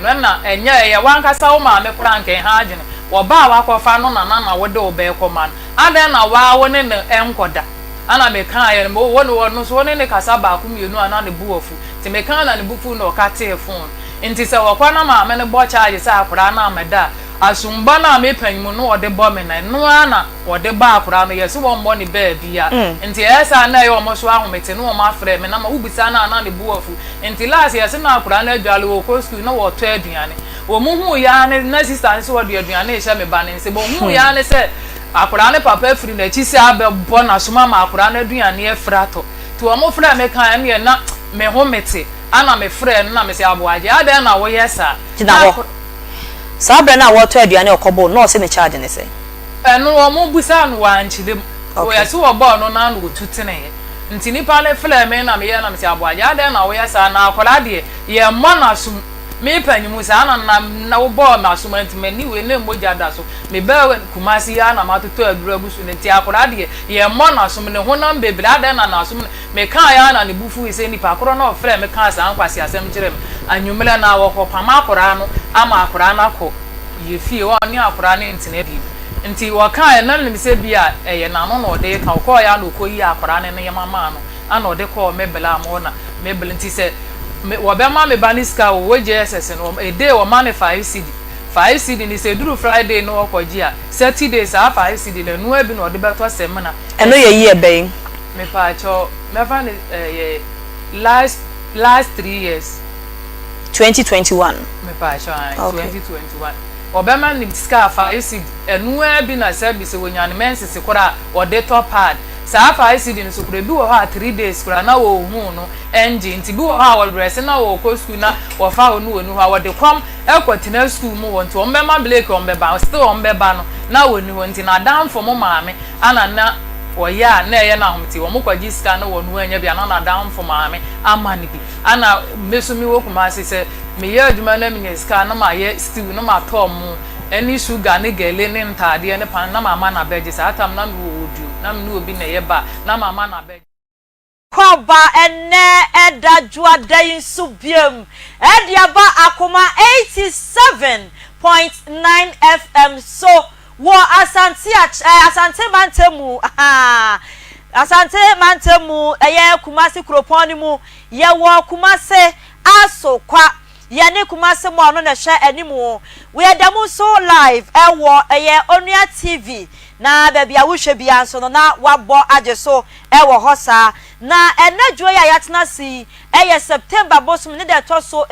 wɔhwɛ no ɛna ɛnyɛ ɛyɛ wankasa wo maame koraa nka ɛha adwene wɔba a wakɔfa no nana na wode wo bɛɛ kɔma no adɛn na waa wo ne no ɛnkɔda. Ana mekaeɛ no wo ne wɔno so wo ne ne kasa baako mmienu a na ne bu afu, nti mekaa na ne bu fu na ɔka tee phone. Nti sɛ wɔkɔ na maame no bɔ charge sɛ akoraa no amɛda a, asomba no a mepanyi mu no ɔde bɔ me na ɛno ara na wɔde bɔ akoraa no, yɛse wɔmmɔ ne baabi a. Nti ɛyɛ saa na ɛyɛ wɔn so ahomete na wɔn afrɛ me na ma wobisa no a na ne bu afu. Nti last yɛse na akoraa no adwale wɔkɔ school na wɔtɔ aduane, wɔn hu ya ne na sister no sɛ wɔde aduane rehyɛ me ba ne nsam, wɔn hu ya ne sɛ akoraa ne papa afiri n'akyi sɛ abɛbɔ n'asom ama akoraa no aduane afiri atɔ. Nti wɔn frɛ me kan ɛneɛ na me ho mete ana me frɛ no na me sɛ, "Aboagye, adɛn na woyɛ saa?" Gyina hɔ. Saa berɛ no a wɔretɔ aduane a ɔkɔbɔɔ no, na ɔse ne charge ne sɛn? Ɛno wɔn busaa no wankyerɛ mu. Wɔyɛ sɛ wɔbɔɔ no na na ɔtu teneeɛ. Nti nipa no frɛ me na meyɛ na mesɛ, "Aboagye, adɛn na woyɛ saa? Na akwadaa deɛ, yɛmmɔ n'asom. Me panyimu saa na na na wobɔɔ m'asom, nti m'ani wei na mogya da so. Mebɛɛ Kumasi yi ara na matotɔ aduro agu so no. Nti akwadaa deɛ, yɛmmɔ n'asom, ne honam bebree, adɛn na n'asom no?" Mekaeɛ ara na ne bo fuui sɛ nipa korɔ no a ɔfrɛɛ me kaa saa nkwaseasɛm kyerɛɛ me. Anwummerɛ no ara wɔkɔpam akwadaa no ama akwadaa no akɔ yɛ fie hɔ, ɔne akwadaa no ntena bio. Nti wɔkaeɛ na menim sɛ bi a ɛyɛ n'ano na ɔde reka. Ɔkɔeɛ ara na ɔkɔyii akwadaa no nneɛma maa no ana ɔde kɔɔ me bla mo na me bla. Nti sɛ me wɔbɛma me ba no sika a ɔwɔ JSS no, a day wɔma no 5 cedi. 5 cedi no, sɛ ɛduru Friday na ɔkɔgye a, Saturday saa 5 cedi no, ɛno ara bi na ɔde bɛtɔ samina. Ɛno yɛ year bɛn? Mepaakyɛw, mɛfa no ɛyɛ last 3 years. 2021? Mepaakyɛw, ayi, 2021. Ɔbɛma ne sika 5 cedi, ɛno ara bi na sɛ bi sɛ wonya ne menses koraa a ɔde tɔ pad. Saa 5 cedi no so koraa, ebi wɔ hɔ a 3 days koraa na wɔnhuu no ɛngye. Nti bi wɔ hɔ a wɔdrɛse na wɔkɔ school na wɔfa hɔ no wɔni hɔ a, wɔde kɔm ɛkɔ tena school mu hɔ. Nti wɔn bɛma break, wɔn bɛba, still wɔn bɛba no na wɔni hɔ. Nti n'adamfo mo maame ana na wɔyɛ a na ɛyɛ n'ahomte, wɔn kɔgye sika na wɔn anya bi ana n'adamfo maame ama no bi. Ana me so mewɔ Kumasi, sɛ meyɛ adwuma na menya sika na mayɛ stew na matɔ mo ɛne sugar ne gele ne ntaadeɛ ne pan na mama no abɛgye. Saa tam na mewɔ oduom na me ne obi na ɛyɛ ba na mama no abɛgye. Kɔba ɛnɛ ɛda dwoada yi nso biem ɛde aba Akoma 87.9 FM so wɔ Asante Asante mantam mu, Asante mantam mu, ɛyɛ Kumase kuropɔn no mu. Yɛwɔ Kumase Asokwa, yɛne Kumase mu a ɔno na ɛhwɛ anim. Yɛda mu nso live ɛwɔ ɛyɛ Onua TV, na baabi a wohwɛ biara nso no na wabɔ agye so ɛwɔ hɔ saa. Na ɛnɛ dwo yi a yɛatena ase yi, ɛyɛ September bosom ne da ɛtɔ so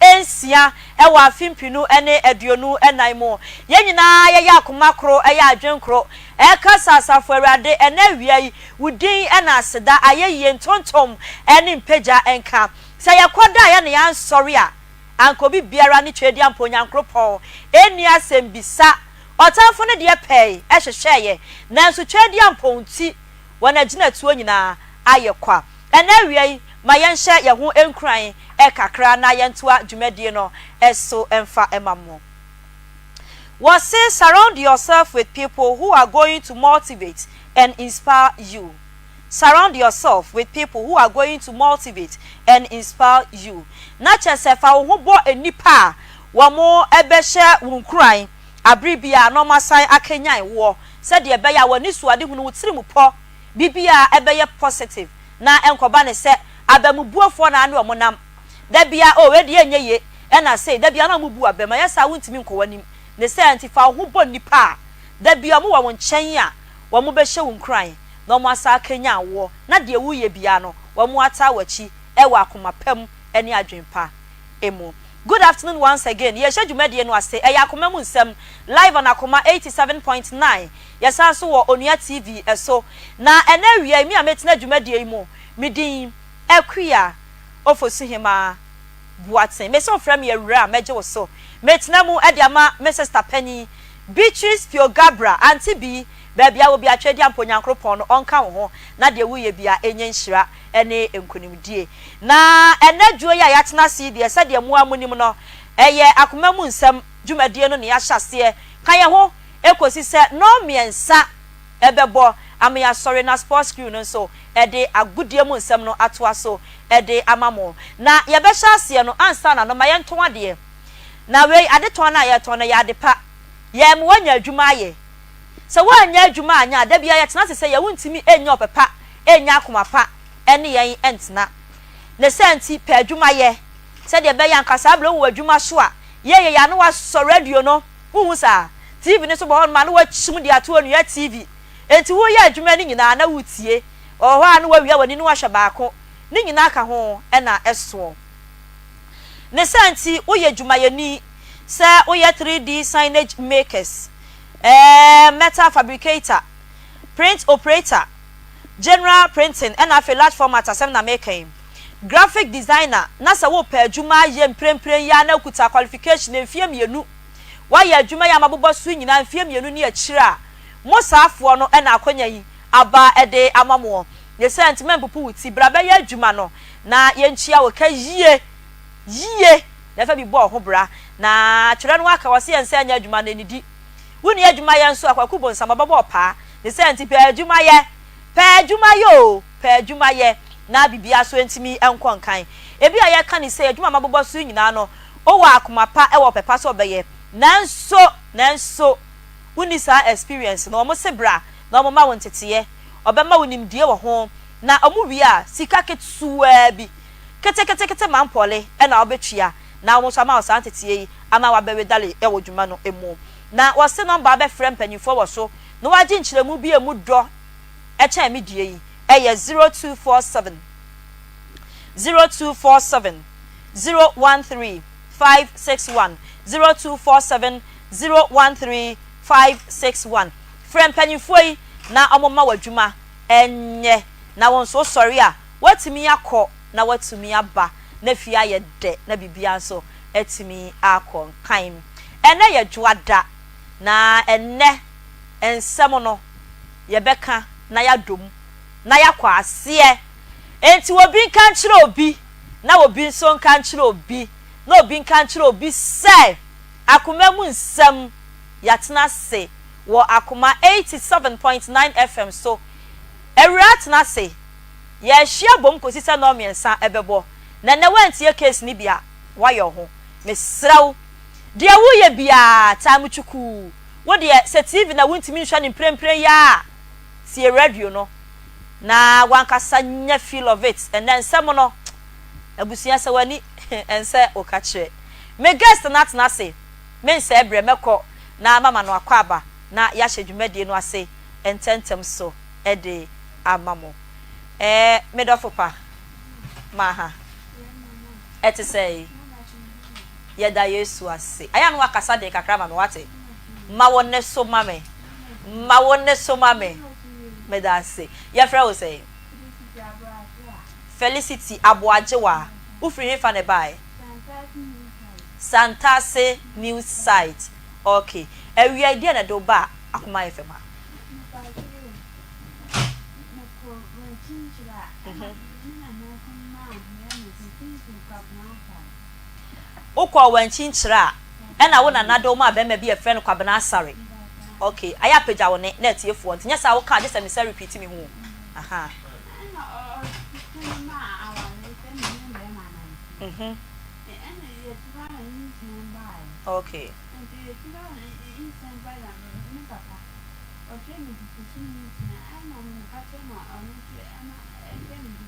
16 ɛwɔ afe 2024 mu. Yɛn nyinaa yɛyɛ akoma koro, ɛyɛ adwen koro, ɛkasa Asafo Awurade. Ɛnɛ awia yi, wo din ɛna aseda, ayɛyie, ntontom ɛne mpagya nka. Sɛ yɛkɔ da a yɛne yɛansɔre a, anka obi biara ne Twɛdi ampa Onyankoropɔn ɛnni asɛm bisa. Ɔtamfo no deɛ pɛe ɛhwehwɛeɛ, nanso Twɛdi ampa nti wɔn agyinatuo nyinaa ayɛ kwa. Ɛnɛ awia yi, ma yɛnhyɛ yɛn ho nkuran kakra na yɛntoa dwumadie no so mfa ma mo. Wɔse, surround yourself with people who are going to motivate and inspire you. Surround yourself with people who are going to motivate and inspire you. Na kyerɛ sɛ fa wo ho bɔ nnipa a wɔn bɛhyɛ wo nkuran abere biara na wɔn asan akanyan woɔ, sɛdeɛ ɛbɛyɛ a wɔn ani so adehunu, wo tirim pɔ biribiara ɛbɛyɛ positive, na nkɔba ne sɛ abamubuofoɔ na ane wɔn nam da bia o wei deɛ ɛnyɛ yie ɛna sei da bia na wɔn bu abam. Ɛyɛ saa, wontumi nkɔ w'anim ne sɛ. Nti fa wo ho bɔ nnipa a da bia wɔn wɔ wɔn nkyɛn a wɔn bɛhyɛ wo nkuran na wɔn asa akanyan woɔ, na deɛ woyɛ biara no wɔn ataa w'akyi ɛwɔ akoma pa mu ɛne adwene pa emu. Good afternoon once again. Yɛhyɛ dwumadie no ase. Ɛyɛ Akoma Mu Nsɛm live on Akoma 87.9. Yɛsan so wɔ Onua TV ɛso. Na ɛnɛ awia yi, mi a mɛtena dwumadie yi mu, me din Akua Ofosuhema Boateng. Mese wofrɛ me awura a, mɛgye wo so. Mɛtena mu de ama me sister panyin Beatrice Pio Gabra, Auntie B, baabi a wɔ bi atwa adi ampa Onyankoropɔn no ɔnka wo ho na deɛ woyɛ bia ɛnyɛ nhyira ne nkonimdie. Na ɛnɛ dwuo yi a yɛatena ase yi deɛ, sɛdeɛ mo a monim no, ɛyɛ Akoma Mu Nsɛm dwumadie no ne yɛahyɛ aseɛ. Ka yɛn ho ɛkɔsi sɛ nnɔn 3 ɛbɛbɔ ama yɛasɔre na sports crew no nso ɛde agodie mu nsɛm no atoa so ɛde ama mo. Na yɛbɛhyɛ aseɛ no, ansa na no, ma yɛntɔn adeɛ. Na wei, adetɔn no a yɛtɔn no, ɛyɛ ade pa. Yɛn ma woanya adwuma ayɛ. Sɛ woannya adwuma anyɛ a, da biara yɛtena ase sɛ yɛn wontumi nnya ɔpɛ pa, nnya akoma pa ne yɛn ntena. Ne saa nti, pɛ adwuma yɛ, sɛdeɛ ɛbɛyɛ a anka saa berɛ wowɔ adwuma so a, yɛyɛ yɛ a na woasɔ radio no, wonhu saa? TV no nso bɔ hɔnom a na woakyim de ato onua TV. Enti woreyɛ adwuma no nyinaa na woretie. Ɛwɔ hɔ a na woawia w'ani na woahwɛ baako. Ne nyinaa ka ho na ɛsoɔ. Ne saa nti, woyɛ dwumayɛni, sɛ woyɛ 3D signage makers, ɛɛ metal fabricator, print operator, general printing ɛna afei large format asɛm na meka yi, graphic designer, na sɛ wopɛ adwuma ayɛ mprempren yi ara na wokuta qualification mfeɛ mmienu, woayɛ adwuma yi a mabobɔ so yi nyinaa mfeɛ mmienu ne akyire a, mo saafoɔ no na akwanya yi aba de ama moɔ. Ne saa nti mɛmpopo wo ti, bra bɛyɛ adwuma no na yɛntua wo ka yie, yie, na fa bi bɔ wo ho bra. Na twerɛ no aka, wɔse yɛn nsa nyɛ adwuma no ɛnnidi. Wonni adwuma yɛ nso a, Kwaku Bonsam ɔbɛbɔ wo paa. Ne saa nti pɛ adwuma yɛ, pɛ adwuma yɛ o, pɛ adwuma yɛ na biribiara so ntumi nkɔ nkan. Ebia yɛka no sei, adwuma a mabobɔ so yi nyinaa no, wowɔ akoma pa wɔ ɔpɛ pa sɛ wobɛyɛ, nanso, nanso wonni saa experience no. Wɔse bra na wɔmma wo nteteɛ, wɔbɛma wo nimdeɛ wɔ ho, na wɔwie a, sika ketewaa bi, keteketekete mampɔle na wobɛtua na wɔn nso ama wo saa nteteɛ yi ama woabɛwedale wɔ dwuma no mu. Na wɔse nɔmba a wobɛfrɛ mpanyimfoɔ wɔ so na woagye nkyerɛmu bi a ɛmu dɔ kyɛn me deɛ yi yɛ 0247 0247 013 561, 0247 013 561. Frɛ mpanyimfoɔ yi na wɔmma wo adwuma nyɛ na wo nso wosɔre a woatumi akɔ na woatumi aba na fie ayɛ dɛ na biribiara nso atumi akɔ nkan. Ɛnnɛ yɛ Dwoada, na ɛnnɛ nsɛm no yɛbɛka na yɛadɔ mu na yɛakɔ aseɛ. Enti obi nka nkyerɛ obi na obi nso nka nkyerɛ obi na obi nka nkyerɛ obi sɛ akoma mu nsɛm yɛatena ase wɔ Akoma 87.9 FM so. Awuraa tena ase. Yɛahyia bom kɔsi sɛ nnɔnmiɛnsa bɛbɔ. Na nnɛ woantie case no bi a, woayɛ wo ho. Mesrɛ wo, deɛ woreyɛ biara, taa mu kyukuu. Wo deɛ, sɛ TV na wontumi nhwɛ no mprempren yi ara a, tie radio no na w'ankasa nya feel of it. Ɛnnɛ nsɛm no, abusua sɛ w'ani nsɛ wo ka kyerɛ. Me guest no atena ase, mensɛe berɛ, mɛkɔ na mama no akwaaba na yɛahyɛ dwumadie no ase ntɛmntɛm so de ama mo. Ɛɛ, me dɔfo pa, ma ha. Ɛte sɛn? Yɛda Yesu ase. Ayɛ a na wakasa den kakra ma me, wate? Ma wo nne so ma me. Ma wo nne so ma me. Meda ase. Yɛfrɛ wo sɛn? Felicity Aboagyewa. Wofiri hefa na ɛbaeɛ? Santase New Site. Ok. Awia yi, deɛn na ɛde wo baa Akoma FM ha? Wokɔɔ Wankyi-Nkyerɛ a, ɛna wo nana de wo maa bɛrima bi a yɛfrɛ no Kwabena Asare. Ok, ayɛ a pagya wo nne na atiefoɔ nte, nyɛ saa a woka a gye sɛ mesan repeat me ho o. Ahaa. Mhm. Ok. Ɔhwɛ me di bosome nsia ɛna me ka kyerɛ no a ɔno nso ɛma ɛhwɛ me di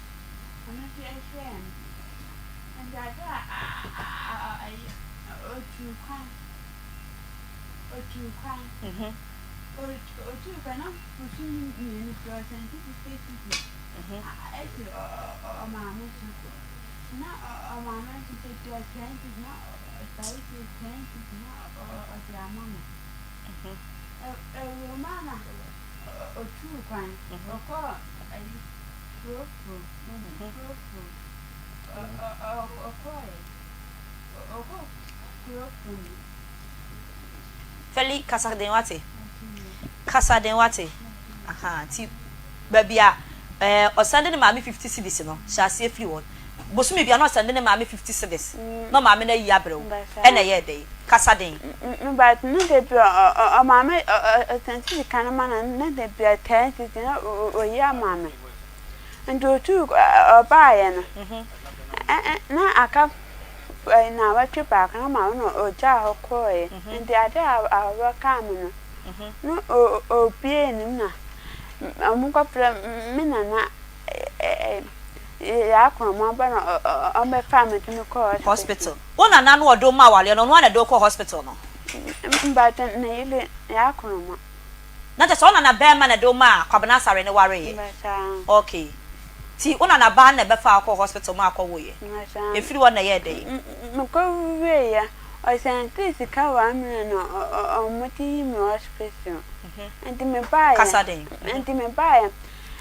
ɔno nso ɛhwɛɛ me nti aberɛ a ayi ɔtuu kwan ɔtuu kwan ɔtuu kwan na bosome mmienu pɛ ɔsɛnte fifty cedis ɛsi ɔmaame so na ɔmaame nso sɛ tua ten cedis na ɔsare ten cedis na ɔde ama no. Ɛwom a na otuu kwan, ɔkɔɔ ayi Kurofo, Kurofo, ɔkɔɔɛ, ɔkɔɔ Kurofo no. Feli, kasa den wate. Kasa den wate. Aha, nti baabi a ɛɛ ɔsan de ne maame 50 cedis no, hyɛ aseɛ firi hɔ. Bosome bia na ɔsɛnde ne maame 50 cedis na ɔmaame no ayi abrɛ wo ɛna ɛyɛɛ dɛn? Kasa den. But ne da bi ɔmaame ɔsɛnde sika no ma no ne da bi 10 cedis na oyi ama me nti otuu ɔbaayɛ no na aka. Nnawɔtwe baako na maame no ɔgyaa hɔ kɔeɛ. Nti adeɛ a awɔ kaa me no, na ɔbuee ne mu na wɔkɔfrɛ me nana Yaa Korɔmɔ ba na ɔbɛfaa me de me kɔɔ hospital. Wo nana no ɔde wo maa awareɛ no, ɔno ara na ɛde wo kɔɔ hospital no? Mpakyɛ, ne yere Yaa Korɔmɔ. Na kyerɛ sɛ wo nana bɛɛma na ɛde wo maa Kwabena Asare no wareeɛ? Mpakyɛ. Okay. Nti wo nana baa no na ɛbɛfaa wo kɔɔ hospital maa kɔ woeɛ? Mpakyɛ. Ɛfiri hɔ no na ɛyɛɛ dɛn? Mekɔ wieeɛ, ɔsɛntee sika 1 million na ɔmo de yii me hospital. Nti mebaeɛ. Kasa den. Nti mebaeɛ,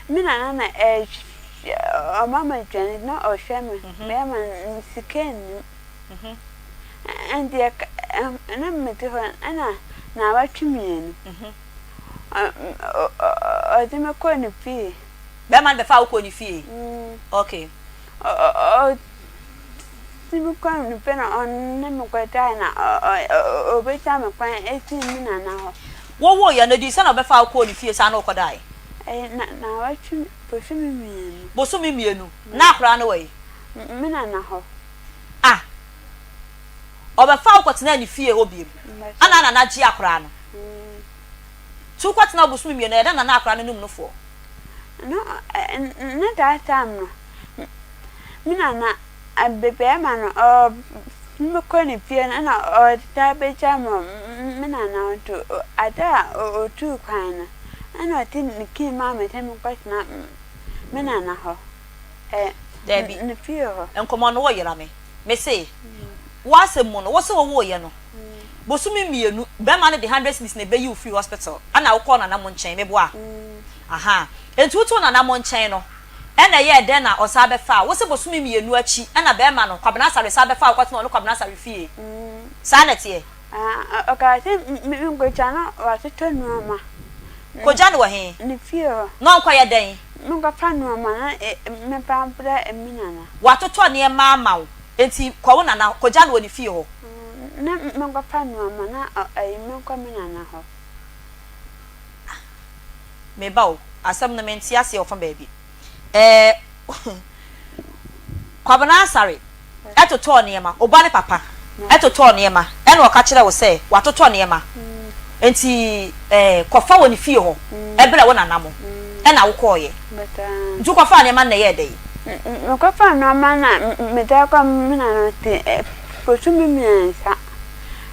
me nana na ɛhwɛ, ɔma me aduane na ɔhwɛ me, bɛɛma no sika nnim. Ɛndeɛ na mete hɔ ɛna naawɔtwe mmienu ɔde me kɔɔ ne fie. Bɛrima no bɛfaa wo kɔɔ ne fie? Okay. Ɔde me kɔɔ ne fie na ɔne me kɔdae na ɔbɛgya me kwan ɛfiri me nana hɔ. Wowoeɛ no, ɛdii sɛn na ɔbɛfaa wo kɔɔ ne fie saa na wokɔdae? Ɛyɛ naawɔtwe, bosome mmienu. Bosome mmienu? Na akwadaa no wɔ he? Me nana hɔ. Ah! Ɔbɛfaa wo kɔtenaa ne fie hɔ biom. Ana Nana gye akwadaa no? Nti wokɔtenaa hɔ bosome mmienu, ɛyɛ dɛn na na akwadaa no num nofoɔ? No, na that time no, me nana, bɛɛma no, ɔbɛkɔ ne fie no na ɔtaa bɛgya me wɔ me nana hɔ nti ada a ɔtuu kwan no, ɛna ɔde ne key maa me sɛ menkɔtena me nana hɔ. Daabi. Ne fie hɔ. Nkɔmmɔ no woyera me. Mese, w'asɛm mu no, wose wowoeɛ no, bosome mmienu, bɛrima no de hundred cedis na ɛbɛyi wo firi hospital, ɛna wokɔɔ Nana mo nkyɛn, meboa? Ahaa. Enti wotoo Nana mo nkyɛn no, ɛna ɛyɛɛ dɛn na ɔsan bɛfaa wo? Wose bosome mmienu akyi, ɛna bɛrima no, Kwabena Asare, san bɛfaa wo kɔtenaa ɔne Kwabena Asare fie. Saa na ɛteɛ? Ɔkaa sɛ menkɔgya no watotɔ nnoɔma. Kɔgya no wɔ he? Ne fie hɔ. Na ɔnkɔyɛ dɛn? Menkɔfa nnoɔma na memfa mbrɛ me nana. Watotɔ nneɛma ama wo, enti kɔ wo nana hɔ, kɔgya no wɔ ne fie hɔ. Na menkɔfa nnoɔma na menkɔ me nana hɔ. Me ba o, asɛm no mente aseɛ wɔ fa baabi. Ɛɛ Kwabena Asare totɔɔ nneɛma, wo ba ne papa totɔɔ nneɛma ɛna ɔka kyerɛɛ wo sɛ watotɔ nneɛma nti ɛɛ kɔfa wɔ ne fie hɔ brɛ wo nana mo ɛna wokɔɔeɛ. Nti wokɔfaa nneɛma no na ɛyɛɛ dɛn? Mekɔfaa nneɛma no na mede akɔ me nana nti bosome mmiɛnsa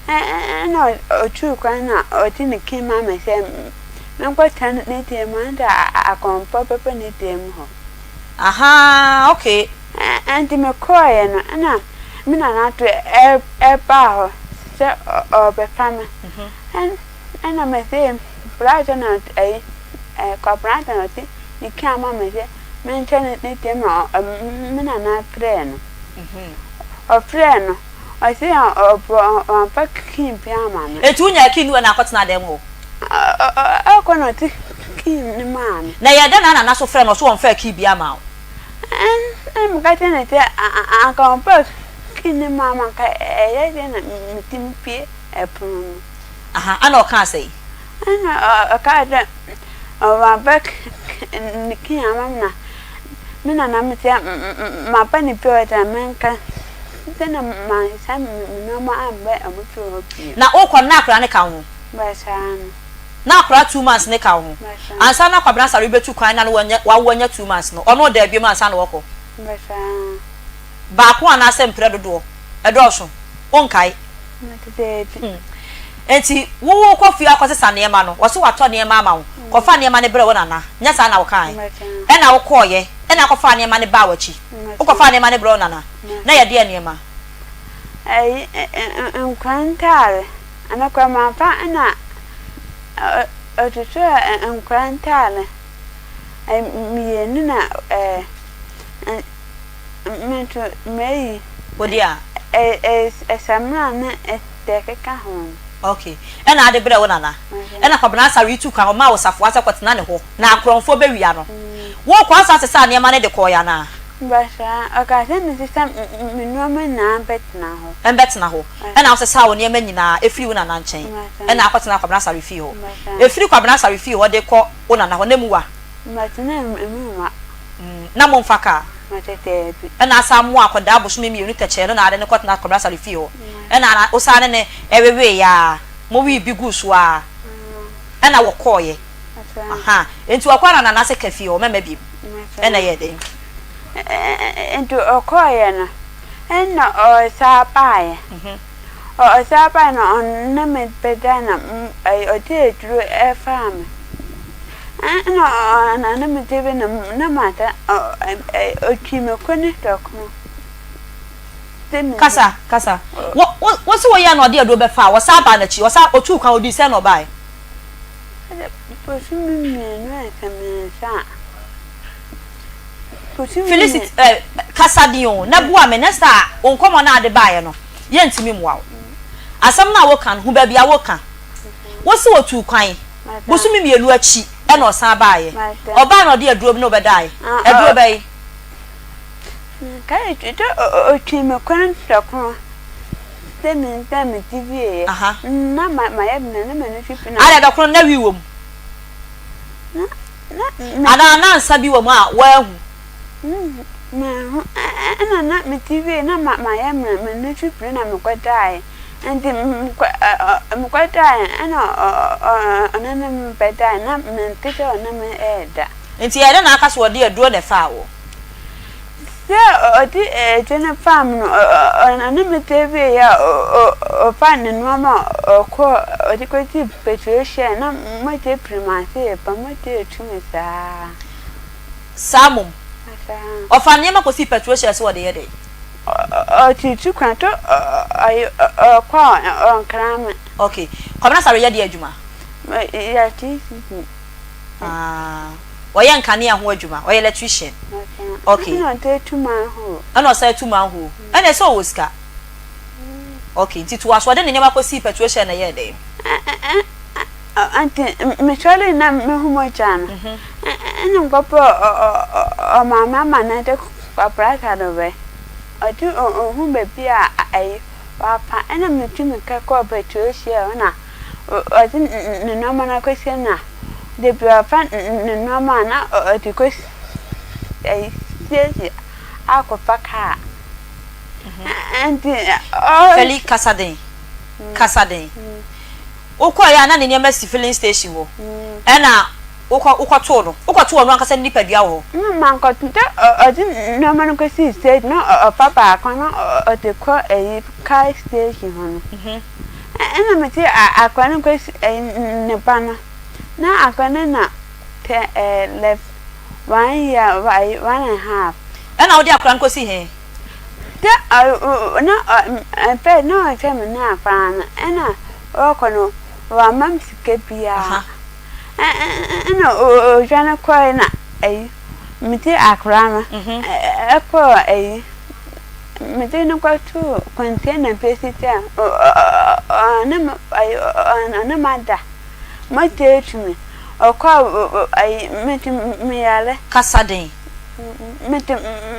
ɛna ɔtuu kwan na ɔde ne key maa me sɛ menkɔtena ne dan mu ɛnde akɔmfoɔ bɛba ne dan mu hɔ. Ahaa okay. Ɛnti mekɔeɛ no ɛna me nana nso ɛbaa hɔ sɛ ɔrebɛfa me. Ɛna mese bra sɛ na ɛyi Kwabena sɛ na ɔte ne key ama me sɛ menhyɛ ne dan mu na me nana frɛɛ no. Ɔfrɛɛ no ɔse wamfa key biara amma me. Enti wonyaa key no wɔ na akɔtena dan mu hɔ? Ɔkɔ na ɔde key no maa me. Na ɛyɛɛ dɛn na Nana so frɛɛ no ɔse ɔmfaa key biara mmaa wo? Ɛnna meka kyerɛɛ no sɛ anka ɔmfaa key no mmaa me anka ɛyɛ dɛn na metumi bue ɛpono no. Aha, ɛnna ɔkaa sɛn? Ɛnna ɔkaa sɛ wamfa ne key amma me na me nana me sɛ maba ne fie hɔ sɛ menka sɛ na mansa me nneɛma ammɛ ɔmo fie hɔ bio. Na wokɔ no na akwadaa no ka wo ho? Basaa no. Na akwadaa 2 months no ka wo ho? Basaa. Ansa na Kwabena Asare rebɛtu kwan na no wanya wawo anya 2 months no, ɔno ɔdaa biom ansa na ɔkɔ? Basaa. Baako anaasɛ mprɛ dodoɔ? Ɛdɔɔso? Wonkae? Mate daabi. Hmm. Enti wo wokɔ fie akɔsesa nneɛma no, wɔse watɔ nneɛma ama wo, kɔfa nneɛma no brɛ wo nana, nyɛ saa na wokae? Basaa. Ɛna wokɔeɛ, ɛna akɔfaa nneɛma no baa w'akyi. Basaa. Wokɔfaa nneɛma no brɛ wo nana, na yɛdeɛn nneɛma? Ɛyi, nkwadaa ntaare. Ɛno koraa mamfa na ɔtotɔɔ nkwadaa ntaare mmienu na me nso mayi. Wo deɛ a? Samina ne deɛ ɛkeka ho no. Okay. Ɛna ade brɛɛ wo nana? Ɛna Kwabena Asare tu kwan, ɔmaa wo safoa sɛ kɔtena ne hɔ na akorɔmfoɔ bɛwia no. Wokɔ asan sesaa nneɛma no de kɔeɛ anaa? Basaa, ɔkaa sɛ mensesa me nnoɔma nyinaa mbɛtena hɔ. Mbɛtena hɔ. Ɛna wosesaa wo nneɛma nyinaa ɛfiri wo nana nkyɛn ɛna akɔtena Kwabena Asare fie hɔ. Ɛfiri Kwabena Asare fie hɔ de kɔ wo nana hɔ, na emu wa? Mɛtena emu wa. Na momfa kaa? Mese daabi. Ɛna asan moa akwadaa bosome mienu tɛkyɛɛ no na ade no kɔtena Kwabena Asare fie hɔ. Ɛna na wosan ne no weweeɛ a, mowee bi guu so ara ɛna wɔkɔeɛ. Ahaa, enti ɔkɔɔ na Nana se ka fie hɔ, mɛmma biom. Ɛna ɛyɛɛ dɛn? Enti ɔkɔeɛ no, ɛna ɔsan baeɛ. Ɔsan baeɛ na ɔne me bɛdae na ɔde aduro faa me. Ɛna ɔne me da bi na na mada ɔtwii me kɔ ne dɔkono. Kasa, kasa. Wo, wo, wo se woyɛɛ na ɔde aduro bɛfaa wo, ɔsan baa n'akyi, ɔsan, ɔtuu kwan, ɔdii sɛn na ɔbaeɛ? Bosome mienu ansa miensa a. Felicity eh, kasa den o, na boa me, next a wo nkɔmmɔ no a ade baeɛ no, yɛntumi mmoa wo. Asɛm no a woka no, hu baabi a woka. Wo se ɔtuu kwan, bosome mienu akyi ɛna ɔsan baeɛ. Ɔbaeɛ na ɔde aduro bi ne wo bɛdaeɛ. Aduro bɛn? Ɔtwii me kɔn prɛko sɛ me nsa me ti wieɛ na mayɛ mmerɛ na m'ani so fi na. Adɛn dɔkono na wi wɔ mu? Anaa na nsa bi wɔ mu a woanhu? Manhu. Ɛna na me ti wie na mayɛ mmerɛ m'ani so piri na mekɔdaeɛ. Nti mekɔdaeɛ ɛna ɔne me bɛdaeɛ na mente sɛ ɔne me reda. Nti ɛyɛ dɛn na aka sɛ ɔde aduro na ɛfaa wo? Sɛ ɔde aduro no faa me no, ɔne me da wieeɛ a, ɔfaa ne nnoɔma a ɔkɔɔ, ɔde kɔsii petrol shell na mogya piri m'ase reba, mogya retu me saa. Saa mmom? Ɔfaa nneɛma kɔsii petrol shell sɛ ɔde yɛ dɛn? Ɔtutu kwan to ɔkɔ a ɔnkra me. Okay. Kwabena Asare yɛ deɛ adwuma? Electricity. Ah. Ɔyɛ nkanea ho adwuma, ɔyɛ electrician. Okay. Ɛna ɔsan tu manhole. Ɛna ɔsan tu manhole. Ɛna ɛsɛ ɔwɔ sika. Okay, nti toa so, ɔde ne nneɛma kɔsii petrol shell na ɛyɛɛ dɛn? Nti mesɔree na mehu mogya no, ɛna mekɔpɛɛ ɔmaame ama no de kɔpra sadobɛ. Ɔde ɔhu baabi a ayi wafa, ɛna metu mmirika kɔɔ petrol shell hɔ na ɔde ne nneɛma no akɔsie na Da bi ɔfa ne nnoɔma a na ɔde kɔ siesie akɔfa kaa. Nti ɔ. Feli kasa den kasa den. Wokɔeɛ a na ne nneɛma si filling station hɔ ɛna wokɔ wokɔtoo no wokɔtoo ɔno ankasa ne nipadua wɔ hɔ. Na mankɔto sɛ ɔde nnoɔma no kɔsii station na ɔfa baako na ɔde kɔ ɛyi car station hɔ no. Ɛna mete akwadaa no kɔsi ɛyi ne ba no. Na akwadaa no na tɛ ɛɛ lɛ one year ayi one and half. Ɛna wode akwadaa no kɔsi he? Sɛ ɔ na ɔ ɛfɛ na ɔhwɛ me ne akwadaa no ɛna ɔɔkɔ no wamma me sika biara ɛna ɔdwane kɔe na ayi mede akwadaa no ɛkɔɔ ayi mede no kɔtoo container bi ase sɛ ɔne me ɔne me ada. Mogya etu me. Ɔkɔ a ayi mete meyare. Kasa den. Mete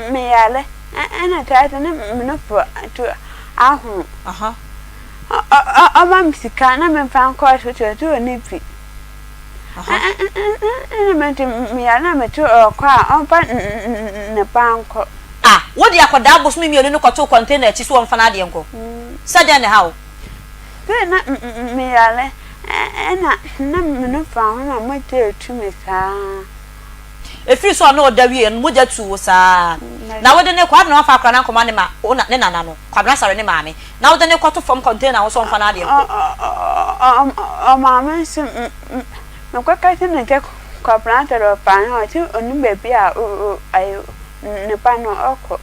meyare ɛna taa sɛ na me nufu to ahono. Ɔma me sika na memfa nkɔ hospital ɔse ɔnni bi. Ɛna mete meyare na mete ɔkɔ a ɔmfa ne ba nkɔ. Ah, wode akwadaa bosome mienu no kɔtoo container akyi sɛ ɔmfa n'adeɛ nkɔ? Sɛ dɛn na ɛha wo? Bere na meyare na na me nufu ahono na mogya retu me saa. Ɛfiri sɛ ɔne wo da wieɛ no mogya tuu wo saa. Na wode no rekɔ, adɛn na woamfa akwadaa no ankɔma ne ma, wo na, ne nana no, Kwabena Asare ne maame, na wode no rekɔto fam container ho sɛ ɔmfa n'adeɛ nkɔ? Ɔmaame nso, mekɔka kyerɛɛ no sɛ Kwabena Asare ɔfaa no a, ɔse ɔnnim baabi a ne ba no ɔkɔ.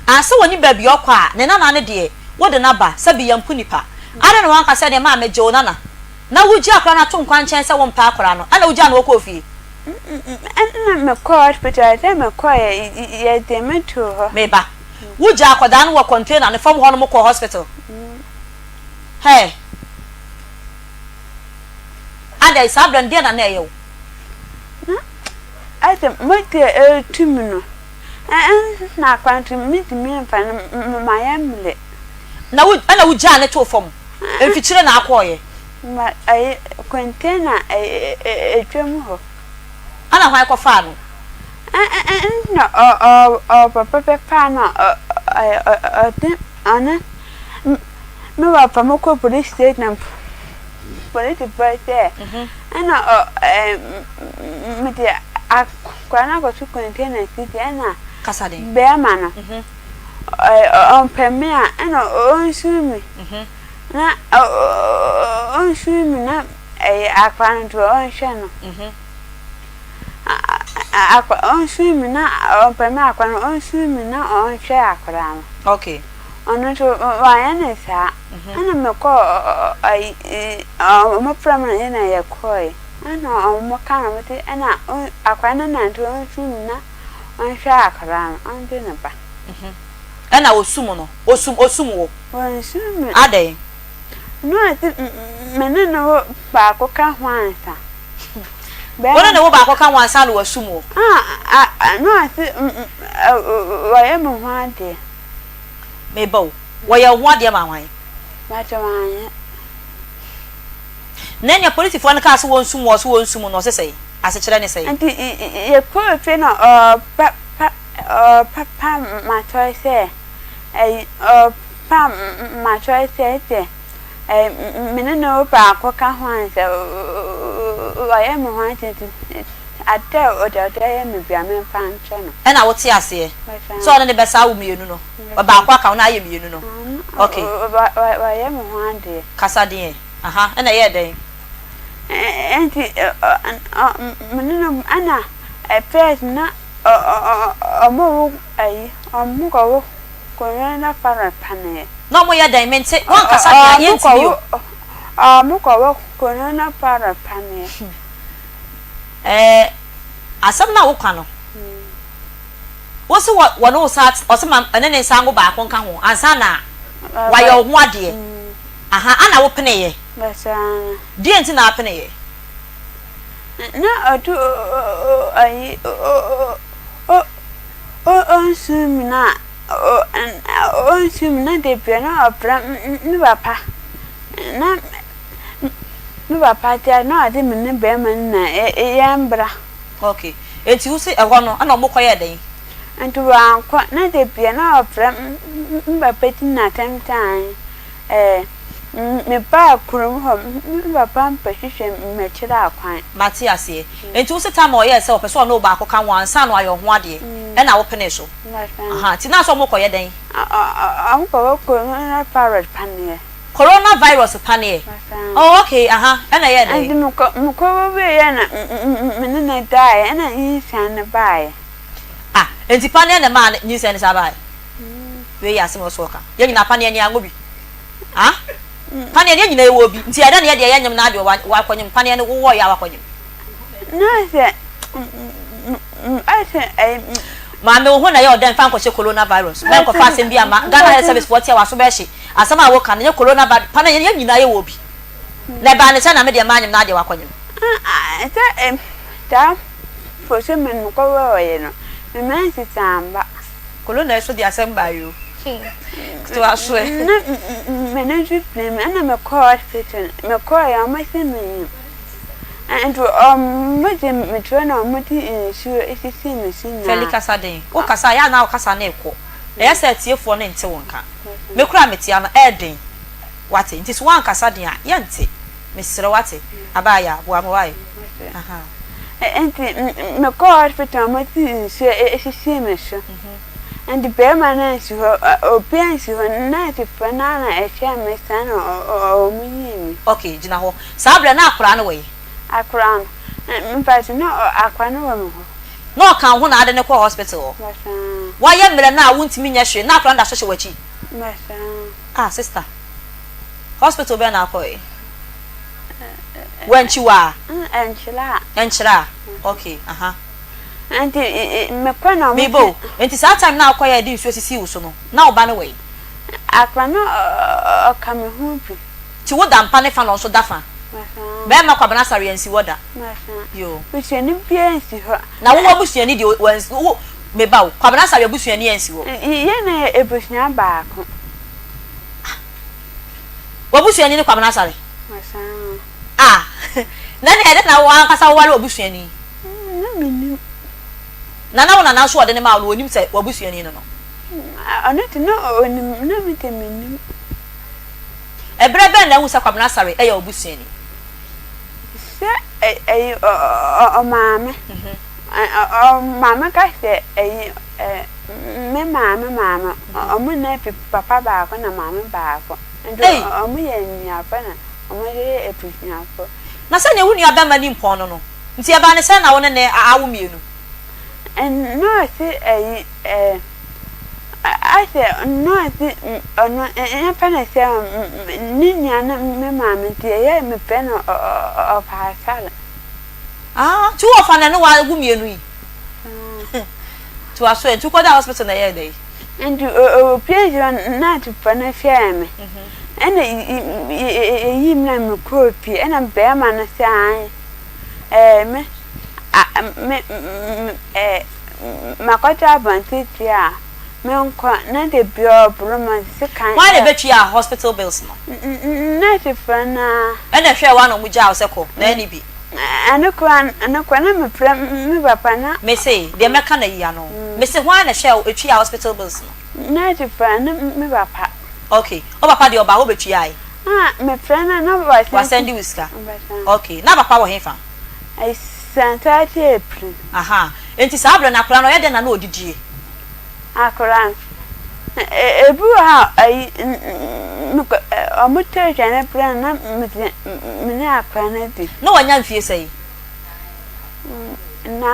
Ah, sɛ ɔnim baabi a ɔkɔ a, ne nana no deɛ, wode no aba, sɛbi yɛmpo nipa. Adɛn na wanka sɛ, Neɛ maame gye wo nana, na wogye akwadaa no ato nkwankyɛn sɛ wompɛ akwadaa no, ɛna wogyaa no ɔkɔɔ fie? Ɛna mekɔɔ hospital, sɛ mekɔeɛ, yɛde me too hɔ. Me ba, wogyaa akwadaa no wɔ container no fam hɔ nom kɔɔ hospital? Hɛɛ! Adɛn, saa berɛ no, deɛn na na ɛyɛ wo? Na ayɛ sɛ mogya retu me no. Nna kwan so mintumi mfa no mayɛ mmerɛ. Na wo ɛna wo gyaa no too fam mfikyire na akɔɔyɛ. Ma ɛyɛ container ɛdwam hɔ. Ɛna hwan kɔ faa no? Nna ɔpapa bɛpaa no a ɔde ɔne me wɔfa mo kɔ police station polisifoɔ sɛ ɛna mede akwadaa no akɔto container si ɛna bɛrima no ɔmpɛ me a ɛna ɔnsu me na ɔnsu me na akwadaa no nso ɔnhwɛ no. Akwa ɔnsu me na ɔmpɛ me akwa no ɔnsu me na ɔnhwɛ akwadaa no. Okay. Ɔno nso wanyɛ ne saa. Ɛna mekɔɔ ayi ɔmo frɛ me na yɛna yɛkɔɔe. Ɛna ɔmo ka na ɔmo se ɛna akwadaa no nante ɔnsu me na ɔnhwɛ akwadaa no ɔngye ne ba. Ɛna osum no osum osum wo. Ɔnsu me. Adɛn? Na ɔse me ne no wo baako ka ho ansa. Wo ne ne wo baako ka ho ansa na wasum wo. Ah, na ɔse wɔyɛ me ho adeɛ. Meba o, wɔyɛ wo ho adeɛ ma hwan? But wanyɛ. Na nea polisifoɔ no kaa sɛ wɔnsum wo, ɔse wɔnsum no, ɔse sɛn? Asekyerɛ ne sɛn? Nti yɛkɔɔ fie na ɔpa pa ɔpa pa m'atɔre sɛ ɛyi ɔpa m'atɔre sɛ sɛ. Me ne no baako ka ho ansa wayɛ me ho ade nti ade a ɔde ɔde ayɛ me bia memfa nkyɛ no. Ɛna wote aseɛ sɛ ɔne no bɛsa awo mmienu no baako aka ho na ayɛ mmienu no ok. Wayɛ me ho adeɛ. Kasa deɛ aha ɛna ɛyɛɛ dɛn? Ɛnti me ne no ɛna first na ɔmo wo ayi ɔmo kɔ wo. Konwa na fa no paneɛ. Na ɔmo yɛ dɛn? Mente. Woankasa deɛ a, yɛntumi o. Ɔmo kɔ wɔ konwa na fa no paneɛ. Ɛɛ, asɛm no a woka no, wo se wɔ wɔne wo san ɔse ma ɛne ne nsa ngo baako nka ho ansa na wayɛ wo ho adeɛ. Aha, ana wo peneeɛ? Deɛ nti na apeneeɛ? Na ɔde ayi o Ɔnsu me na ɔnsu me na da biara na ɔfrɛ me papa na me papa te a na ɔde me ne bɛrima no na yɛmbra. Okay, enti wo se ɛhɔ no ɛna ɔmo kɔ yɛɛ dɛn? Nti wankɔ na da biara na ɔfrɛ me papa di n'atɛm sɛ ae mebaa kurom hɔ me papa mbɛhwehwɛ me m'akyiri akwan. Mate aseɛ. Enti wo se time a ɔyɛɛ sɛ ɔpɛ sɛ ɔne wo baako ka ho ansa na wayɛ wo ho adeɛ ɛna wo penee so? Ahaa, nti na sɛ ɔmo kɔyɛ dɛn? Ɔmo kɔwɔ corona virus paneɛ. Corona virus paneɛ? Oh okay, aha, ɛna ɛyɛɛ dɛn? Nti mekɔ mekɔwɔ wieɛ na me ne no daeɛ ɛna nyinsɛn no baeɛ. Ah, enti paneɛ na ɛmaa nyinsɛn no san baeɛ? Wei yɛ asɛm a ɔsɛ ɔka. Yɛn nyinaa paneɛ ni ango bi. Ah? Paneɛ no yɛn nyinaa yɛwɔ bi. Nti ɛdɛn na yɛ deɛ yɛnyem na adeɛ wakɔnyem paneɛ no wowɔ yɛ a wakɔnyem. Na sɛ ɛsɛ ɛyi. Maame wo ho na ɛyɛ ɔdɛ nfa nkɔhyɛ corona virus mɛ nkɔfa asɛm bi ama Ghana health service foɔ tia waso bɛhye asɛm a woka no nyɛ corona virus paneɛ yɛn nyinaa yɛwɔ bi na ɛbaa ne sɛ na me deɛ manyem na adeɛ wakɔnyem. Sɛ saa bosome no mekɔwɔɔyɛ no me menses amba. Corona yi so de asɛm baeɛ o. Toa so ɛ. Na m'ani nso pue me ɛna mekɔɔ hospital mekɔɔɛ ɔmo se menyim nti ɔmo de me turo na ɔmo de nsuo esisi me so nyinaa. Feli kasa den. Wo kasa a ɛyɛ a na wo kasa no rekɔ. Ɛyɛ sɛ atiefoɔ no nte wo nka. Me koraa mete ano ɛyɛ den. Wate? Nti sɛ woankasa den a yɛnte. Mesrɛ wo wate? Abaayaa boa me wae. Ahaa. Nti mekɔɔ hospital a wɔde nsuo sisii me so. Nti barima no ansi hɔ, obiara ansi hɔ, nɛɛsefoɔ no ara na ɛhwɛɛ me saa na wɔyii me. Okay, gyina hɔ. Saa berɛ no na akwadaa no wɔ he? Akwadaa no, mpakyɛ na akwadaa no wɔ me hɔ. Na ɔka wo ho na ade no kɔɔ hospital hɔ? Basaa. Woayɛ mmerɛ no a wontumi nyɛ hwee na akwadaa no da so hyɛ w'akyi? Basaa. Ah sister, hospital bɛn na akɔe? Wankyi wo a? Ɛnkyerɛ a. Ɛnkyerɛ a, okay, aha. Nti mekɔ na ɔmo. Meba o, nti saa time no a wokɔeɛ a yɛde nsuo sisii wo so no, na wo ba no wɔ he? Akora no ɔka me ho bi. Nti wo da mpa ne fa na ɔnso da fa? Basaa. Bɛɛma Kwabena Asare ansi hɔ da? Basaa. Yoo. Busuani biara nsi hɔ. Na wo w'abusuani deɛ wansi, wo, meba o, Kwabena Asare abusuani ansi hɔ? Yɛn na yɛ abusua baako. Ah! W'abusuani ne Kwabena Asare? Basaa. Ah! Na ɛnneɛ ɛdɛn na wo ankasa woware w'abusuani? Na mennim. Na na wo nana nso a ɔde no maa wo no, ɔnim sɛ w'abusuani no no? Ɔno de, na ɔnim, na me de mennim. Ɛberɛ bɛn na wohu sɛ Kwabena Asare yɛ w'abusuani? Sɛ ɛyi ɔmaame, ɔmaame ka sɛ ɛyi me maame maame, ɔmo nyinaa fi papa baako na maame baako. Nti ɔmo yɛ anuafo na ɔmo nso yɛ abusuafo. Na sɛdeɛ wo nua bɛma nimpɔn no no nti ɛbaa ne sɛn na wo ne no awo mmienu? Nɔɔse ɛyi ɛɛ asɛ nɔɔse ɔno yɛmfa no sɛ ne nua ne me maame nti ɛyɛ mepɛ no ɔfa asare. Ah nti wo ɔfa na ne wawo mmienu yi? Toa so ɛ nti wokɔdaa hospital na ɛyɛɛ dɛn? Nti ɔpue nsuo nɔɔsefoɔ no hwɛɛ me ɛna yɛyii me na mekɔɔ fie ɛna bɛɛma no sɛ ae ɛɛ me me ɛɛ makɔtɔ abɔnten fie a menkɔ na da biara ɔboro me sekan. Hwan na ɛbɛtua hospital bills no? Nɛɛsefoɔ no ara. Ɛna ɛhwɛɛ wo ara na wɔgyaa wo sɛ kɔ na ɛnni bi. Ɛno koraa ɛno koraa na mefrɛ me papa na. Mese deɛ mɛka no ayi ano. Mese hwan na ɛhwɛɛ wo ɛtuaa hospital bills no? Nɛɛsefoɔ no ne me papa. Ok, wo papa deɛ ɔbaa hɔ bɛtuaae? Ah, mefrɛ no na wasɛnde. Wasɛnde wo sika? Ok, na papa wɔ hefa? Santase April. Aha, enti saa berɛ no akwadaa no ɔyɛ dɛn na na ɔdidie? Akwadaa no, ebi wɔ hɔ a ayi, mekɔ, wɔtɔ aduane brɛ no na mede me ne akwadaa no adi. Na wanya mfie sɛn? Na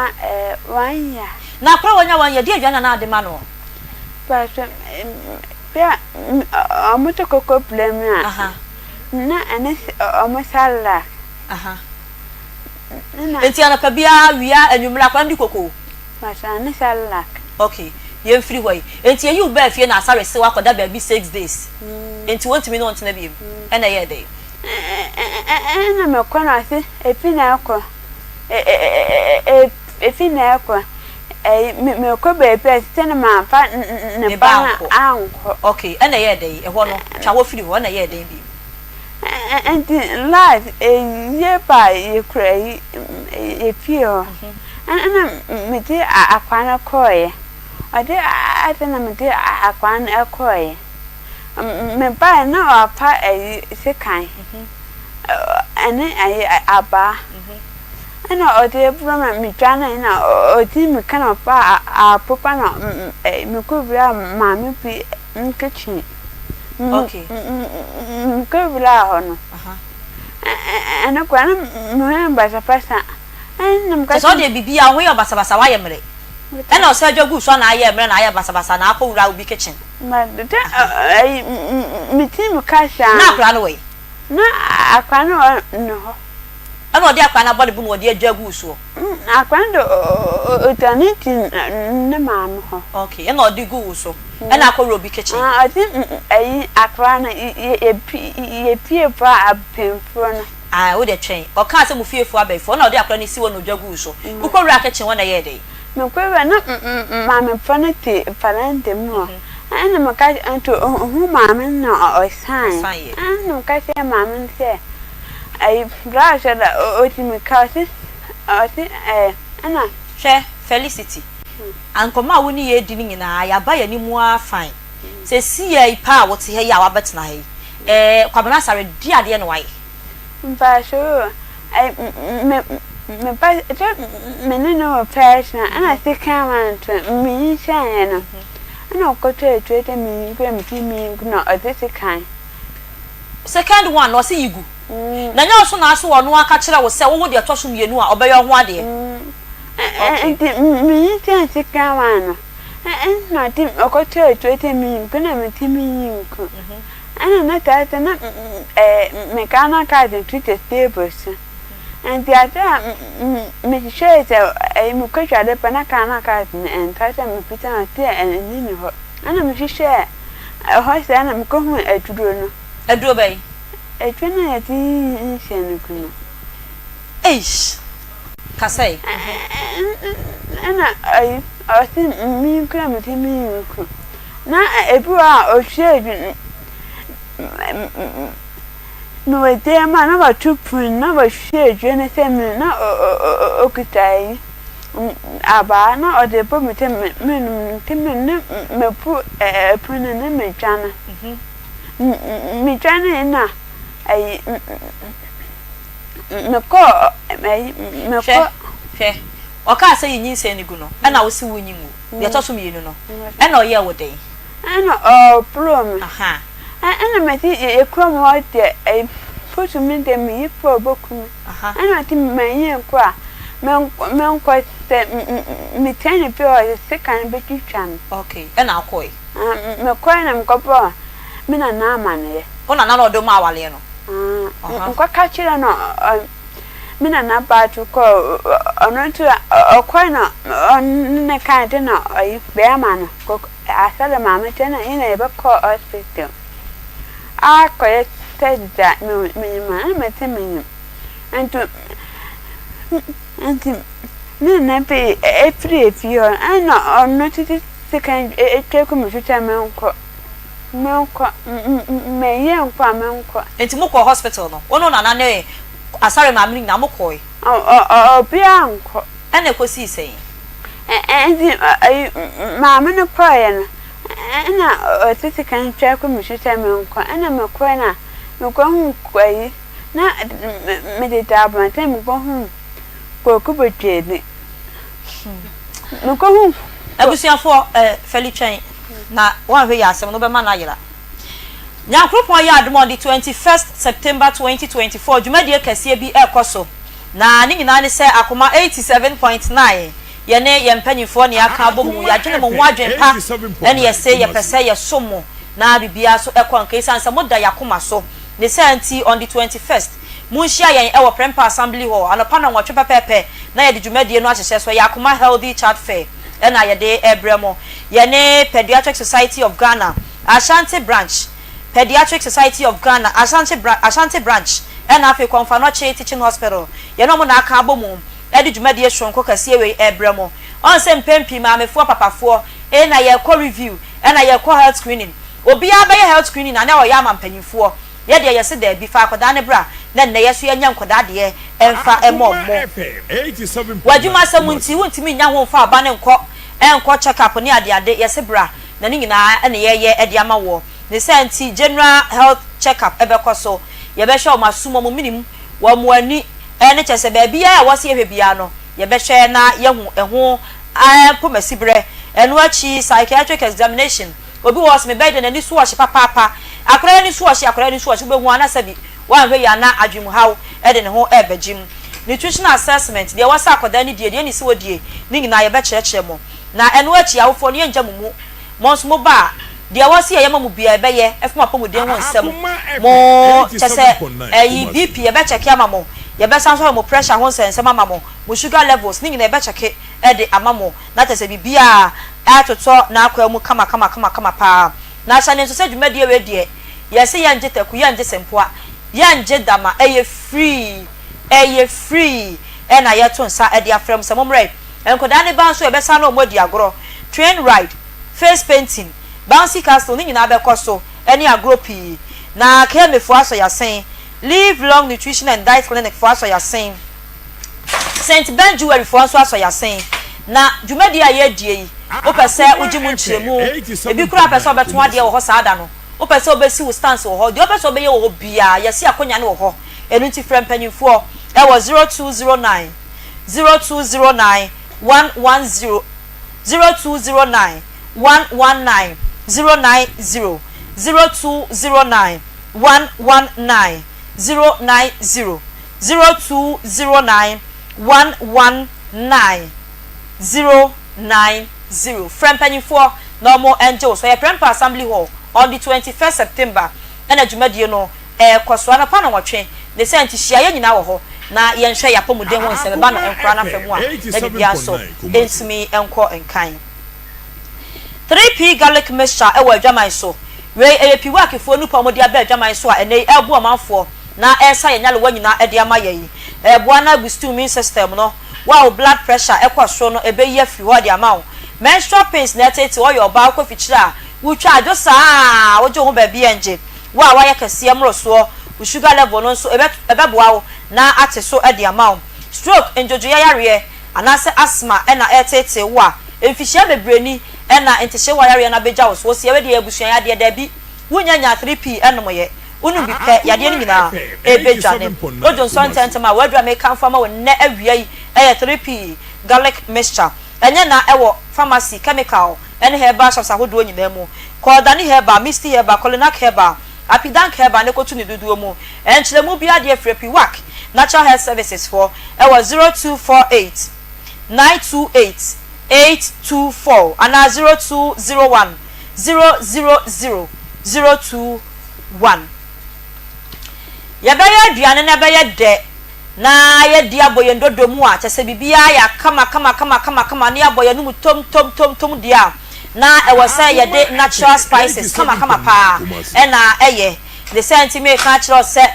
one year. Na akwadaa a wanya one year, deɛ aduane na na ade ma no? Paatwɔ, bere a wɔtɔ koko brɛ me a, na ɛne wɔn salad. Nti anɔpa biara, awia, anwummere, akwadaa no di koko? Paatwɔ, ɛne salad. Ok, yɛmfiri hɔ yi. Nti yɛyi wo baa fie na asare se woakɔda baabi 6 days. Nti wontumi ne wo ntena biom. Ɛna ɛyɛɛ dɛn? Ɛna mekɔ no ɔse efi na ɛkɔ, efi na ɛkɔ. Mekɔ baabi a sɛ na mamfa ne ba no ankɔ. Ok, ɛna ɛyɛɛ dɛn? Ɛhɔ no, twa hɔ firi hɔ, ɛna ɛyɛɛ dɛn bio? Nti last yie ba yɛkura yi yɛpie hɔ ɛna mede akwadaa no kɔeɛ. Ɔde ade na mede akwadaa no kɔeɛ. Mebaeɛ na wafa ayi sekan ɛne ayi abaa ɛna ɔde reboro me medwaneeɛ na ɔdii mirika na ɔfaa apopa na mekɔwuraa maame bi kitchen. Mekɔwuraa hɔ no ɛno koraa na me ho yɛ me basabasa ɛna meka Kyerɛ sɛ ɔdeɛ biribiara wo ho yɛ wo basabasa woayɛ mmerɛ ɛna ɔsan dwa guu so a na ayɛ mmerɛ na ayɛ basabasa na akɔwura obi kitchen. Matete ayi me ti mu ka saa. Na akwadaa no wɔ he? Na akwadaa no wɔ ne hɔ. Ɛna ɔde akwadaa no abɔ ne bo na ɔde adwa guu soɔ. Akwadaa no de ɔdwane ti ne maame hɔ. Okay, ɛna ɔde guu wo so. Ɛna akɔwura obi kitchen. Ɔde ayi akwadaa no yɛpie fo a apemfoɔ no. Ah, wo deɛ twɛn. Ɔkaa sɛ mo fiefoɔ abɛɛfoɔ ɛna ɔde akwadaa no si hɔ na ɔdwa guu so. Wokɔwuraa kitchen hɔ na ɛyɛɛ dɛn? Mekɔwura na maamefoɔ no te faranda mu hɔ. Ɛna meka nti ohuu maame no na ɔsaeɛ. Ɛna meka kyerɛɛ maame no sɛ ayi bra ɔhyɛ da ɔti meka ɔse ɔse ɛɛ ɛna. Hwɛ Felicity, nkɔmmɔ a wo ne yɛn redi no nyinaa yɛaba yɛn anim ara fine. Seesei yi paa a wote ha yi a woabɛtena ha yi, ɛɛ Kwabena Asare, di adeɛ na woayɛ. Mpacho me me ba sɛ me ne no wɔ first no ɛna second one nso menyinsɛneɛ no ɛna ɔkɔtɔ aduro sɛ menyi gu na mese menyi gu na ɔde sekan. Second one no ɔse yi gu na nyɛ ɔso na aso ɔno aka kyerɛ wo sɛ wowo deɛ ɛtɔ so mmienu a ɔbɛyɛ ɔho adeɛ okay. Nti menyinsɛn second one no ɛna ɔde ɔkɔtɔ aduro sɛ menyi gu na mese menyi ngu. Ɛna na taa sɛ na me Ghana card no to table so. Nti ade a mehwehwɛɛ sɛ ɛyi mekɔtwa ade pɛ na Ghana card no ɛnka sɛ mebisa no ɔse ɛnni ne hɔ. Ɛna mehwehwɛɛ ɛhɔ saa na mekɔhuu aduro no. Aduro bɛn? Aduro no a yɛde yiyi nhyɛ no gu no. Eish! Kasa yi. Ɛna ayi ɔse menkura mese menku. Na ebi wɔ hɔ a ɔhwie gu mewɔ dan mu a na wato pon na wahwie aduro no sɛ me na ɔkuta ayi. abaa na ɔde bɔ me sɛ mennom nti me ne mepu ɛpono no na medwane. Medwanee na ayi mekɔɔ ayi mekɔ. Hwɛ, hwɛ, ɔkaa sɛ yi nyinsɛn no gu no, ɛna wose wonyi ngu. Deɛ ɛtɔ so mmienu no, ɛna ɔyɛɛ wo dɛn? Ɛna ɔboroo me. Ɛna mese yɛ kurom hɔ deɛ ɛyi pusu me deɛ meyi pɛ ɔbɛku me. Ɛna ɔse manyi ankɔ a menkɔ sɛ metia ne fie hɔ a ɔde sekan bɛtwitwa me. Okay, ɛna wokɔe? Mekɔe na mekɔbɔɔ me nana amaneɛ. Wo nana na ɔde wo maa awareɛ no? Mekɔka kyerɛɛ no me nana baa to kɔɔ ɔno nso ɔkɔe na ɔne no kae nti na ɔyi bɛɛma no kɔ asɔre maame nkyɛn na yɛn na yɛbɛkɔ hospital akɔyɛ test dza menyim a na mese menyim nti nti me nana bi efiri efie hɔ ɛna ɔno nso de sekan etwa gu me so sɛ menkɔ menkɔ mɛyɛ nkɔ a menkɔ. Nti mokɔɔ hospital no wo ne wo nana ne Asare maame no nyinaa mokɔe? Obiara ankɔ. Ɛna ɛkɔsii sɛn? Nti maame no kɔeɛ no, ɛna ɔte sekan twa kɔ me so sɛ menkɔ. Ɛna mekɔe na mekɔhuu ayi, na mededa abɔnten mekɔhuu Kwaku Botwebi. Mekɔhuu. Abusuafoɔ, Feli twɛn na woanhwɛ yie a asɛm no wobɛma no ayera. Nyankoropɔn yɛ adom a on the 21st September 2024 dwumadie kɛseɛ bi rekɔ so na ne nyinaa ne sɛ Akoma 87.9 yɛne yɛn mpanyinfoɔ ne yɛaka abɔ mu yɛadwene mo ho adwene pa ɛne yɛse yɛpɛ sɛ yɛsom mo na biribiara so ɛkɔ nka esiane sɛ moda yɛakoma so ne saa nti on the 21st monhyia yɛn ɛwɔ Prempeh Assembly Hall anɔpa nnɔnwɔtwe pɛpɛɛpɛ na yɛde dwumadie no ahyehyɛ so ɛyɛ Akoma Healthy Child Fair ɛna yɛde rebrɛ mo yɛne Pediatric Society of Ghana Ashanti Branch, Pediatric Society of Ghana, Ashanti Ashanti Branch, ɛna afei Komfo-Anokye Teaching Hospital. Yɛne wɔn na aka abɔ mu de dwumadie soronko kɛseɛ wei rebrɛ mo. Ɔn sɛ mpɛn pii maamefoɔ, papafoɔ, ee na yɛrekɔ review, ɛna yɛrekɔ health screening. Obiara bɛyɛ health screening a na ɔyɛ ama mpanyinfoɔ. Yɛ deɛ yɛse daabi, fa akwadaa no bra na nnɛ yɛso yɛnyɛ nkwadaa deɛ mfa mmɔ mo. W'adwuma asɛm nti wontumi nnya ho mfa aba no nkɔ nkɔ check up ne adeade, yɛse bra na ne nyinaa na yɛyɛ de ama woɔ. Ne saa nti general health check up bɛkɔ so, yɛbɛhwɛ wɔn asom, wɔn menem, wɔn ani, ne kyerɛ sɛ baabiara a ɛwɔ sɛ yɛhwɛ biara no yɛbɛhwɛ na yɛahu ɛho mpomasiberɛ. Ɛno akyi psychiatric examination, obi wɔ hɔ sɛ mebɛyɛ dɛn n'ani so ɔhye papaapa, akwadaa yi ani so ɔhye, akwadaa yi ani so ɔhye, wobɛhu a na sɛbi wanhwɛ yie a na adwenemuhaw de ne ho rebɛgyem. Nutritional assessment, deɛ ɛwɔ sɛ akwadaa no die, deɛ ɛnni sɛ ɔdie, ne nyinaa yɛbɛkyerɛkyerɛ mo. Na ɛno akyi, awofoɔ no, yɛnngya mo mu. Mo nso moba a, deɛ ɛwɔ sɛ yɛyɛ ma mo biara, yɛbɛyɛ, ɛfa mo apɔmuden ho nsɛm, mo, kyerɛ sɛ, ɛyi, BP, yɛbɛkyɛke ama mo, yɛbɛsan nso ahwɛ mo pressure ho nsɛnsɛm ama mo, mo sugar levels, ne nyinaa yɛbɛkyɛke de ama mo, na kyerɛ sɛ biribiara atotɔ n'akwan mu kama kama kama kama pa ara. Na hyɛ no nso sɛ dwumadie wei deɛ, yɛse yɛnngye taku, yɛnngye sempoa, yɛnngye dama, ɛyɛ free, ɛyɛ free, ɛna yɛto nsa de afrɛ mo sɛ mommrɛ. Nkwadaa no ba nso a, yɛbɛsan ne wɔn adi agorɔ. Train ride, face painting, bouncy castle, ne nyinaa bɛkɔ so, ne agorɔ pii. Na KMA foɔ asɔ yɛn asen, Live Long Nutrition and Diet Clinic foɔ asɔ yɛn asen, Saint Ben Jewelry foɔ nso asɔ yɛn asen. Na dwumadie a yɛredie yi, wopɛ sɛ wogye mu nkyerɛmu, ebi koraa pɛ sɛ ɔbɛtɔn adeɛ wɔ hɔ saa da no, wopɛ sɛ wobɛsi wo stands wɔ hɔ, deɛ wopɛ sɛ wobɛyɛ wɔ hɔ biara, yɛasi akonnwa no wɔ hɔ. Ɛno nti frɛ mpanimfoɔ wɔ 0209 0209 110 0209 119 090 0209 119 090 0209 119 090 Frɛ mpanyimfoɔ na wɔn ngye wo so. Ɛyɛ Prempeh Assembly Hall on the 21st September ɛna dwumadie no Ɛrekɔ so anɔpa nnɔnwɔtwe, ne saa nti hyia yɛn nyinaa wɔ hɔ na yɛnhwɛ yɛn apɔmuden ho nsɛm, ɛba no nkora no afa mu a, na biribiara nso ntumi nkɔ nkan. 3P Garlic Mixture wɔ adwaman so. Wei ɛyɛ Piwakifoɔ nnupɔ a wɔde aba adwaman so a ɛnnɛ yi ɛreboa ɔmanfoɔ na ɛresa yɛn nyarewa nyinaa de ama yɛn. Ɛreboa na abusti wo immune system no, wo a wo blood pressure kɔ soro no ɛbɛyi afiri hɔ de ama wo. Menstrual pains na ɛreteetee wo, ɔyɛ ɔbaa wokɔ fikyire a wotwa adwo saa a wogye wo ho baabi ɛngye. Wo a woayɛ kɛseɛ mmorosoɔ, wo sugar level no nso ɛbɛboa wo na ate so de ama wo. Stroke, ndwodwoeɛ yareɛ, anaasɛ asthma na ɛreteetee wo a, mfihyia bebree ni na ntehyeewa yareɛ no abɛgya wo so. Wɔsi wei deɛ yɛ abusua yadeɛ. Dabi, wonnya nyaa 3P nomyɛ. Wonom bi pɛ, yadeɛ no nyinaa ɛbɛdwane. Wodwo nsɔ ntɛmntɛm a, w'aduru a mekamfo ama wo nnɛ awia yi yɛ 3P Garlic Mixture. Ɛnyɛ na ɛwɔ pharmacy, chemical ne herbal shops ahodoɔ nyinaa mu. Kɔ Dani Herbal, Misty Herbal, Kolinak Herbal, Apidank Herbal na kɔtu ne dodoɔ mu. Nkyerɛmu biara deɛ frɛ Piwak Natural Health Services foɔ wɔ 0248 928 824 anaa 0201 000 021. Yɛbɛyɛ aduane na ɛbɛyɛ dɛ na yɛadi abɔ yɛn dodo mu a, kyerɛ sɛ biribiara ayɛ akamakamakamakamakama na yɛabɔ yɛn anom tom tom tom tom deɛ a, na ɛwɔ sɛ yɛde natural spices kamakama paa na ɛyɛ. Ne saa nti mereka akyerɛ wo sɛ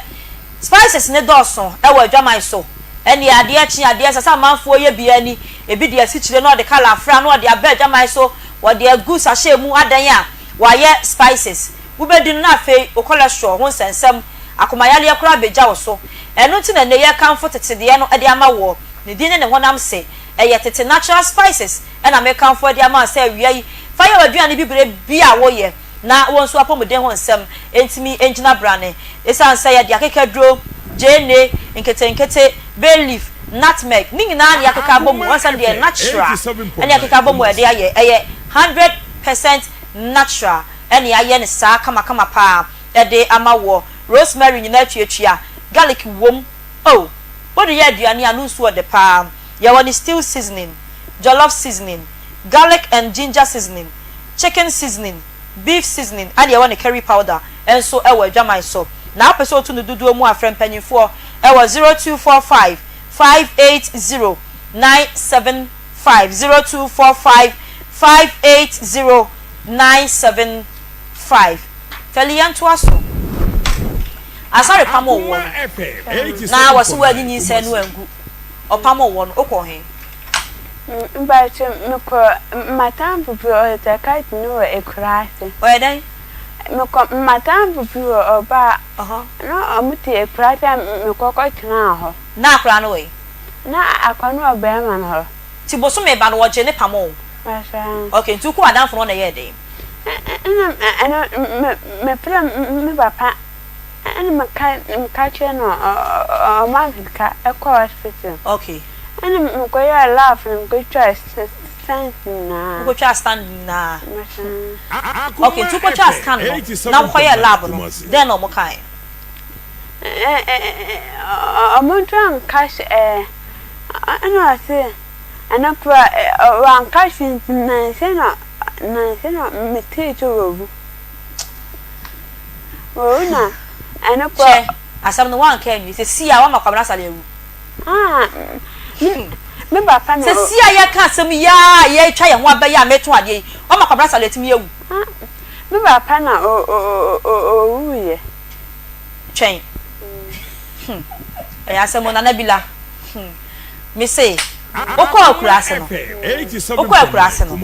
spices no dɔɔso wɔ adwaman so. Ɛnneɛ adeɛ kye adeɛ ɛsɛ sɛ amanfoɔ yɛ bi ara ni. Ebi de asikyire na ɔde colour afra na ɔde aba adwaman so, wɔde agu sachet mu adan a wɔayɛ spices. Wobɛdi no na afei wo cholesterol ho nsɛnsɛm, akomayareɛ koraa bɛgya wo so. Ɛno nti na nnɛ yɛrekamfo tete deɛ no de ama woɔ. Ne din ne ne honam se. Ɛyɛ tete natural spices na mekamfo de ama wo sɛ awia yi fa yɛ w'aduane bi berɛ bi a woyɛ na wo nso w'apɔmuden ho nsɛm ntumi ngyina brane. Esiane sɛ yɛde akekaduro, gyeene, nketenkete, bay leaf, nutmeg, ne nyinaa na yɛakeka abɔ mu, wɔn nsɛm deɛ natural na yɛakeka abɔ mu a yɛde ayɛ, ɛyɛ 100% natural na yɛayɛ no saa kamakama paa de ama woɔ. Rosemary nyinaa tuatua, garlic wom, oh, wode yɛ aduane a ano nsuo ɔdɛ paa. Yɛwɔ ne stew seasoning, jollof seasoning, garlic and ginger seasoning, chicken seasoning, beef seasoning ɛna yɛwɔ ne curry powder nso wɔ adwaman so. Na wopɛ sɛ wotu no dodoɔ mu a frɛ mpanyinfoɔ wɔ 0245 580 975, 0245 580 975. Feli yɛntoa so. Asare pamoo woɔ no na wɔse woanyi nyinsɛn no angu. Ɔpamoo woɔ no wokɔɔ he? Mpakyɛ mekɔ m'atamfo bi hɔ psychiatry no wɔ ekuraase. Ɔyɛ dɛn? Mekɔ m'atamfo bi hɔ ɔbaa na ɔmo te ekuraase a mekɔ kɔ tenaa hɔ. Na akora no wɔ he? Na akora no wɔ bɛɛma no hɔ. Nti bosome ba no wɔgyee ne pamoo wo? Mpakyɛ. Ok nti wokɔ w'adamfo no hɔ na ɛyɛɛ dɛn? Ɛna ɛno me frɛ me papa. Ɛna meka meka kyerɛ no ɔma me sika kɔ hospital. Okay. Ɛna mekɔ yɛɛ lab na mekɔ twaa scan nyinaa. Wokɔ twaa scan nyinaa. Okay nti wokɔ twaa scan no na wokɔ yɛɛ lab no dɛn na ɔmo kae? Ɔmo nso anka hwee ɛɛ ɛna ɔse ɛno koraa wanka hwee nti nansa na nansa na metee sɛ wawu. Wawu na ɛno kɔ. Kyɛ asɛm no wanka anwie. Sɛsi a wama Kwabena Asare awu. Ah, me, me papa na. Sɛsi a yɛka asɛm yi a yɛretwa yɛn ho aba yi a meto adeɛ yi, wama Kwabena Asare atumi awu. Ah, me papa na owuiɛ. Twɛn. Hmm. Ɛyɛ asɛm o, Nana Bila. Hmm. Me se, wokɔɔ akuraase no, wokɔɔ akuraase no.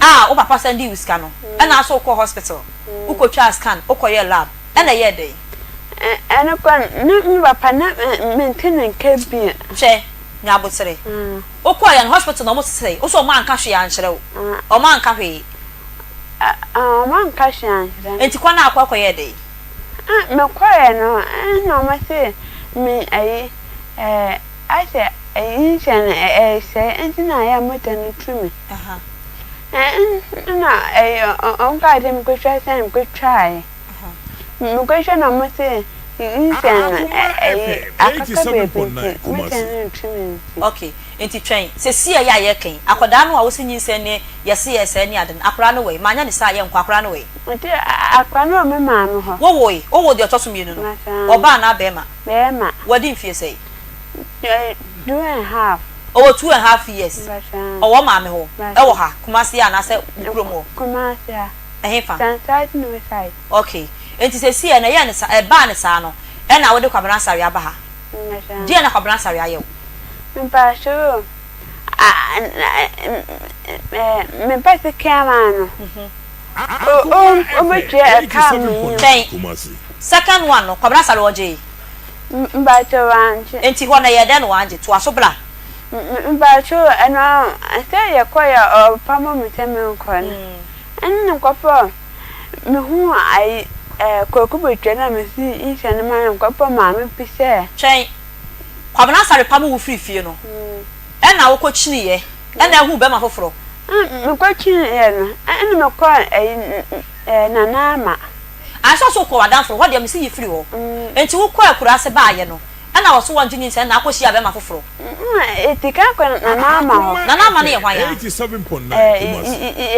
Ah wo papa san dii wo sika no ɛna aso wokɔɔ hospital wokɔ twaa scan wokɔ yɛɛ lab ɛna ɛyɛɛ dɛn. Ɛno koraa no na me papa na mente ne nka bio. Hwɛ nya abotere wokɔɔ yɛ no hospital na ɔmo sesɛe wo sɛ ɔmo anka hwee ankyerɛ wo ɔmo anka hwee. Ɔmo anka hwee ankyerɛ me. Nti kɔ na akɔ akɔ yɛɛ dɛn. Ah mekɔɛ no ɛna ɔmo se me ayi ɛɛ asɛ ayi nhyɛ no ɛɛsɛe nti na ayɛ a mogya no tu me. Nna ɔmo kaa sɛ mekotwa scan mekotwaeɛ. Mekotwa na ɔmo se nyinsɛn no ɛyi akaka baabi nti mogya no retu me nti. Okay, nti twɛn, sesie yi a yɛreka yi, akwadaa no a wose nyinsɛn ne yɛse yɛresɛe ne ade no, akwadaa no wɔ he? Manyɛ ne saa a yɛnkɔ, akwadaa no wɔ he? Nti akwadaa no wɔ me maame hɔ. Wowoe? Wowoo deɛ ɔtɔ so mmienu no? Ɔbaa anaa bɛɛma? Bɛɛma. Wadi mfie sɛn? Two and half. Ɔwɔ two and half years. Ɔwɔ maame hɔ. Ɛwɔ ha, Kumasi ha anaasɛ wo kurom hɔ? Kumasi ha. Ɛhefa? Sansati no side. Okay. Enti seesei ɛ, na ɛyɛɛ no saa, ɛbaa no saa no, ɛna wode Kwabena Asare aba ha. Deɛn na Kwabena Asare ayɛ wo? Mpakyɛw o, me ba sika maa no, ɔbɛtua ɛka a mennim. Twɛn, second one no, Kwabena Asare ɔgyee? Mpakyɛw wangye. Enti hɔ no ɛyɛɛ dɛn na wangye? Toa so bra. Mpakyɛw ɛno sɛ yɛkɔe a ɔpamo me sɛ menkɔ no ɛne mekɔfaa mehuu ayi ɛɛ kwaku betwa na mesi nhyɛ no ma no mekɔfaa maame bi sɛ. Twɛn, Kwabena Asare pamo wo firi fie no ɛna wokɔ kyiniiɛ ɛna ahuu bɛma foforɔ? Mekɔ kyiniiɛ no ɛna mekɔɔ ayi ɛɛ Nana Ama. Ansa sɛ wokɔ w'adamfo hɔ deɛ mesi yi firi hɔ nti wokɔ akuraase baayɛ no Ɛna ɔso wɔngye nyinsɛn na akɔ hyia bɛma foforɔ. Na yɛdi kan kɔ Nana Ama hɔ. Nana Ama no yɛ hwan a? Yɛ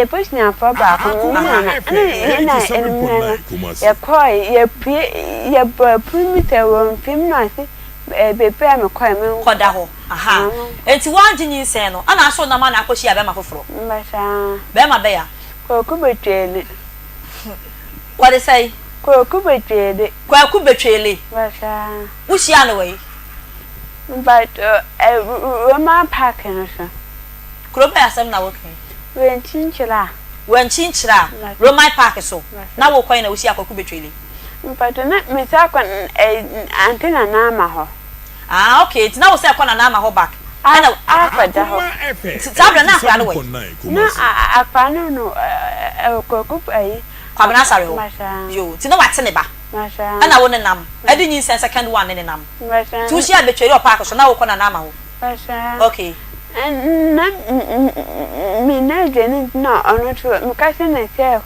busuafoɔ baako no ne nana. Ɛna yɛn na anwummerɛ no yɛkɔɔe yɛpue yɛbɔɔ pono mu sɛ wɔmfim na ɔse baabi a mekɔɔe menkɔ. Kɔda hɔ aha Enti woangye nyinsɛn no ɛna aso nam ana akɔ hyia bɛma foforɔ? Mbasaa. Bɛma bɛn a? Kwaku Betwele. Wɔde sɛn? Kwaku Betwele. Kwaku Betwele. Basaa. Wo hyiaa no wɔ he? Mpakyɛw, ɛ, Roman Park no so. Kuro bɛn asɛm na woka yi? Wenkyinkyira. Wenkyinkyira, Roman Park so. Na wokɔ he na wohyiaa Kwaku Betwele? Mpakyɛw, na mesan kɔ ɛ, Ante Nana Ama hɔ. Ah, okay, nti na wo sɛ kɔ Nana Ama hɔ back? Ɛna. Akɔda hɔ. Nti saa berɛ no na akwadaa no wɔ he? Na akwadaa no no, ɛ, Kwaku ayi. Kwabena Asare hɔ. Yoo, nti na wate ne ba. Ɛna wo nenam ɛde nyinsɛn second one ne nenam nti wo hyia betweri wɔ park so na wo kɔ nana ama hɔ okay. Na me na aduane nti na ɔno nso meka kyerɛ no sɛ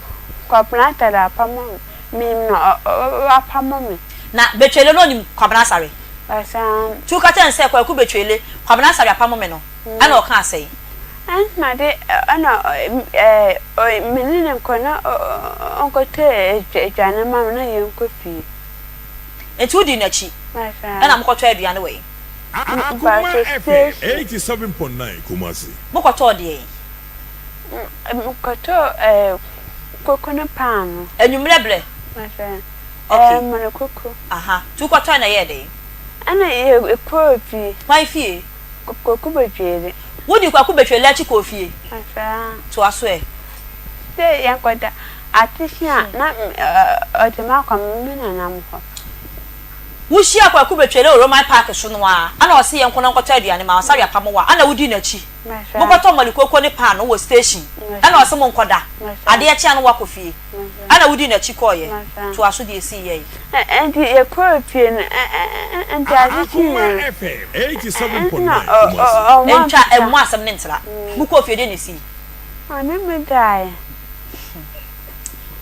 Kwabena Asare apamo me menim no wapamo me. Na betwele no onim Kwabena Asare nti wo ka kyerɛ no sɛ Kwaku betwele Kwabena Asare apamo me no ɛna ɔkaa sɛn. Ɛna de ɛna ɛɛ me ne no nkɔ na ɔnkɔtɔ aduane ma me na yɛnkɔ fie. Nti wodii n'akyi ɛna mokɔtɔɔ aduane wɔ he? Akoma FM 87.9 Kumasi. Mokɔtɔɔ deɛn? Mekɔtɔɔ ɛɛ koko ne paano. Anwummerɛ berɛ? Okay. Ɛɛ mene koko. Aha, nti wokɔtɔe na ɛyɛɛ dɛn? Ɛna yɛkɔɔ fie. Hwan fie? Kwaku Betwele. Wodii Kwaku Betwele akyi kɔɔ fie? Saa. Toa so ɛ. Sɛ yɛnkɔda atifi a, na ɔde me akɔ me nananom hɔ. Wohyiaa Kwaku Betwele wɔ Roman Park so no ara, ɛna ɔse yɛnkɔ na ɔnkɔtɔ aduane ma Asare Apamowa, ɛna wodii n'akyi. Mokɔtɔ mmɔle koko ne paano wɔ station, ɛna ɔse monkɔda. Adeɛ kye a na woakɔ fie. Ɛna wodii n'akyi kɔeɛ. Toa so deɛ ɛsii yɛe. Enti yɛkɔɔ fie no, enti ade kyeeɛ no, ɛnna ɔma. Ntwa ɛmu asɛm no ntra. Mokɔɔ fie deɛ na ɛsii? Ɔne me daeɛ.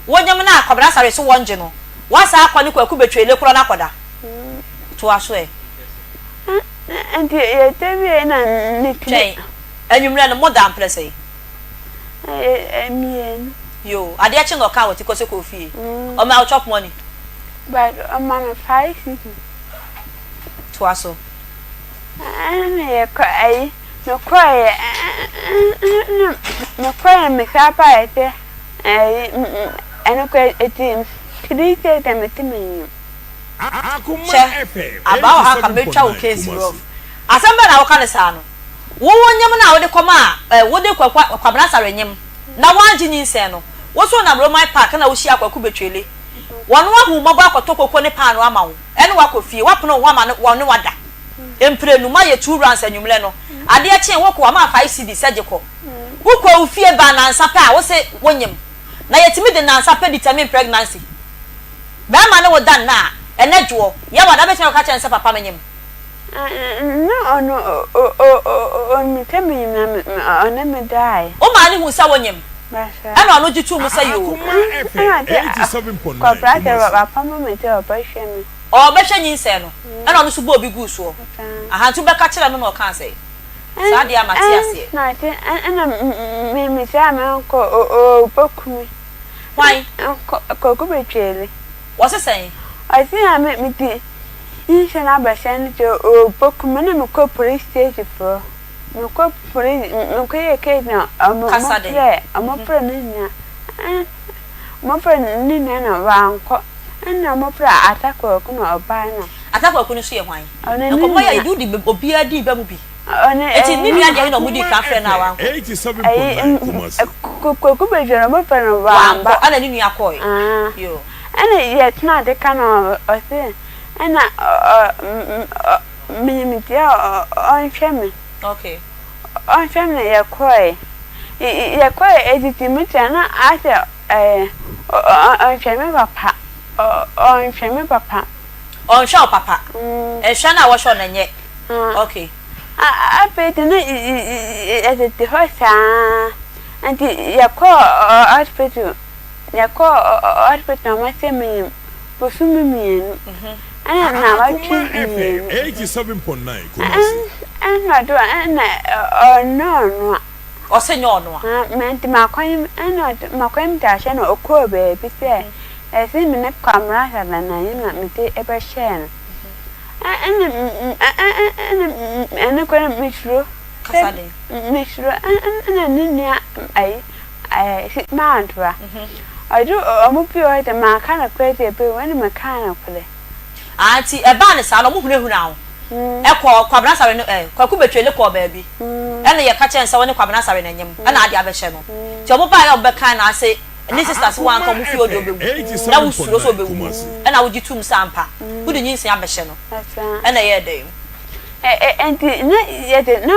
Wonyem no a Kwabena Asare so wɔngye no, woasan akɔ ne Kwaku Betwele korɔ no akɔda? Toa so ɛ. Enti yɛda wieeɛ na ne tiri. Twɛn, anwummerɛ no modaa mprɛ sɛn? Mmienu. Yoo, adeɛ kye na ɔkaa wɔ ti kɔ sɛ kɔɔ fie. Ɔmaa wo chop money? But ɔma me 5 cedi. Toa so. Ɛna yɛkɔ ayi, mekɔeɛ, ɛna mekɔeɛ mesan baeɛ sɛ ayi, ɛno koraa ɛti 3 days a mete m'anim. Hwɛ, abaa wɔ ha nka mɛtwa wo case rough. Asɛm bɛn na woka no saa no? Wo wo nyem no a wode kɔmaa eh, wode Kwaku Kwabena Asare nyem na woangye nyinsɛn no, wo nso wonam Roman Park na wohyiaa Kwaku Betwele. Wɔno ahu wo mmɔbɔ akɔtɔ koko ne paanoo ama wo, ɛne wo akɔ fie, woapono wo ho ama no, wɔne wo ada. Mprenu, moayɛ two rounds anwummerɛ no, adeɛ kyee wokɔ, wama wo 5 cedis sɛ gye kɔ. Wokɔ wo fie baa nnansa pɛ a, wose wonyem. Na yɛtumi de nnansa pɛ determine pregnancy. Bɛrima ne wo da nna a, ɛnɛ dwoɔ, yɛwada wobɛtumi akɔka kyerɛ no sɛ papa menyem. Na ɔno ɔnim sɛ menyem na ɔne me daeɛ. Wo maa no huu sɛ wonyem? Ɛna ɔno gye too mu sɛ yoo. Ɛna ɔse kɔbra sɛ wapamo me sɛ ɔbɛhwɛ me. Ɔbɛhwɛ nyinsɛn no. Ɛna ɔno nso bɔɔ bi guu soɔ. Aha nti wobɛka kyerɛɛ no na ɔkaa sɛn? Saa deɛ a mate aseɛ. Ɛna ɔse ɛna me mehyia me uncle ɔbɛku me. Hwan? Kwaku Betwele. Wɔse sɛn? Ɔse na me mede nhyɛ no abɛhyɛ no sɛ ɔbɛku me na mekɔ police station foɔ mekɔ police mekɔ yɛ case na ɔmo Kasa den. frɛ ɔmo frɛ ne nua ɔmo frɛ ne nua na wankɔ ɛna ɔmo frɛ Ata Kwaku na ɔbae na. Ata Kwaku no nso yɛ hwan? Ɔno ne Nkɔmmɔ yi a nua. yɛde wodi obiara din ba mu bi. Ɔno Enti ne ɛyɛ nua deɛ he na ɔmo dii kan frɛ no a wankɔ? Ɛyi Kwaku Betwele no ɔmo frɛ no Wankɔ wamba. ɛna ne nua kɔe. Aah. Yoo. Ɛna yɛtena ade ka no ɔse ɛna menim deɛ ɔnhwɛ me. Okay. Ɔnhwɛ me na yɛkɔe. Yɛkɔe edidi mu kyerɛ na asɛ ɛɛ ɔnhwɛ me papa. Ɔnhwɛ me papa. Ɔnhwɛ wo papa. Nhwɛ no a wɔhwɛ wo no nyɛ. Okay. Afei de na yɛtete hɔ saa nti yɛkɔɔ hospital yɛkɔɔ hospital na wɔse menyem bosome mmienu ɛna nnawɔtwe mmienu ɛna ɔde ɛna ɔnyɛ ɔno a. Ɔse nyɛ ɔno a. Nti makɔnyem ɛna ɔde makɔnyem de ahyɛ no ɔkɔɔ baabi sɛ ɛsɛ me ne Kwamina Sadanayim na mede bɛhyɛɛ no. Ɛna ɛna ɛno koraa mesuro Kasa den. Mesuro ɛna ne nua ayi ɛɛ Mantoa ɔde ɔmo pii hɔ sɛ maka nokorɛ sɛ ɛbɛwu ɛna mekaa nokorɛ. Ah nti ɛbaa no saa no ɔmo hunahunaa wo ɛkɔɔ Kwabena Asare no ɛɛ Kwaku Betwele kɔɔ baabi ɛna yɛka kyerɛ no sɛ wo ne Kwabena Asare na ɛnyem ɛna ade abɛhyɛ no nti ɔmo baeɛ a ɔmo bɛkae no ase Ne sista se wanka ɔmo fie hɔ deɛ ɔbɛwu na wo suro sɛ ɔbɛwu ɛna wogye tum sɛ ampa wode nyinsɛn abɛhyɛ no ɛna ɛyɛɛ dɛn? Nti na yɛde na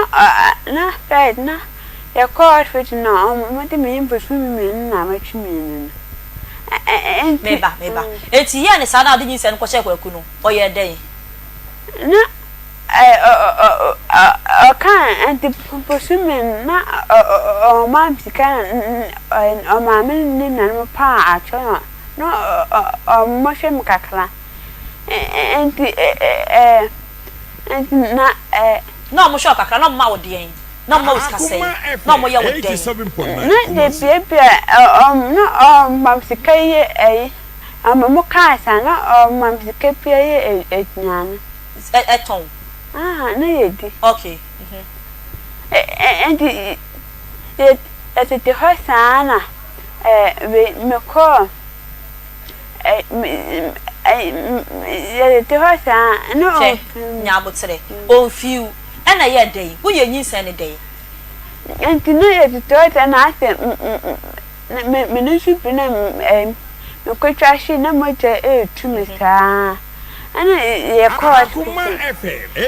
na first na yɛkɔ hospital na ɔmo de me bosome mmienu na awɔtwe mmienu no nti. Meba meba nti yɛɛ ne saa na wode nyinsɛn no kɔhyɛɛ Kwaku no ɔyɛɛ dɛn? Na Ɔkaa nti bosome no na ɔma me sika na ɔmaa me ne ne nuanom paa akyɛw na na ɔmo hwɛ me kakra nti nti na. Na ɔmo hwɛ wo kakra na ɔmo ma wo deɛn? Na ɔmo ma wo sika sɛn? Na ɔmo yɛ wo dɛn? Na de biabia na ɔma me sika yɛ ɛyi ɔmo kaa saa na ɔma me sika pia yɛ aduane. Ɛtɔn. Ah, na yɛdi. Okay. Mhm. Nti yɛtete hɔ saa na wei mekɔɔ yɛtete hɔ saa na Hwɛ, nya aboterɛ. Ɔmfiw. Ɛna ɛyɛɛ dɛn? Woyɛ nyinsɛn no dɛn? Nti na yɛtete hɔ saa na asɛ me me no nso bi na mekɔtwa hye na mogya retu me saa. Ɛna yɛkɔɔ hospital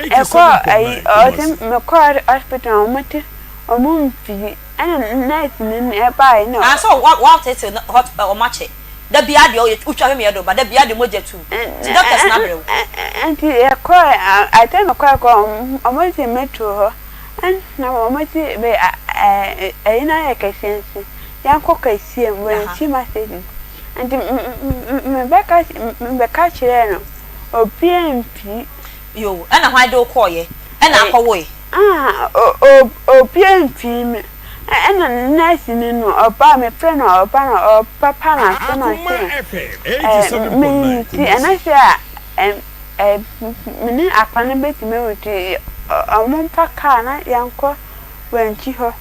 yɛkɔɔ ayi ɔse mekɔɔ hospital a ɔmo te ɔmo mfiri ɛna nurse ni no ɛbaeɛ na. Ah so wa wa tete no hot ɔmo akyɛ da biara deɛ ɔyɛ wotwa hwɛ me yɛ do ba da biara deɛ mogya tu nti doctors no abrɛ wo. Nti yɛkɔɔ atɛ mekɔɔ kɔ ɔmo de me too hɔ ɛna ɔmo se bɛ ɛyi no ayɛ kɛseɛ nti yɛnkɔ kɛseɛ mu wɔnsi m'asɛm. Nti mebɛka mebɛka kyerɛɛ no, obiaa mfiri. Yoo, ɛna hwan de wo kɔɔeɛ? Ɛna akɔwoe? Ah, obiaa mfiri me. Ɛna nɛɛseni no ɔbaa, mefrɛ no ɔba na ɔpapa m'aso na ɔse, eh, meyi me ti, ɛnyɛ sɛ a eh, me ne akwa no bɛtumi awu nti ɔmo mfa kaa na yɛnkɔ Wankyi hɔ.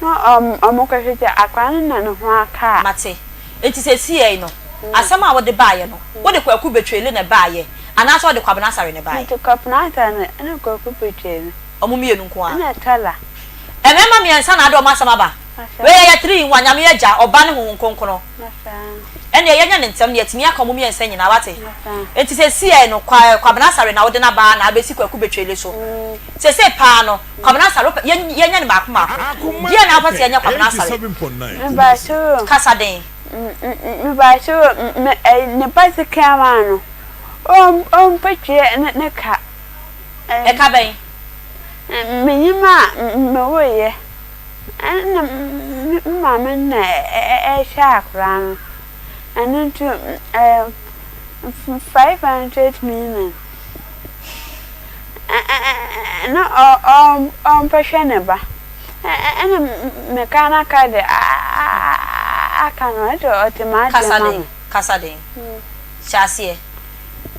Na wɔkɔhwɛ sɛ akwadaa no na ne ho aka a. Mate. Enti seesei no, asɛm a wode baeɛ no, wode Kwaku Betwele na ɛbaeɛ anaasɛ wode Kwabena Asare na ɛbaeɛ? Mede Kwabena Asare ne Kwaku Betwele. Wɔn mmienu nko ara? Ɛna Tala. Mmarima mmiɛnsa na ade wɔn asɛm aba? Wei ɛyɛ three in one, Nyame Agya, Ɔba ne Honhom Kronkron. Ɛnneɛ yɛnyɛ no ntɛm na yɛatumi aka wɔn mmiɛnsa nyinaa, woate? Enti seesei no, Kwabena Asare na wode no aba na abɛsi Kwaku Betwele so. Seesei paa no, Kwabena Asare, wopɛ, yɛn, yɛnyɛ no baako baako. Akoma Deɛn na wopɛ sɛ FM yɛnyɛ Kwabena Asare? 87.9 Me Kumasi. ba Kasa den. Me ba me ɛyi ne ba sika ma no ɔm ɔmpɛtua ne ne ka. Ɛka bɛn? Me nyim a me woeɛ ɛna me maame na ɛhwɛ akwadaa no ɛno nti ɛɛ 500 million. Na ɔmpɛhwɛ ne ba. Ɛna me ka na ka de aka no ɛde ɔte m'adeɛ Kasa ma den, me. kasa den. Hyɛ aseɛ.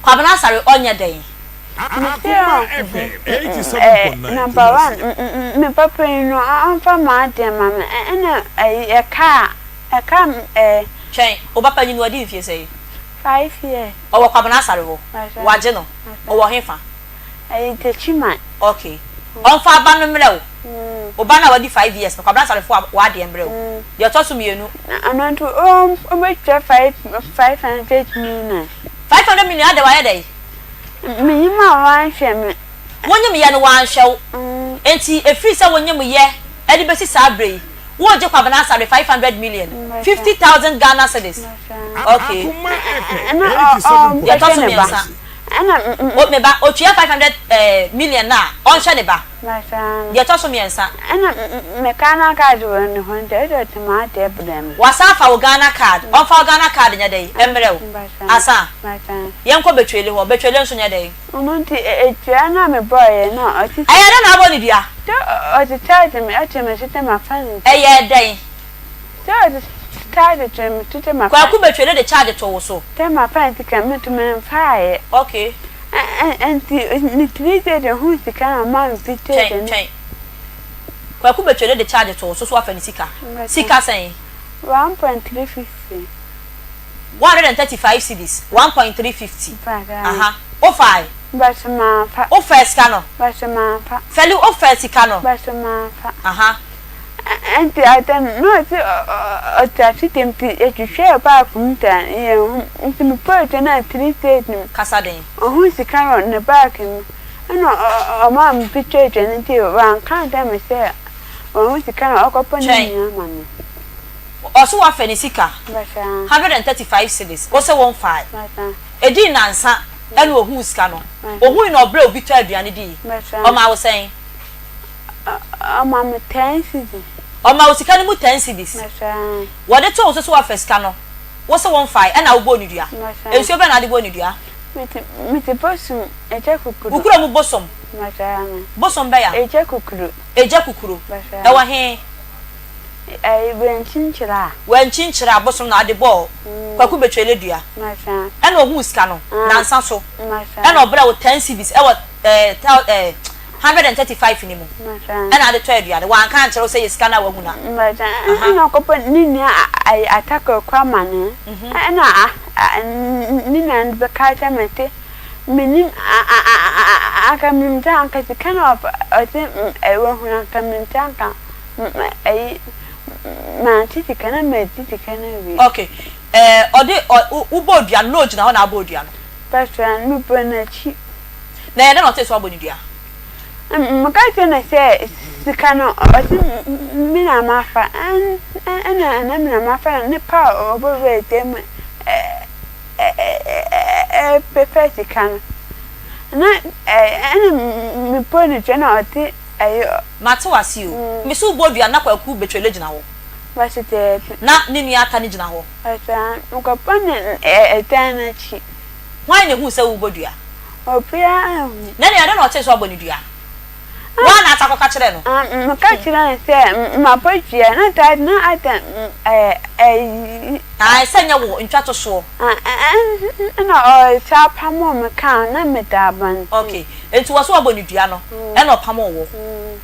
Kwabena Asare ɔnyɛ dɛn? Mese Akoma o, FM 87.9 number one, Kumasi. me ba panin no ɔmfa m'adeɛ ma me ɛna ɛyi ɛka a ɛka ɛɛ. Twɛn, wo ba panin no wadi mfie sɛn? 5 years. Ɔwɔ Kwabena Asare hɔ? Wagye no? Ɔwɔ hefa? Ɛyɛ Techiman. Ok. Ɔmfa aba no mmerɛ wo. Wo ba no a wadi 5 years no, Kwabena Asare fo w'adeɛ mmerɛ wo. Deɛ ɔtɔ so mmienu. Ɔno nso ɔbɛtua 500 million. 500 million adɛn wayɛ dɛn? Menyim a wanhwɛ me. Wonyim yɛ no wanhwɛ wo. Enti ɛfiri sɛ wonyem yɛ de bɛsi saa berɛ yi, woregye Kwabena Asare 500 million, 50,000 Ghana cedis. Okay. Akoma FM Ɛna ɔ ɔ Deɛ ɛtɔ ɔhwɛ so ne ba. mmiɛnsa. Ɛna O, me ba, ɔtua 500 eh, million no a, ɔnhwɛ ne ba. Deɛ ɛtɔ so mmiɛnsa. Ɛna me Ghana card wɔ ne hɔ nti ɛsɛ ɔtumi adeɛ brɛ me. Wasan afa wo Ghana card, ɔmfa wo Ghana card nyɛ dɛn? Mmrɛ wo. Asa. Yɛnkɔ Betwele hɔ, Betwele nso nyɛ dɛn? Ɔno nti etua no a mebɔeɛ no ɔte. Ɛyɛ dɛn na abɔ ne dua? Sɛ ɔte charge me ɛkyɛ me so sɛ mafa ne. Ɛyɛ dɛn? Sɛ ɔte charge kyerɛ me so sɛ mafa. Kwaku Betwele de charge too wo so. Sɛ mafa ne sika me nso memfaeɛ. Okay. Nti ne 3 days ɔhuu sika na ɔmaa me 50 Twɛn, no. twɛn. Kwaku Betwele de charge too wo so so wafa ne sika. Sika sɛn? 1.350. 135 cedis, 1.350. Aha. Wofae? Bɛso mamfa. Wofaa sika no? Bɛso mamfa. Fɛli, wofaa sika no? Bɛso mamfa. Aha. Nti ata no, na ɔse ɔte ase nti yɛhwehwɛɛ baako mu saa yɛnhu. Nti mekɔɔ akyire na 3 days no. Kasa den. Ɔhuu sika wɔ ne baage mu ɛna ɔmaa me picture aduane nti wanka ankyerɛ me sɛ wahu sika na ɔkɔpɛ ne Twɛn. nua ama me. Ɔse wafɛ ne sika 135 cedis, wose wonfae. Edii nnansa ɛna ohuu sika no. Ohui na ɔbrɛɛ obi tɔɔ aduane dii. Ɔmaa wo sɛn? Ɔmaa me ten cedis. Ɔmaa wo sika no mu ten cedis. Wɔde too wo so sɛ wafɛ sika no, wose wonfae, ɛna wobɔɔ no dua. Nsuo bɛn na wode bɔɔ no dua? Mete bosom, Egya Kukuru. Wo kura mu bosom? Bosom bɛn a? Egya Kukuru. Egya Kukuru. Ɛwɔ he? Ɛyi wɛnkyi a. Wɛnkyi nkyerɛ a bosom na ɔde bɔɔ Kwaku Betwele dua. Ɛna ohuu sika no nansa so. Ɛna ɔbrɛɛ wo ten cedis ɛwɔ ɛɛ thou ɛɛ 135 no mu. Ɛna ade tɔɔ aduane. Wanka ankyerɛ wo sɛ yɛ sika no a wahu no a. Ɛna ɔkɔbɔ ne nua ayi atakora ama no. Ɛna ne nua no bɛka kyerɛ me se menim anka menim sɛ anka sika no a ɔse wahu no anka menim sɛ anka. Ayi, mante sika na madi sika no awie. Ok, eh, ɔde, ɔ, wo bɔɔ dua no, na ogyina hɔ na abɔɔ dua no? Pastor, me bɔ n'akyi. Na ɛyɛ dɛn na ɔtee sɛ wabɔ ne dua? Meka kyerɛ no sɛ sika no, ɔse me na mafa, ɛna na me na mafa na nipa a ɔbɔ wura dan mu ɛpɛ sika no, na ɛna mebɔ ne dua na ɔde ayi. Mate wo ase o. Me so wobɔ dua na Kwaku Betwele gyina hɔ. Mate daabi. Na ne nua Ata no gyina hɔ. Ɔtaa, mekɔbɔ no ɛdan no akyi. Hwan na ehuu sɛ worebɔ dua? Obiara anhu. Na nea dɛn na ɔtee sɛ wɔabɔ no dua? Woa na Ata kɔka kyerɛɛ no? Meka kyerɛɛ no sɛ mabɔ dua na taa na Ata ayi. Ae, sɛ nyɛ wo ntwatosoɔ. Ɛna ɔsan pamoo me kaa ho na meda abɔnten. Okay, nti wɔ sɛ wɔabɔ no dua no ɛna ɔpamoo wo.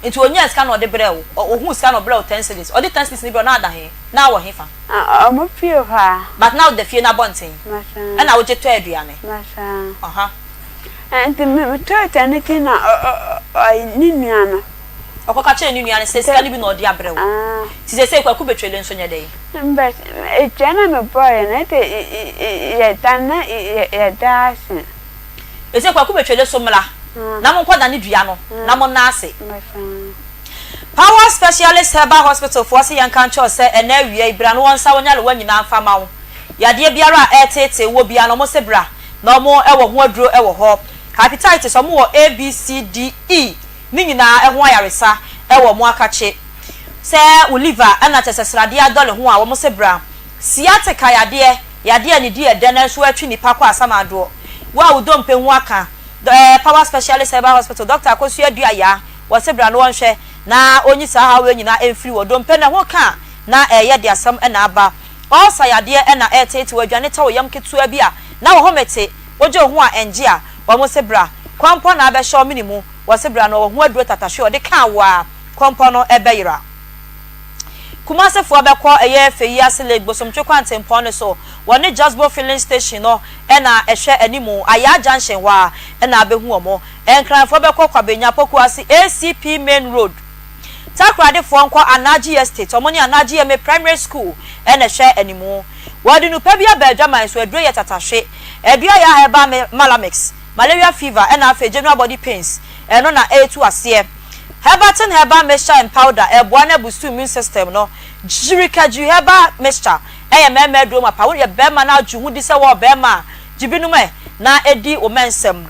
Nti ɔnyaa sika na ɔde brɛɛ wo, ɔhuu sika na ɔbrɛɛ wo ten cedis. Ɔde ten cedis no brɛɛ wo na ada he? Na wɔ he fa? Ɔmo fie hɔ a. But na woda fie no abɔnten Basaa. ɛna wogye tɔɔ aduane. Basaa. Ɔha. Nti me tɔɔ aduane ti na ɔ ne nua no. Ɔkɔka kyerɛɛ ne nua no sɛ sika no bi na ɔde abrɛ wo. Nti seesei Kwaku Betwele nso nyɛ dɛn? But dua na me bɔɔyɛ no ɛde yɛda na yɛda ase. Seesei Kwaku Betwele so mmra na monkɔ dane dua no na monna ase. Power Specialist Herbal Hospital foɔ se yɛnka nkyerɛ wo sɛ ɛnɛ awia yi bra na wɔnsa wo nyarewa nyinaa mfa ma wo. Yadeɛ biara a ɛreteetee woɔ biara no wɔn se bra na wɔn wɔ ho aduro wɔ hɔ. Hepatitis wɔn wɔ A, B, C, D, E ne nyinaa ɛho ayaresa wɔ wɔn akakye. Sɛ wo liver na kyerɛ sɛ sradeɛ adɔle ho a wɔn se bra. Sciatica yadeɛ, yadeɛ a ne di yɛ dɛ nanso ɛtwe nipa kɔ asamadoɔ. Wo a wo dompe ho aka, Power Specialist Herbal Hospital Doctor Akosua Duah Wɔse bra na wɔnhwɛ na ɔnyi saa haw wei nyinaa mfiri hɔ. Dompe no ɛho ka a na ɛyɛ de asɛm na aba. Ulcer yadeɛ na ɛreteetee wo, aduane tɔ wo yam ketewa bi a na wo home te, wogye wo ho a ɛngye a, wɔn se bra. Kɔmpɔ na abɛhyɛ wo mene mu, wɔse bra na ɔwɔ ho aduro tatahwe a ɔde kaa wo a kɔmpɔ no bɛyera. Kumasefoɔ bɛkɔ ɛyɛ Feyiase Lake Bosomtwe kwantempɔn no so, wɔne Jusbo filling station no na ɛhwɛ animu, Ayaa junction hɔ ara na abɛhu wɔn. Nkranfoɔ bɛkɔ Kwabenya Pokuase ACP Main Road. Takoradefoɔ nkɔ Anagye Estate, wɔn ne Anagye MA Primary School na ɛhwɛ animu. Wɔde nnupa bi aba adwaman so, aduro yɛ tatahwe, adua yɛ herbal malamix, malaria fever ɛna afei general body pains, ɛno na ɛretu aseɛ. Herbatin Herbal Mixture and Powder ɛboa na ɛbustu immune system no. Gyirikadwi Herbal Mixture ɛyɛ mmarima aduro mapa. Woyɛ barima na agye wo ho di sɛ wɔɔ barima a, gye binom ɛ na ɛdi wo mɛnsɛm.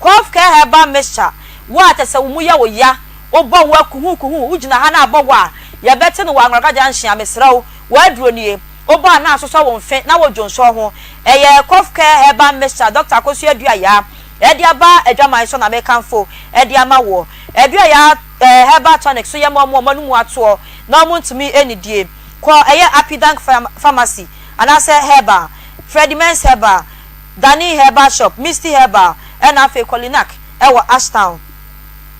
Cough Care Herbal Mixture, Wo a kyɛ sɛ wo mu yɛ wo ya, wobɔ wo a kuhukuhu, wogyina ha na abɔ wo a, yɛbɛte no wɔ Anwraka Junction a, mesrɛ wo, w'aduro nie. Wobɔ a na asosɔ wo mfe na wo dwonsɔ ho. Ɛyɛ Cough Care Herbal Mixture Dɔkta Akosua Aduayaa ɛde aba adwaman so na mekamfo ɛde ama woɔ. Aduayaa Herbal Tonic so yɛ ma wɔn a wɔn anomu atoɔ na wɔn ntumi nnidie. Kɔ ɛyɛ Apidank Pharmacy anaasɛ Herbal, Freddie Mens Herbal, Dani Herbal Shop, Misty Herbal ɛna afei Kolinak ɛwɔ Ashtown.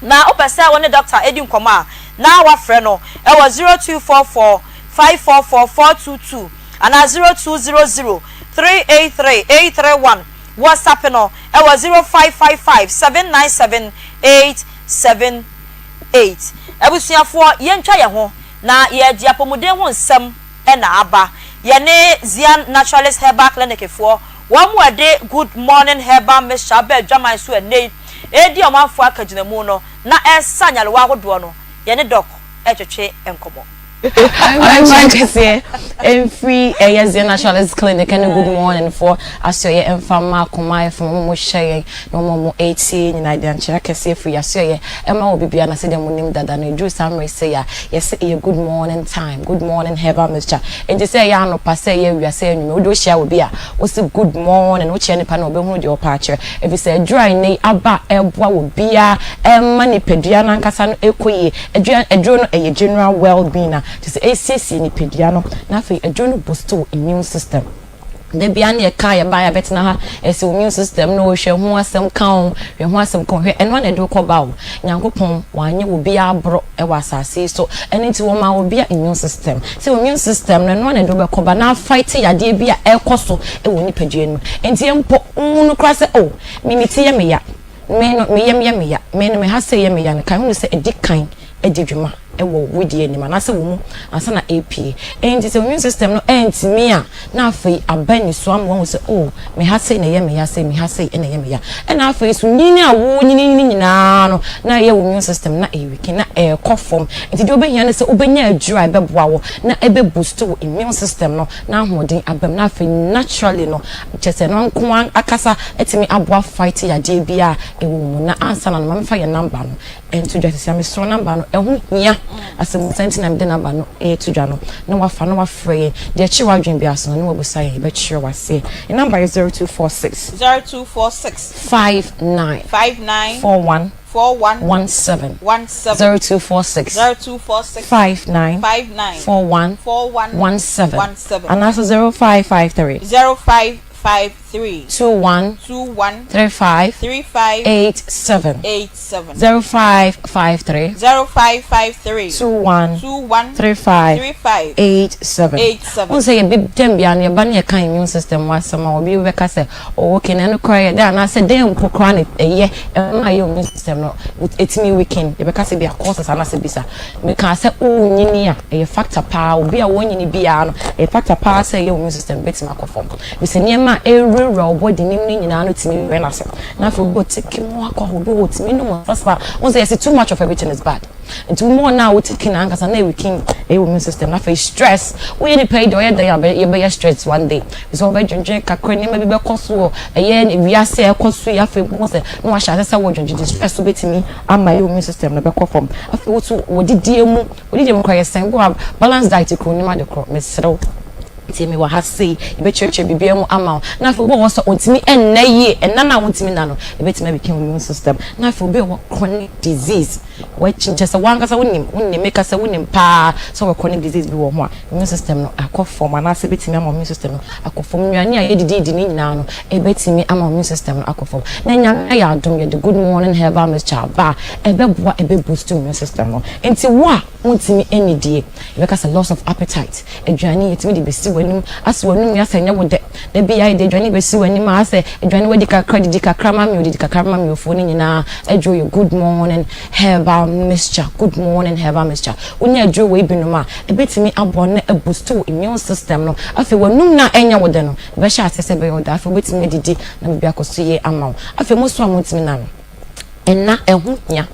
Na wopɛ sɛ wo ne dɔkta di nkɔmmɔ a, na woafrɛ no wɔ 0244 544 422 anaa 0200 383 831. WhatsApp no wɔ 0555 797 878. Abusuafoɔ, yɛntwa yɛn ho na yɛregye apɔmuden ho nsɛm na aba. Yɛne Zian Naturalist Herbal Clinic foɔ, wɔn a wɔde Good Morning Herbal Mixture aba adwaman so ɛnnɛ yi, redi ɔmanfoɔ akagyinamu no na ɛresa nyarewa ahodoɔ no, yɛne Doc retwetwe nkɔmmɔ. Ɔman kɛseɛ mfiri ɛyɛ Zion Naturalist Clinic ɛne Good Morning foɔ asoɛyɛ mfa mma akoma ayɛfo wɔn a wɔhyɛ yɛn na wɔn a wɔretie yɛn nyinaa de ankyerɛ kɛseɛ firi yɛasoɛyɛ ɛma wɔ biribiara na sɛdeɛ monim dada no ɛduru saa mmerɛ sei a yɛse ɛyɛ good morning time good morning herbal mixture enti sɛ ɛyɛ anɔpa sɛ ɛyɛ awia sɛ ɛyɛ anwummerɛ wode wohyia wɔ bi a wose good morning wokyerɛ nipa no a ɔbɛhunu deɛ ɔpɛ akyerɛ ɛfiri sɛ aduru a ɛnnɛ yi aba a ɛreboa wɔ biara ɛma nipadua no ankasa no ɛkɔ yie adua aduro no ɛyɛ general well being a kyerɛ sɛ ɛsiesie nipadua no na afei aduro no boost wo immune system Da biara na yɛka a yɛba a yɛabɛtena ha ɛsɛ wo immune system no hwɛ ho asɛm ka o hwɛ ho asɛm ka o hwɛ ɛno ara na ɛde wo kɔba o Nyankopɔn wanyɛ obiara aboro wɔ asase yi so ɛno nti wɔmaa obiara immune system sɛ wo immune system no ɛno ara na ɛde wo bɛkɔba na afight yadeɛ bi a ɛrekɔ so wɔ nipadua no mu nti mpo wohunu koraa sɛ oh me me ti yɛ me ya me no me yam yɛ me ya me no me ha sei yɛ me ya no kae hunu sɛ ɛdi kan di dwuma wɔ wo wedeɛ anim anaasɛ wo mu ansa na ɛrepue. Enti sɛ immune system no antumi a, na afei aba nnisoɔ ama woahu sɛ oh, me ha sei na ɛyɛ me ya sei, me ha sei na ɛyɛ me ya. Ɛna afei nso nyini a worenyini nyinaa no, na ɛyɛ wo immune system na ɛyɛ weak, na ɛrekɔ fam. Nti deɛ wobɛhia ne sɛ wobɛnya aduro a ɛbɛboa wo na ɛbɛ boost wo immune system no na ahoɔden aba mu. Na afei naturally no, kyerɛ sɛ ɛno nko ara ankasa atumi aboa fight yadeɛ biara a ɛwɔ wo mu. Na ansa na no, ma memfa yɛn number no nto dwa sisi a mesrɛ number no ɛho hia asɛmmusa nti na mede number no ɛreto dwa no na wafa na wafrɛ yɛn deɛ ɛkyerɛ w'adwene biara so no na wabusa yɛn yɛbɛkyerɛ w'aseɛ yɛn number yɛ 0246 0246 59 59 41 41 17 17 0246 0246 59 59 41 41 17 17 anaasɛ 0553 05 53 21 21 35 35 87 87 0553 0553 21 21 35 35 87 87. Wohu sɛ yɛbi tɛm biara no yɛba ne yɛka immune system ho asɛm a obi bɛka sɛ oh okay na ɛno koraa yɛ dɛn anaasɛ dɛn mpo koraa na ɛyɛ ɛma yɛ immune system no ɛtumi weaken yɛbɛka sɛ bia causes anaasɛ bisa mekaa sɛ wonyini a ɛyɛ factor paa obi a wɔnyini biara no ɛyɛ factor paa sɛ ɛyɛ immune system bɛtumi akɔ fam Efisɛ nneɛma a ɛrewurawura wo body no mu no nyinaa no tumi brɛ no ase. Na afei obi wɔ take mu alcohol, obi wɔ otumi nom nsa saa. Wohu sɛ yɛse too much of everything is bad. Nti wo more no a wo take no ankasa na ɛweaken ɛyɛ wo immune system. Na afei stress, woyɛ nipa yi deɛ ɔyɛ dɛn a yɛbɛyɛ stress one day. Efisɛ wobɛdwendwen kakra nneɛma bi bɛkɔ so wɔ ɛyɛ wiase a ɛkɔ so yi afei wohu sɛ na wahyɛ ase sɛ wodwendwen nti stress so bɛtumi ama ɛyɛ wo immune system no bɛkɔ fam. Afei wo nso wodidie mu, wodidie mu koraa yɛsɛn bi wɔ ha balance diet kuro nim ade korɔ mesrɛ wo. Nti mewɔ ha sei, yɛbɛkyerɛkyerɛ biribiara mu ama wo. Na afei obi wɔ hɔ sɛ ɔntumi nna yie, ɛnna no a wontumi nna no, ɛbɛtumi abɛka wo immune system. Na afei obi a ɔwɔ chronic disease, wakyi, kyerɛ sɛ w'ankasa wonim, wonim, meka sɛ wonim paa sɛ ɔwɔ chronic disease bi wɔ ho a, immune system no akɔ fam anaasɛ ɛbɛtumi ama immune system no akɔ fam. Nnuane a yɛdididi no nyinaa no, ɛbɛtumi ama immune system no akɔ fam. Na Nyame ayɛ adom, yɛde Good Morning Herbal Mixture aba a, ɛbɛboa, ɛbɛ boost immune system no. Nti wo a wontumi nnidie, yɛbɛka sɛ loss of appetite, Aduane yɛtumi de bɛsi w'anim, asɛ w'anum yɛ asɛ ɛnyɛ wo dɛ. Da biara yɛde aduane bɛsi w'anim a asɛ aduane wadi kakra didi kakra ma me o, didi kakra ma me o foɔ no nyinaa aduro yɛ good morning herbal mixture, good morning herbal mixture. Wonya aduro wei binom a, ɛbɛtumi aboa na aboost wo immune system no. Afei w'anum no a ɛnyɛ wo dɛ no, ɛbɛhyɛ aseɛ sɛ ɛbɛyɛ wo dɛ. Afei wobɛtumi adidi na biribi akɔ so yie ama wo. Afei mo nso a montumi nna no, nna ɛho hia.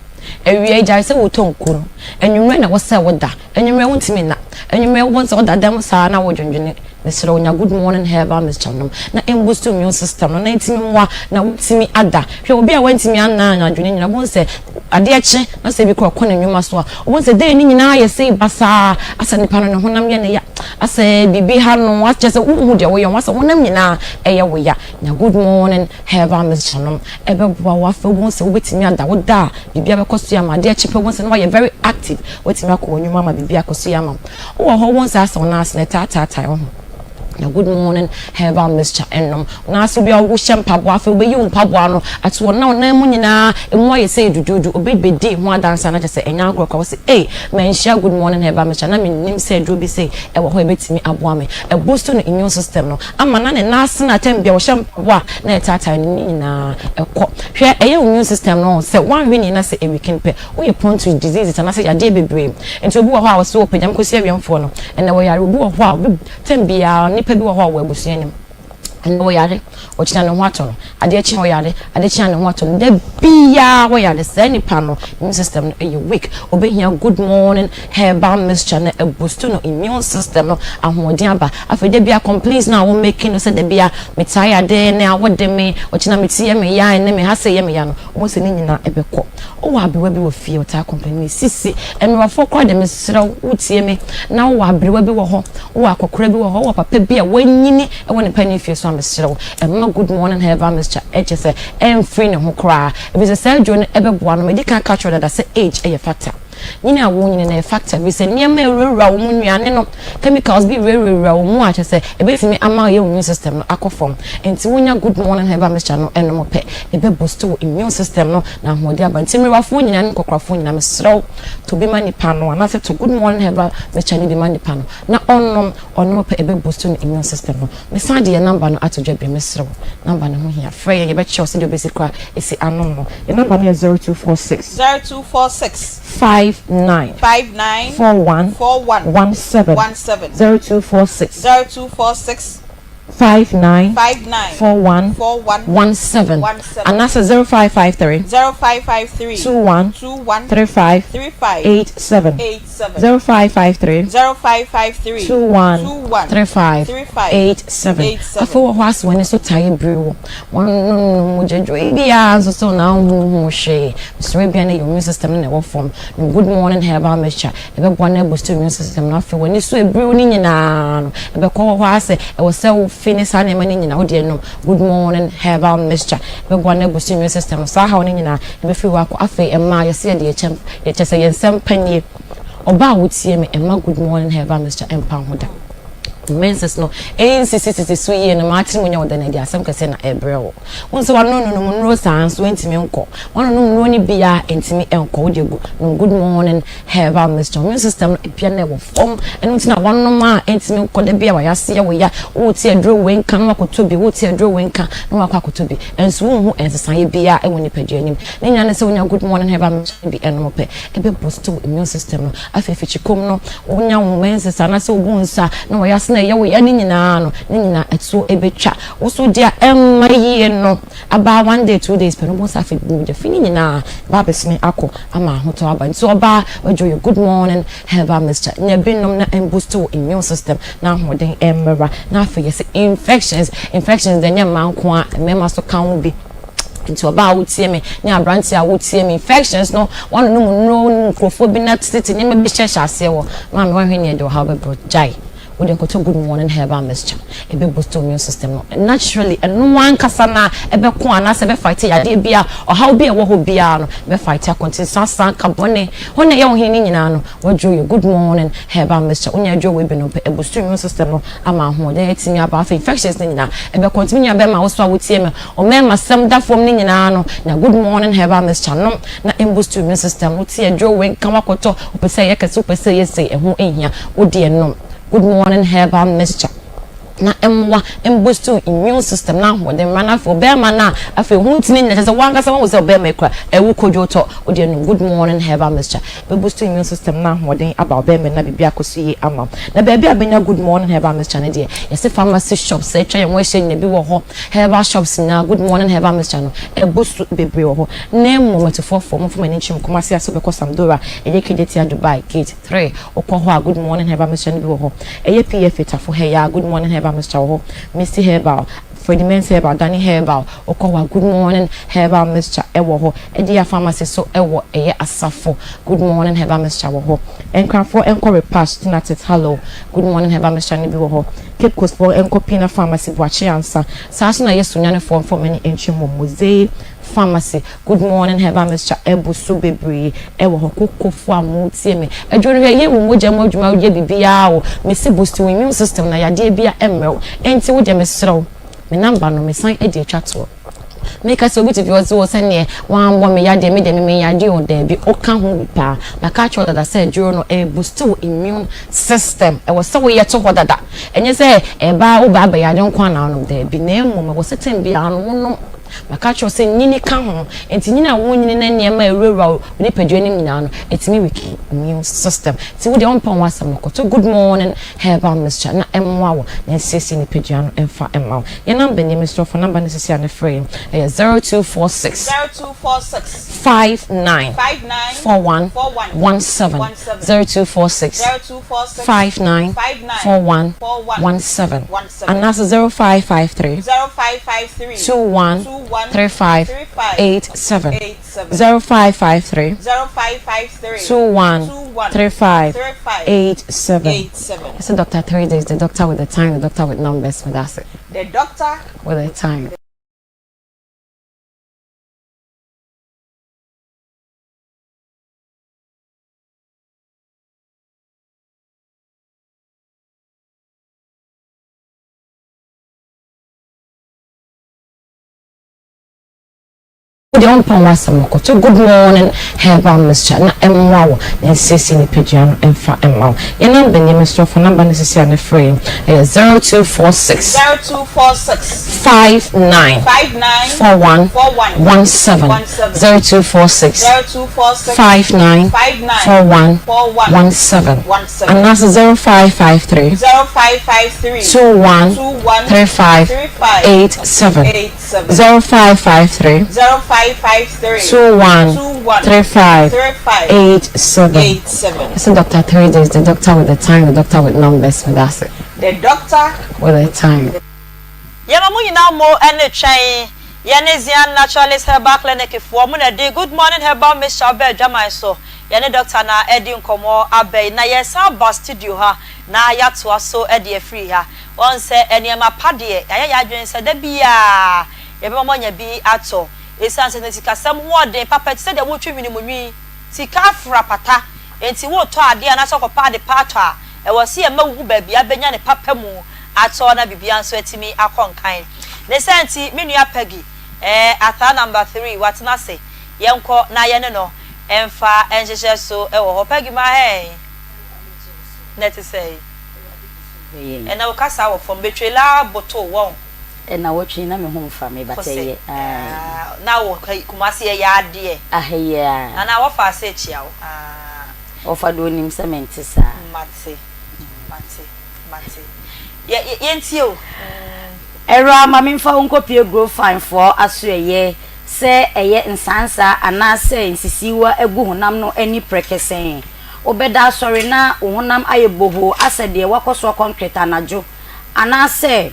Awia yi, gyae sɛ wotɔ nku no. Anwummerɛ na ɛwɔ sɛ woda. Anwummerɛ wontumi nna. Anwummerɛ wobɛhu sɛ woda dan mu saa na wodwendwene. Mesrɛ wo nya Good Morning Herbal Mixture nom na ɛmboost wo immune system no na ɛntumi mmoa na woatumi ada. Hwɛ obi a wantumi anna anadwo no nyinaa, wobɛhu sɛ adeɛ kye na sɛ ebi koraa ɔkɔ ne nnwuma so a, wobɛhu sɛ day no nyinaa ayɛ sei basaa, asɛ nipa no ne honam yɛ ne ya, asɛ biribi ha no, kyerɛ sɛ wonhu deɛ woyɛ ho, asɛ honam nyinaa ɛyɛ wo ya. Nya Good Morning Herbal Mixture nom, ɛbɛboa wo. Afei wobɛhu sɛ wobɛtumi ada, woda a biribiara bɛkɔ so yie ama wo. Adeɛ kye pɛ wobɛhu sɛ na woayɛ very active, woatumi akɔ w'nnwuma ama biribiara akɔ so yie ama wo. Wowɔ hɔ wobɛhu sɛ asɛ wo nan ase no ɛtaataatae wo ho. Na Good Morning Herbal Mixture nom. Wo nan ase bia wohyɛ mpaboa afei wobɛyi wo mpaboa no ato hɔ na wo nan mu nyinaa ɛmu ayɛ sɛ duduudu. Obi bɛdi ho adanse a na kyerɛ sɛ ɛnyɛ agorɔ koraa. Wose ei manhyia Good Morning Herbal Mixture na mennim sɛ aduro bi sei ɛwɔ hɔ a ɛbɛtumi aboa me. Ɛboost no immune system no ama na ne nan ase no atɛm bia ɔhyɛ mpaboa a na ɛtaatae no ne nyinaa ɛkɔ. Hwɛ ɛyɛ wo immune system no sɛ woanhwɛ nie na sɛ ɛweaken pɛ Woyɛ prone to diseases anaasɛ yadeɛ bebree. Nti obi wɔ hɔ a ɔse ɔpɛ Nyame kɔsi awiɛmfoɔ no, ɛnɛ ɔyare. Obi wɔ hɔ a, obi, term biara nipa bi wɔ hɔ a ɔwɔ abusua no mu, ɛnɛ ɔyare, ɔkyena ne ho atɔ no, adeɛ kye a ɔyare, adeɛ kye a ne ho atɔ no, da biara ɔyare. Saa nipa no immune system no ɛyɛ weak. Ɔbɛhia good morning herbal mixture na ɛboost no immune system no, ahoɔden aba. Afei da biara complaints no a wo making no sɛ da biara metaa yade, ɛnɛ awɔ de me, ɔkyena me ti yɛ me ya, ɛnɛ me ha sei yɛ me ya no, Wohu sɛ ne nyinaa ɛbɛkɔ. Wowɔ aberewa bi wɔ fie a ɔtaa complain me sisi. Mmerewafoɔ koraa deɛ mesrɛ wo wotie me na wowɔ aberewa bi wɔ hɔ, wowɔ akɔkora bi wɔ hɔ, wowɔ papa bi a wanyini wɔ ne panin fie so a mesrɛ wo mma good morning herbal mixture kyerɛ sɛ ɛmfiri ne ho koraa ɛfiri sɛ saa aduro no ɛbɛboa no. Madi kan aka akyerɛ wo dada sɛ age yɛ factor. Nyini a wonyini no yɛ factor bi sɛ nneɛma a ɛwurawura wo mu, nnuane no, chemicals bi wurawura wo mu a kyerɛ sɛ ɛbɛtumi ama yɛ immune system no akɔ fam. Nti wonya Good Morning Herbal Mixture no nom pɛ, ɛbɛ boost wo immune system no na ahoɔden aba. Nti mmerewafoɔ nyinaa ne nkɔkorafoɔ nyinaa mesrɛ wo tɔ bi ma nipa no anaasɛ tɔ Good Morning Herbal Mixture no bi ma nipa no na ɔnnom, ɔnom pɛ ɛbɛ boost ne immune system no. Mesan de yɛn number no ato dwa bio, mesrɛ wo number no ho hia, frɛ yɛn yɛbɛkyerɛ wo sɛdeɛ wobɛsi kora asi anom no. Yɛn number no yɛ 0246. 0246. 59. 59. 41. 41. 17. 17. 0246. 0246. 59. 59. 41. 41. 17. 17. Anaasɛ 0553. 0553. 21. 21. 35. 35. 87. 87. 0553. 0553. 21. 21. 35. 35. 87. 87. Afei wɔ hɔ ase w'ani so taa biri wo. Wɔnom mogyaduro biara nso so na wonhu hwee. Mesrɛ bia na yɛ immune system no na ɛwɔ fam. Nom Good Morning Herbal Mixture. Ɛbɛboa na aboost immune system no. Afei w'ani so ebiriw no nyinaa no, ɛbɛkɔ wɔ hɔ ara sɛ ɛwɔ sɛ wofi ne saa nneɛma no nyinaa. Wo deɛ nom Good Morning Herbal Mixture. Ɛbɛboa na aboost immune system no. Saa haw no nyinaa ɛbɛfiri hɔ akɔ. Afei mmaa yɛse yɛde yɛkyɛ yɛkyɛ sɛ yɛn nsɛm pa nie. Ɔbaa a wotie me, mma Good Morning Herbal Mixture mpa ho da. Menses no nsisisisi so yie no, m'atiri mu nyɛ wo dɛ na ɛde asɛm kɛseɛ na ɛrebrɛ wo. Wohu sɛ wanononom nnuro saa nso ɛntumi nkɔ. Wanonom nnuro no bi a ɛntumi nkɔ. Wode agu nom Good Morning Herbal Mixture. Immune system no ebia na ɛwɔ fam. Ɛno nti na wanom a ɛntumi nkɔ. Da bi a wayase yɛ wo ya. Wote aduro wei nka na wakɔtɔ bi. Wote aduro wei nka na wakɔ akɔtɔ bi. Ɛnso wonhu nsesaeɛ biara ɛwɔ nipadua no mu. Ne nyinaa ne sɛ wonya Good Morning Herbal Mixture no bi ɛnom pɛ, ɛbɛ boost wo immune system no. Afei afikyikom no, wonya wo menses anaasɛ wobu nsa na wɔyɛ ase na ɛyɛ wo ya ne nyinaa no, ne nyinaa ɛtoɔ ɛbɛtwa. Wo so deɛ ɛmma yie no, aba one day, two days pɛ no, wobɛhu sɛ afei mogya fi ne nyinaa ba abɛsene akɔ ama ahotɔ aba. Nti ɔbaa, wadwo yɛ Good Morning Herbal Mixture. Nya bi nom na ɛmboost wo immune system na ahoɔden ɛmmra. Na afei yɛse infections, infections deɛ ɛnyɛ mmaa nko ara, mmarima nso ka ho bi. Nti ɔbaa a wotie me ne aberanteɛ a wotie me, infections no wanonom nnuro ne nkurɔfoɔ bi na tete nneɛma bi hyɛhyɛ aseɛ wɔ maame wahwɛ ni ɛde ɔhaw bɛbrɛ gyae wode nkɔtɔ Good Morning Herbal Mixture ɛbɛ boost immune system no naturally ɛno ankasa na ɛbɛko anaasɛ ɛbɛ fight yadeɛ bi a ɔhaw bi a ɛwɔ hɔ biara no ɛbɛ fight akɔ. Nti nsansa nka bɔne hɔ na ɛyɛ wo he ne nyinaa no waduro yɛ Good Morning Herbal Mixture wonya aduro wei bi no pɛ ɛboost immune system no ama ahoɔden atumi aba. Afei infections no nyinaa ɛbɛkɔ. Nti me nua bɛrima wo so a wotie me, Ɔmɛɛma sɛm da fam ne nyinaa no, nya Good Morning Herbal Mixture nom na ɛmboost wo immune system. Wo te aduro wei nka woakɔtɔ, wopɛ sɛ ɛyɛ kɛse, wopɛ sɛ ɛyɛ sei, ɛho nhia. Wo deɛ nom Good Morning Herbal Mixture. Na mmoa mbustu wo immune system na ahoɔden mmra na afei ɔbɛrima no a afei ho ntini nyina kyerɛ sɛ wankasa wahu sɛ ɔbɛrima yi kura ɛwo kodwo tɔ wode anum good morning herbal mixture bɛbustu immune system na ahoɔden aba ɔbɛrima no na biribi akɔ so yie ama wo na baabi a bɛnya good morning herbal mixture no deɛ yɛse pharmacy shops atwa yɛn ho ahyia nyina bi wɔ hɔ herbal shops nyinaa good morning herbal mixture no ɛbu so bebree wɔ hɔ na mmom atufoɔfoɔ momfa mo ani nkyerɛ mu Kumasi ase wobɛkɔ Samdora ɛyɛ Kejetia Dubai gate 3 Wokɔ hɔ a Good Morning Herbal Mixture no bi wɔ hɔ. Ɛyɛ PFA Tafo Heyaa Good Morning Herbal Mixture wɔ hɔ. Misty Herbal, Freddie Mens Herbal, Danny Herbal, wokɔ hɔ a Good Morning Herbal Mixture wɔ hɔ. Ɛdeya Pharmacy nso wɔ ɛyɛ Asafo Good Morning Herbal Mixture wɔ hɔ. Nkranfoɔ nkɔ Repash, Tinatit, Hallo Good Morning Herbal Mixture no bi wɔ hɔ. Cape Coast foɔ nkɔ Pina Pharmacy, Boakye Ansa. Saa nso na ɛyɛ Sunyani foɔ mfa wɔn ani ntwe mmɔ Mosaic Pharmacy, Good morning herbal mixture abu so bebree ɛwɔ hɔ kokofo a mo tie me aduro no hwɛ yɛ wo mogya mu adwuma yɛ biribiara o mesi boost wo immune system na yadeɛ bia ɛmmerɛ wo ɛnti wo deɛ mesrɛ wo me number no mesan adi atwa toɔ meka sɛ obi te fie ɔse wɔ sɛneɛ wammɔ me yadeɛ me deɛ me menyadeɛ o daabi woka ho bi paa maka akyerɛ wo dada sɛ aduro no ɛ boost wo immune system ɛwɔ sɛ woyɛ to hɔ dada ɛnyɛ sɛ ɛbaa wo baa bɛyade nko a na wonom daabi na mmom ɛwɔ sɛ tɛm biara no wonom Maka akyerɛ wo sɛ nyini ka ho. Enti nyini a wonyini na nneɛma a ɛwurawura wo nipadua no mu nyinaa no, ɛtumi weaken immune system. Nti wo deɛ wompɛ ho asɛm no, kɔtɔ Good Morning Herbal Mixture na ɛmmoa wo na ɛnsiesie nipadua no mfa mma wo. Yɛn number nie, mesrɛ wo fa number no sisi a na frɛ yɛn. Ɛyɛ 0246. 0246. 59. 59. 41. 41. 17. 17. 0246. 0246. 59. 59. 41. 41. 17. 17. Anaasɛ 0553. 0553. 21. 21. 35. 35. 87. 87. 0553. 0553. 21. 21. 35. 35. 87. 87. It's a doctor 3 days, the doctor with the time, the doctor with numbers, but that's it. The doctor With the time. Wo deɛ wompɛ ho asɛm no kɔtɔ Good Morning Herbal Mixture na ɛmmoa wo na ɛnsiesie nipadua no mfa mma wo. Yɛn number nie, mesrɛ wo fa number no sisi a na frɛ yɛn. Ɛyɛ 0246. 0246. 59. 59. 41. 41. 17. 17. 0246. 0246. 59. 59. 41. 41. 17. 17. Anaasɛ 0553. 0553. 21. 21. 35. 35. 87. 87. 0553. 0553. 21. 21. 35. 35. 87. 87. It's a doctor 3 days, the doctor with the time, the doctor with numbers, but that's it. The doctor With the time. Yɛma mo nyinaa mo ne twɛn. Yɛne Zian Naturalist Herbal Clinic foɔ mo na ɛde Good Morning Herbal Mixture aba adwaman so. Yɛne Doctor na ɛredi nkɔmmɔ aba yi na yɛresan aba studio ha na yɛatoa so de afiri ha. Wɔn sɛ nneɛma pa deɛ yɛayɛ yɛn adwene sɛ da biara yɛbɛma moanya bi atɔ. Ɛsiane sɛ na sikasɛm ho ɔden papa nti sɛdeɛ wotwe hwene mu nwi, sika afra pata nti woretɔ adeɛ anaasɛ wokɔpɛ ade pa atɔ a, ɛwɔ sɛ yɛma wohu baabi a bɛnya ne papa mu atɔ na biribiara nso atumi akɔ nkan. Ne saa nti, me nua Peggy, eh, Ataa number three, watena ase. Yɛnkɔ na yɛne no mfa nhyehyɛ so wɔ hɔ. Peggy, ma hɛn. Na ɛte sɛn? Ɛnɛ wo kasa wɔ fam. Betwela botow wɔn. Nnawɔtwe yi na me ho mfa me but Kose, ɛyɛ ae. ah, na wɔ Kumasi ɛyɛ adeɛ. Ah ɛyɛ a. Nana wɔfa ase kyia wo ah. Wɔfa deɛ onim sɛ mente saa. Mate, mate, mate. Yɛ, yɛ, yɛntie o. Awuraa ma memfa wo nkɔpue Growfine foɔ asoɛeɛ sɛ ɛyɛ nsansa anaasɛ nsisiiwa agu honam no ani prɛkɛsɛn. Wobɛda asɔre na wo honam ayɛ bohoo asɛ deɛ woakɔsoa kɔnkrɛt anadwo anaasɛ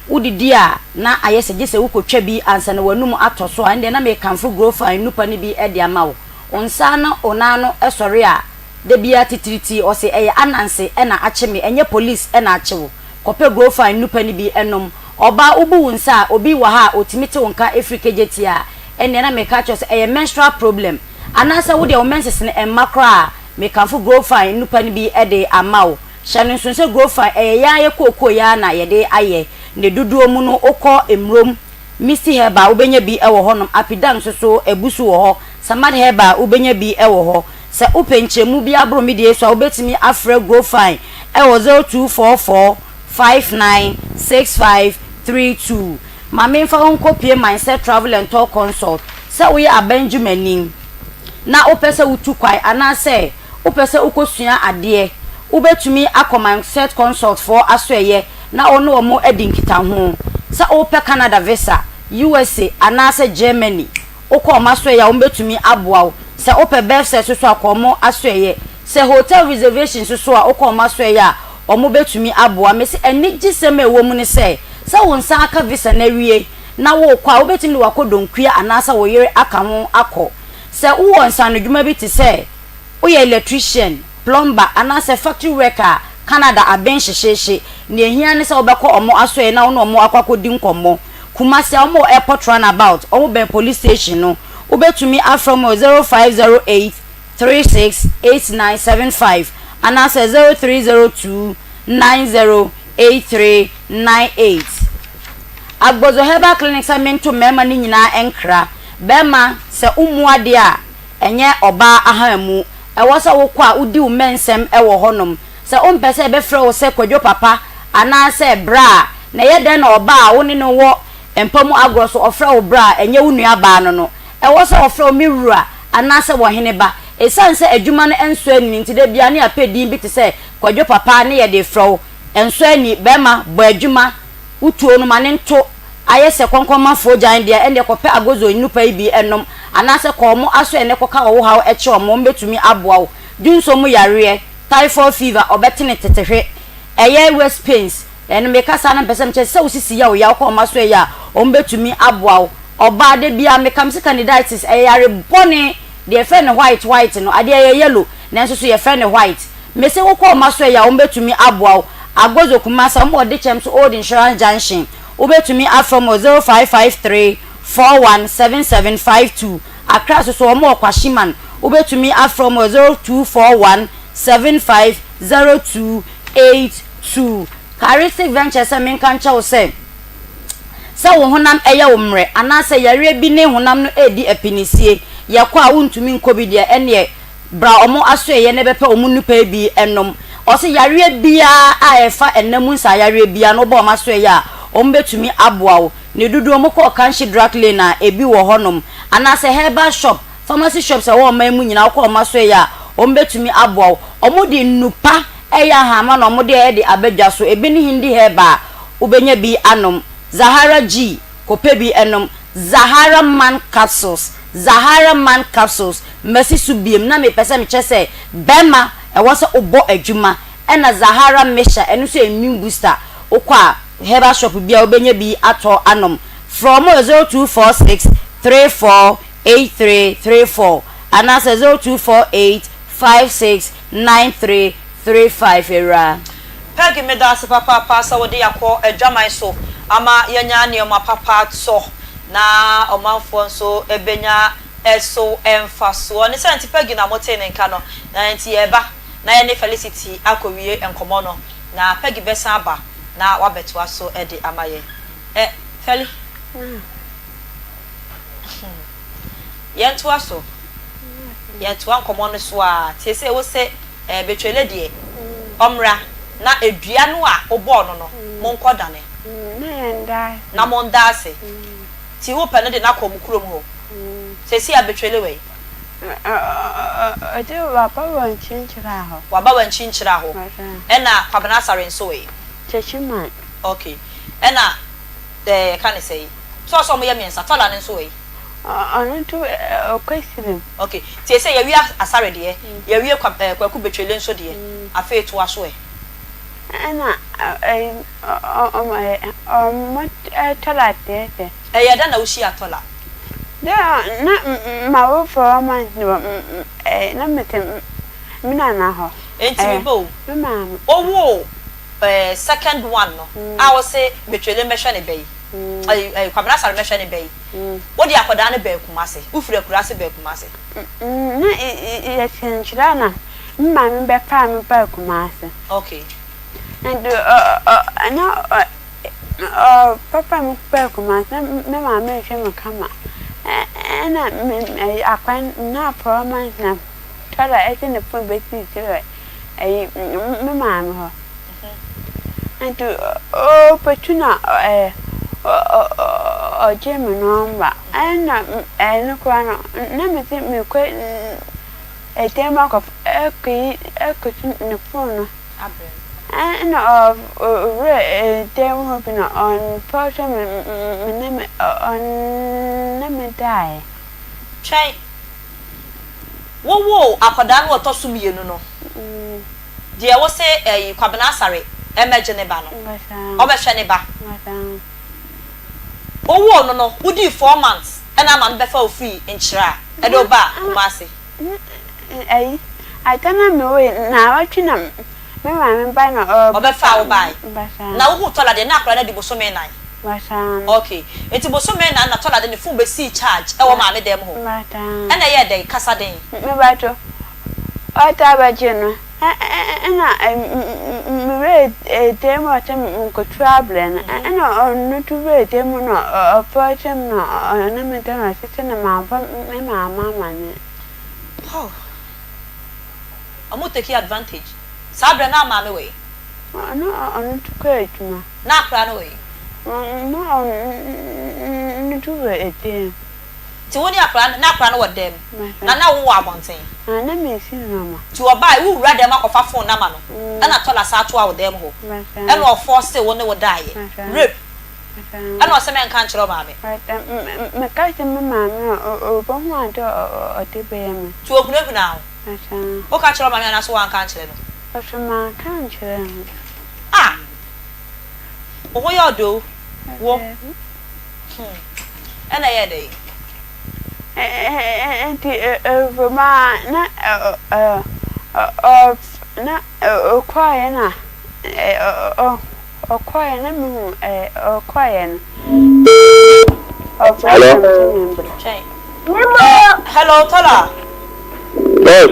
wodidi a na ayɛ sɛ gye sɛ wokɔtwa bi ansa na w'anum atɔ so a, ɛndeɛ na mekamfo Growfine nnupa no bi de ama wo. Wo nsa ne wo nan ano sɔre a, da biara titiritii ɔse ɛyɛ Ananse na akye me, ɛnyɛ police na akye wo. Kɔpɛ Growfine nnupa no bi nom. Ɔbaa wobu wo nsa a, obi wɔ ha a ɔtumi te wo nka firi Kejetia a, ɛnneɛ na meka akyerɛ wo sɛ ɛyɛ menstrual problem. Anaasɛ wo deɛ wo menses no mma koraa a, mekamfo Growfine nnupa no bi de ama wo. Hyɛ no nso sɛ Growfine ɛyɛ yɛn ara yɛ kookoo yi ara na yɛde ayɛ. Ne dodoɔ mu no wokɔ Mmrom, Misty Herbal wobɛnya bi wɔ hɔnom, Apidan nso so abu so wɔ hɔ, Samad Herbal wobɛnya bi wɔ hɔ. Sɛ wopɛ nkyerɛmu bi aboro me deɛ yi so a wobɛtumi afrɛ Growfine wɔ 0244. 59 65 32. Ma memfa wo nkɔpue Mindset Travel and Tour Consult sɛ woyɛ aban dwumani na wopɛ sɛ wotu kwan anaasɛ wopɛ sɛ wokɔsua adeɛ, wobɛtumi akɔ Mindset Consult foɔ asoɛeɛ na wo ne wɔn adi nkitaho. Sɛ wopɛ Canada visa, USA anaasɛ Germany, wokɔ wɔn asoɛeɛ a wɔbɛtumi aboa wo. Sɛ wopɛ birth cert nso a, kɔ wɔn asoɛeɛ. Sɛ hotel reservation nso so a, wokɔ wɔn asoɛeɛ a, wɔbɛtumi aboa. Mese anigyesɛm a ɛwɔ mu ne sɛ, sɛ wo nsa aka visa no awie na worekɔ a, wobɛtumi de w'akɔdɔnkua anaasɛ wo yere aka ho akɔ. Sɛ wowɔ nsaanodwuma bi te sɛ woyɛ electrician, plumber, anaasɛ factory worker a, Canada aben hyehyeehye. Nea ehia ne sɛ wobɛkɔ wɔn asoɛe na wo ne wɔn akɔ akɔdi nkɔmmɔ. Kumasi a, wɔwɔ Airport Runabout, wɔbɛn police station no. Wobɛtumi afrɛ wɔn wɔ 0508 36 8975 anaasɛ 0302 90 8398. Agbozo Herbal Clinic sɛ mento mmarima no nyinaa nkra. Barima, sɛ wommu adeɛ a, ɛnyɛ ɔbaa ahamu. Ɛwɔ sɛ wokɔ a wodi wo mmɛnsɛm wɔ hɔnom. Sɛ wompɛ sɛ yɛbɛfrɛ wo sɛ Kwadwo papa anaasɛ bra a, na ɛyɛ dɛn na ɔbaa a wo ne no wɔ mpa mu agorɔ so ɔfrɛ wo bra a ɛnyɛ wo nuabaa no no? Ɛwɔ sɛ ɔfrɛ wo me wura anaasɛ w'ɔhene ba. Ɛsiane sɛ adwuma no nsɔ ani nti, da biara ne yɛapɛ din bi te sɛ Kwadwo papa ne yɛde refrɛ wo. Ɛnsɔ ani, barima, bɔ adwuma, wo tuo no ma no nto. Ayɛ sɛ kɔnkɔnmafoɔ gyan deɛ, ɛnneɛ kɔpɛ agozo nnupa yi bi nom, anaasɛ kɔ wɔn asoɛeɛ na kɔka wo haw kyerɛ wɔn, wɔbɛtumi aboa wo. Dwonsɔ mu yareɛ, typhoid fever, ɔbɛtene tetehwe, ɛyɛ waist pains, ɛno meka saa na mepɛ sɛ mekyerɛ sɛ wo sisi yɛ wo ya, wokɔ wɔn asoɛeɛ a, wɔbɛtumi aboa wo. Ɔbaa, da biara meka, mese candidiasis, ɛyɛ yare bɔne, deɛ yɛfrɛ no white white no, adeɛ ɛyɛ yellow, nanso so yɛfrɛ no white. Mese wokɔ wɔn asoɛeɛ a, wɔbɛtumi aboa wo. Agbozo Kumasi, wɔwɔ Dekyɛm so Old Insurance Junction. Wobɛtumi afrɛ wɔn wɔ 0553 41 7752. Accra nso so wɔn wɔ Kwashiman. Wobɛtumi afrɛ wɔn wɔ 0241 75 0282. Charistic Ventures sɛ menka nkyɛ wo sɛ, sɛ wo honam yɛ wo mmerɛ anaasɛ yareɛ bi ne honam no redi apinisie, yɛkɔ a wontumi nkɔ bi deɛ, ɛnneɛ Bra ɔmo asoɛeɛ na bɛpɛ ɔmo nnupa yi bi nom. Ɔse yareɛ biaa a ɛfa ɛna mu nsaa yareɛ biaa no woba ɔmo asoɛeɛ a ɔmo bɛtumi aboa wo. Ne dodoɔ mu kɔ Ɔkanhye Drug Lane a ebi wɔ hɔ nom. Anaasɛ herbal shop, pharmacy shops a ɛwɔ ɔman mu nyinaa wokɔ ɔmo asoɛeɛ a ɔmo bɛtumi aboa wo. Ɔmo de nnupa ɛyɛ ahaama na ɔmo de ɛde aba dwa so. Ebi ne Hindi herbal a wobɛnya bi anom. Zahara G kɔpɛ bi nom. Zahara Man Capsules Zahara Man Capsules Masi so biom na mepɛ sɛ mekyerɛ sɛ bɛrima ɛwɔ sɛ wobɔ adwuma ɛna Zahara Mixture ɛno nso yɛ immune booster wokɔ a herbal shop biara wobɛnya bi atɔ anom frɛ wɔn wɔ 0246 34 8334 anaasɛ 0248 56 93 35 awuraa. Peggy medaase papaapa sɛ wode yɛakɔ adwaman so ama yɛanya nneɛma papa atɔ na ɔmanfoɔ nso bɛnya ɛso mfasoɔ. Ne saa nti Peggy na motee ne nka no, na nti yɛreba na yɛne Felicity akɔwie nkɔmmɔ no, na Peggy bɛsan aba na wabɛtoa so de ama yɛn. Ɛ, Feli? Yɛntoa so. Yɛtoa nkɔmmɔ no so ara. Seesei wo se eh, Betwele deɛ, ɔmmra na dua no a wobɔɔ no no, monkɔdane. Na yɛnda ase. Na monda ase. Nti wo pɛ no de no akɔ ɔmo kurom hɔ? Seesei a Betwele wɔ yi? Ɔde waba wɔ Nkyenkyera hɔ. Waba wɔ Nkyenkyera hɔ. Ɛna Kwabena Asare nso wɔ yi? Kyekyeman. Ok. Ɛna ɛɛ yɛka ne sɛi? Sɛ ɔsɛ ɔmo yɛ miɛnsa, Tɔla no nso wɔ yi? Ɔno nso ɔkɔ Sirim. Ok. Nti seesei yɛwie Asare deɛ, yɛwie Kwaku Betwele nso deɛ, afei toa so ɛ. Ɛna ɛyi ɔmo Tɔla deɛ deɛ. Ɛyɛɛ dɛn na wuhyiaa Tola? Dɛ na m'awofo wɔma na metse me nana hɔ. Enti me ba o, Me maame. ɔwoo second one no a ɔse Metwele mmɛhwɛ ne ba yi, ɛyi Kwabena Asare mmɛhwɛ ne ba yi, wode akwadaa no baa Kumasi, wofiri akuraase baa Kumasi? Na yɛte nkyerɛ na me maame bɛfaa me baa Kumasi. Okay. Nti na Ɔpapa me baa Kumasi na me maame rehwɛ me kama ɛna me akwan na apɔrɔ ma na tɔla ɛde ne phone bɛsii so wɔ ɛyi me maame hɔ. Nti ɔɔpɛtu na ɛɛ ɔgyee me nɔmba. Ɛna ɛno koraa no na mese mekɔ ɛdan mu akɔ ɛkɔyi ɛkɔtu ne fon no. Ɛna ɔwura dan mu hɔ bi na ɔmfa sɛ me ne me ɔne me daeɛ. Twɛn. Wowoo akwadaa no ɔtɔ so mienu no, deɛ wose ɛyi Kwabena Asare mmɛgye ne ba no, ɔbɛhwɛ ne ba. Wowoo no no, wodii four months ɛna ama no bɛfa wo firi Nkyira ɛde wo baa Kumasi. Ɛyi, ada na mewoe, naawɔtwe na me maame ba na ɔba. Ɔbɛfaa wo bae. Na wohuu Tɔla deɛ na akwadaa no adi bosome nan. Ok, nti bosome nan na Tɔla de ne phone bɛsii charge ɛwɔ maame dɛm hɔ. Ɛna ɛyɛɛ dɛn? Kasa den. Mebato, ɔtaa bɛgye no, ɛna me werɛ dan mu a ɔsɛ menkɔtu abrɛ no, ɛna ɔno nso werɛ dan mu na ɔfrɛ kyerɛ me na ɔne me da na ɔse sɛ na mamfa me maame amaneɛ. Oh, ɔmo take advantage. Saa berɛ na maame wɔ he? Na ɔno nso kɔ adwuma. Na akora no wɔ he? Na ɔno nso wɔ dan mu. Nti wo ne akora no, na akora no wɔ dan mu, na na wo wɔ abɔnten? Na na mesi nnoɔma. Nti ɔbae, wo wura dan mu akɔfa phone no ama no, ɛna Tɔla san toa wo dan mu hɔ, ɛna ɔfɔɔsee wo ne wo daeɛ, rape, ɛna ɔse mɛnka nkyerɛ wo maame. Meka kyerɛ me maame a, ɔbɛhu ade a ɔde bɛyɛ me. Nti ɔhunahunaa wo? Woka kyerɛɛ wo maame anaasɛ woanka ankyerɛ no? Ɔse manka ankyerɛ no. Ah! Wo ho yɛ ɔdɛ o, wo. Hmm. Ɛna ɛyɛɛ dɛn? Nti ɛwom a na na ɔkɔeɛ na ɔkɔeɛ na mehu ɔkɔeɛ no ɔfrɛ me sɛ memmra. Twɛn. Hello, Tola. Yes.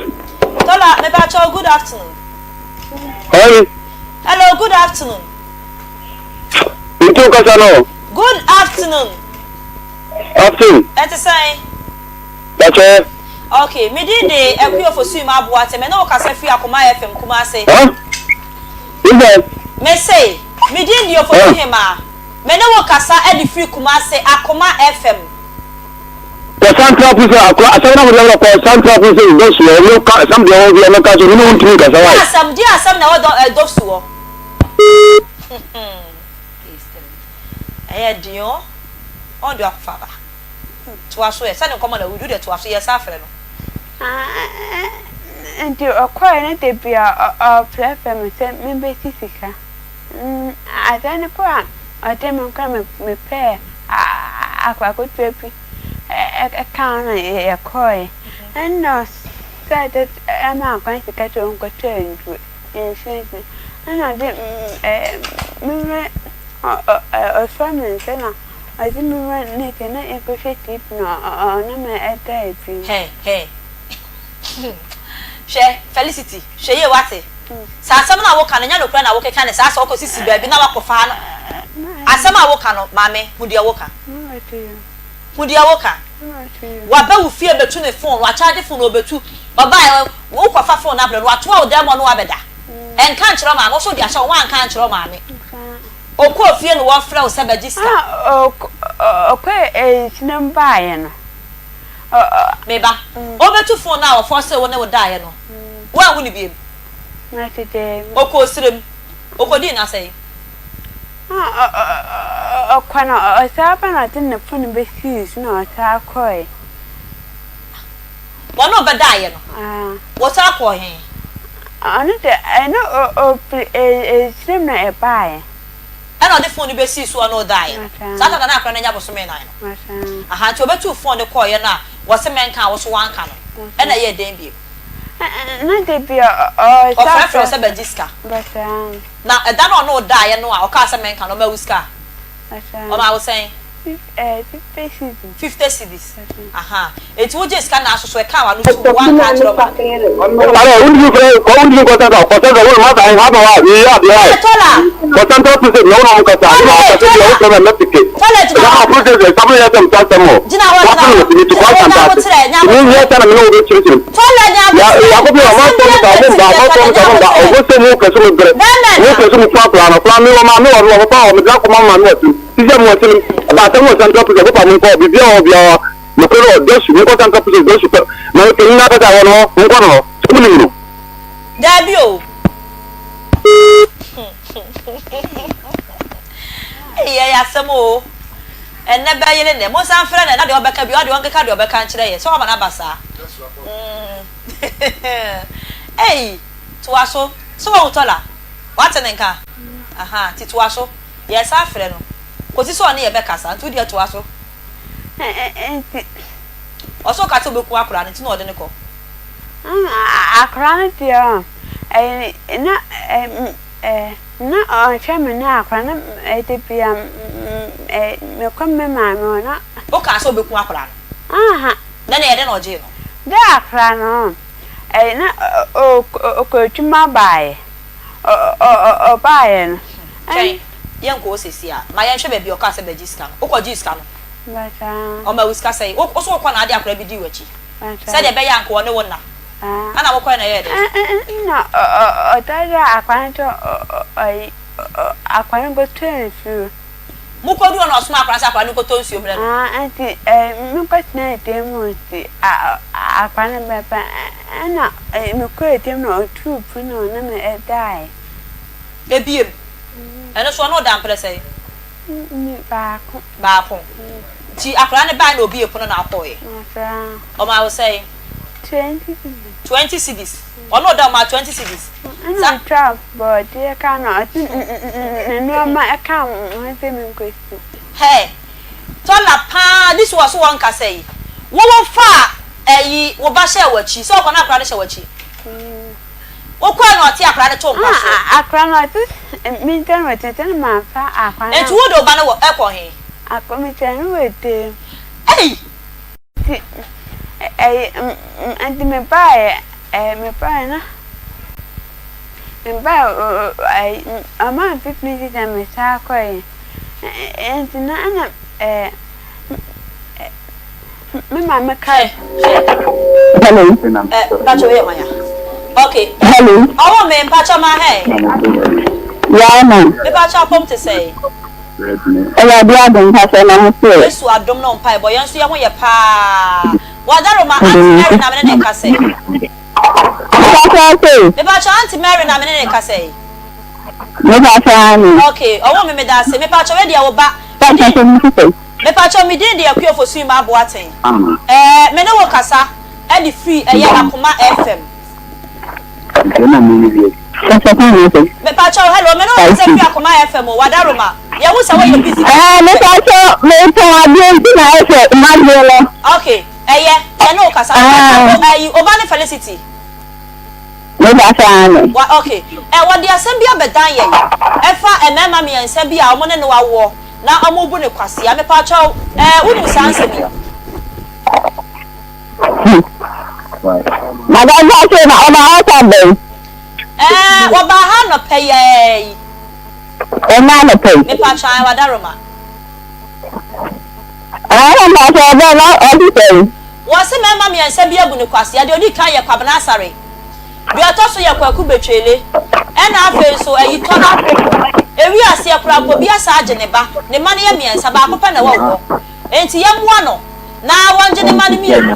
Tola, mepakyɛw, good afternoon. Hi. Hello, good afternoon. Nti kasa no. Good afternoon. Afternoon. Ɛte sɛn? Pakyɛ. Okay, me din de Akuyo Fosuima Aboate, me ne wo kasa firi Akoma FM Kumase. Huh? Who Me se, me din de Ofosu Hemaa, me ne wo kasa de firi Kumase, Akoma FM. Kɔ Central Prison akora asɛm na mede kɔ Central Prison dɔsu hɔ no ka asɛm deɛ ɔwɔ bi ɔno ka so ne ne wontumi nkasa wae. Asɛm deɛ asɛm na ɛwɔ dɔ dɔsu hɔ. Ɛyɛ den o. Ɔn de akɔfa aba. Toa so ɛ. Sɛ ne nkɔmmɔ na wodi, wo deɛ toa so, yɛsan frɛ no. Nti ɔkɔe no da biara ɔfrɛfrɛ me sɛ mebɛsi sika. Asɛm no po a ɔde me kɔe mepɛɛ akwadaa ketewa bi ka ho na yɛkɔe. Ɛnna ɔsɛe maa kwan sika sɛ ɔnkɔtɔ aduro. Nsuo nti, ɛna ɔde me werɛ ɔsɔ me nsa na ɔde me werɛ ne sɛ na yɛnkɔhwɛ TV na ɔne me ɛda bio. Hɛn hɛn Hwɛ Felicity, hwɛ yie wate. Sɛ asɛm no a woka no nyɛ nokorɛ na wokeka no saa sɛ wokɔsisi baabi na woakɔfa no asɛm a woka no maame hu deɛ woka. Hu deɛ woka. Waba wo fie bɛtu ne phone, wakyagye phone ɔbɛtu, ɔbaeɛ wokɔfa phone no abrɛ no, watoa wo dan mu ɔne wo abɛda. Ɛnka nkyerɛ wo maame, wo nso wode ahyɛ wo ho anka ankyerɛ wo maame. Ɔkɔɔ fie na wɔfrɛ wo sɛ bɛgye sika. Ɔkɔɔ nkyene mu baeɛ no. Me ba, ɔbɛtu phone no a ɔfɔɔsee wo ne wo daeɛ no, woanhu no biom? Ɔkɔɔ serɛ mu, ɔkɔdii nna sɛn? Ɔkɔ no, ɔsan ba na ɔde ne fon bɛsii so na ɔsan kɔe. Wɔne wo bɛdaeɛ no, wɔsan kɔɔ he? Ɔno deɛ, ɛno ɔfiri esirim na ɛbaeɛ. Ɛna ɔde fon no bɛsii so ɔne wo daeɛ no. Saa tata no akora no anya bosome nan no. Aha, nti ɔbɛtuu fon no kɔeɛ no a, wɔse mɛnka a wo so woanka no, ɛna ɛyɛɛ dɛn bio? Na da bi a ɔsan Ɔfrɛfrɛ wo sɛ bɛgye sika. Na ɛda no a ɔne wo daeɛ no a ɔkaa sɛ mɛnka no, ɔmaa wo sika? Ɔmaa wo sɛn? 50 cedis. 50 cedis. Aha. Enti wogyee sika no naaso so ɛkaa w'ano tum, woanka ankyerɛ wo maame. Tɔla! Tɔla gyina hɔ. Gyina hɔ, gyina hɔ. Gyina hɔ, nyaboterɛ, nyaboterɛ. Tɔla nyaboterɛ. Asɛm bi a ɛte deɛ tɔla nyaboterɛ. Bɛmɛ na. Sisi mu ɔsene ba asɛm wɔ central prison papa mo nkɔ biribiara wɔ biara nokorɛ no ɔdɔsu mo nkɔ central prison dɔsu pɛ na me panyin akasa wɔ no hɔ mo nkɔ no hɔ sɛ mo nim no. Daabi o. Ei ɛyɛ asɛm o. Ɛnɛ bɛyere nɛ. Monsan mfrɛ no na deɛ ɔbɛka biara ɔdeɛ ɔnkeka deɛ ɔbɛka nkyerɛ yɛ. Sɛ wama no aba saa. Ei toa so. So wahu Tɔla? Wate ne nka? Ahaa nti toa so. Yɛresan afrɛ no kɔsi sɛ ɔne yɛn bɛkasa, nti wo deɛ toa so. Nti. Ɔse ɔka sɛ ɔbɛku akwadaa no nti na ɔde no kɔ. Akwadaa no deɛ ɔ, ɛyi na ɛ na ɔhwɛ me ne akwadaa no da biara mekɔ me maame hɔ na. Wokaa sɛ ɔbɛku akwadaa no? Aha. Na ɛyɛ dɛn na ɔgyee no? Dɛ akwadaa no ɔ, na ɔkɔ adwuma baeɛ. Ɔbaeɛ no. Twɛn, yɛnkɔ hɔ seesei ara. Ma yɛnhwɛ baabi a ɔkaa sɛ bɛgye sika no. Wokɔgyee sika no? Ɔmaa wo sika sɛn? Wo so wokɔ na ade akwadaa bi dii w'akyi sɛdeɛ ɛbɛyɛ a anka ɔne wo nna. Ɛnna mokɔe na ɛyɛɛ dɛn? Ɛnna ɔdaadaa akwadaa no sɛ ɔyi akwadaa no nkɔtɔ nsuo. Mokɔduu hɔ na ɔsomaa akwadaa no sɛ akwadaa no nkɔtɔ nsuo mmrɛ no. Nti mekɔtenaa dan mu nti akwadaa no bɛba. Ɛnna mekɔɔ dan mu na ɔtoo pono na ɔne me daeɛ. Ebiem, ɛno nso ɔne wo da mprɛ sɛn? Baako. Baako. Nti akwadaa no baeɛ na ɔbuee pono na wokɔeɛ? Ɔmaa wo sɛn? 20 cedis. 20 cedis. Ɔne wo da ɔmaa 20 cedis. Ɛna ɔtwaa borɔdeɛ ka na ɔse ne nnoɔma ka ho sɛ menkɔsi. Hey Tɔla paa this was so wɔnkasa yi wo wo faa ɛyi wo ba hyɛɛ wakyi sɛ ɔkɔ na akora no hyɛ wakyi wo kɔɛ na ɔte akora no to mpa so. Akora no ɔte me nkyɛn wɔ tete na manfa akora no. Nti wo de wo ba no wɔ ɛkɔ he? Akora me kyɛn no wɔ dɛm. Ei. Nti ɛyi nti me baeɛ ɛɛ me baeɛ na me baeɛ ɛyi ɔmaa me fifteen cedis na me san kɔeɛ nti na ɛna ɛɛ me maame ka. Hello. Ɛ mpatsɔ yɛ hwan ya? Okay. Hello. Ɔwɔ me mpatsɔ ma hɛ. Yaa ma. Me patsɔ apɔm te sɛn? Awurade adom mpakyɛw na mo so ɛ. Yesu adom ne wo mpaebɔ yɛn nso yɛho yɛ paa Wadaroma Auntie Mary na mene ne kasa yi. Mepakyɛw se. Mepakyɛw Auntie Mary na mene ne kasa yi. Mepakyɛw aane. Ok ɔwɔ me meda ase mepakyɛw wei deɛ wo ba. Mepakyɛw me sisɛ. Mepakyɛw me din de Akua Ofosu-Imah Boateng ɛɛ me ne wo kasa ɛde firi ɛyɛ Akoma FM. Mepakyɛw hello me ne wo kasa firi Akoma FM o Wadaroma yɛhu sɛ woyɛ busy. Ɛɛ mepakyɛw metɔn adeɛ nti na ayɛ sɛ m'adeɛ no. Ok ɛyɛ yɛne wo kasa mepakyɛw ɛyi oba ne Felicity. Mepakyɛw aane. Wa ok ɛ wɔde asɛm bi abɛdan yɛn ɛfa mmarima miɛnsa bi a wɔn ne no awoɔ na wɔn bu no kwasea mepakyɛw ɛɛ wonim saa nsɛm yi. Madam Pacho na ɔba ha sa bɛn? Ɛɛ wɔbaa ha anɔpa yi ara yi. Ɛnɛ anɔpa yi. Mepacho ae wadaroma. Ɛɛ mpacho ɔbɛn na ɔte sɛn? Wɔse mmarima miɛnsa bi abu no kwasea, deɛ odi kan yɛ Kwabena Asare, deɛ ɔtɔ so yɛ Kwaku Betwele, ɛna afei nso ayi Tɔla. Ewi aseɛ koraa mpo obi asan agye ne ba, ne mma no yɛ miɛnsa, baako pɛ na ɛwɔ wo hɔ. Enti yɛmmoa no na wɔngye ne mma no mienu.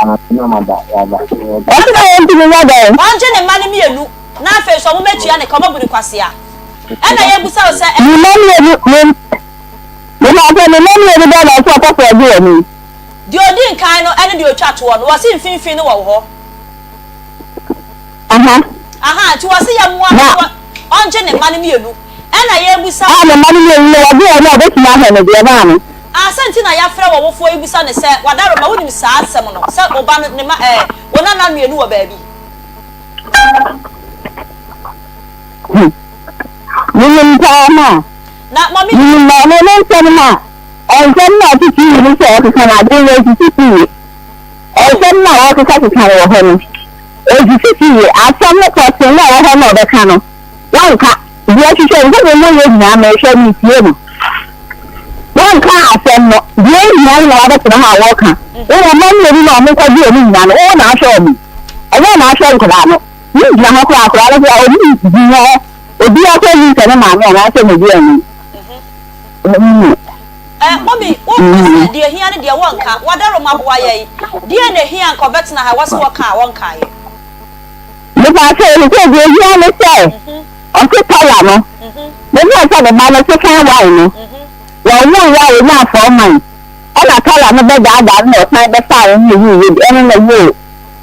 Ɔse na wɔntumi nyɛ dɛn? Ɔngye ne mma no mienu na afei nso ɔmo mɛtua ne ka, ɔmo abu no kwasea. Ɛna yɛbusa wo sɛ Ne mma mienu, ne, mepakyɛ ne mma mienu bɛn na ɔse ɔpɛ sɛ ɔgye wɔn yi? Deɛ ɔdi nkan no ɛne deɛ ɔtwa toɔ no, wɔse mfimfini no wɔ wo hɔ. Aha. Aha, nti wɔse yɛmmoa no na ɔngye ne mma no mienu. Ɛna yɛbusa. A ne mma no mienu no wɔgye wɔn a ɔbɛtumi ahwɛ no deɛ maa no. A sɛ nti na yɛafrɛ w'awofoɔ yi bisa no sɛ, Wadaroma, wonim saa asɛm no, sɛ wo ba no, ne mma, ɛɛ, wo nana mienu wɔ baabi? Hmm. Menim paa ma. Na mɔmi. Menim maame ne nsɛm ma. Nsɛm no a ɔte TV no so a ɔkeka no, adwene no nsisi so yie. Nsɛm no a wɔkekakeka no wɔ hɔ no, nsisi so yie. Asɛm no pɔtee no a ɛwɔ hɔ no a ɔbɛka no, wɔnka. Deɛ ɛhwehwɛ no, sɛdeɛ moyɛ nyinaa, mehwɛ, metie no. Wɔnka asɛm no. Deɛ ɛhia no na wɔabɛtena hɔ a wɔreka. Wo mma mmienu no a wɔkɔgye wɔn nyinaa no, wo na ahwɛ wɔn. Ɛnyɛ wo na ahwɛ nkwadaa no. Wogyina hɔ koraa, akwadaa no koraa, ɔnni gyina hɔ. Obiara koraa nnim sɛ ne maame anaasɛ ne deɛ no. Eh, mommy, wo ka sɛ deɛ ehia ne deɛ wɔnka, w'adaroma boa yɛn, deɛn na ehia anka ɔbɛtena ha, ɛwɔ sɛ wɔka a wɔnkaeɛ. Mepakyɛw, efisɛ deɛ ehia ne sɛ ɔte tawa no, mehuu sɛ ne ba no sekan wae no, wɔwoo yɛ a onyaa foreman, ɛna tawa no bɛdaadaa no na ɔsan bɛfaa no ne wuu yɛ bi, ɛne no woo,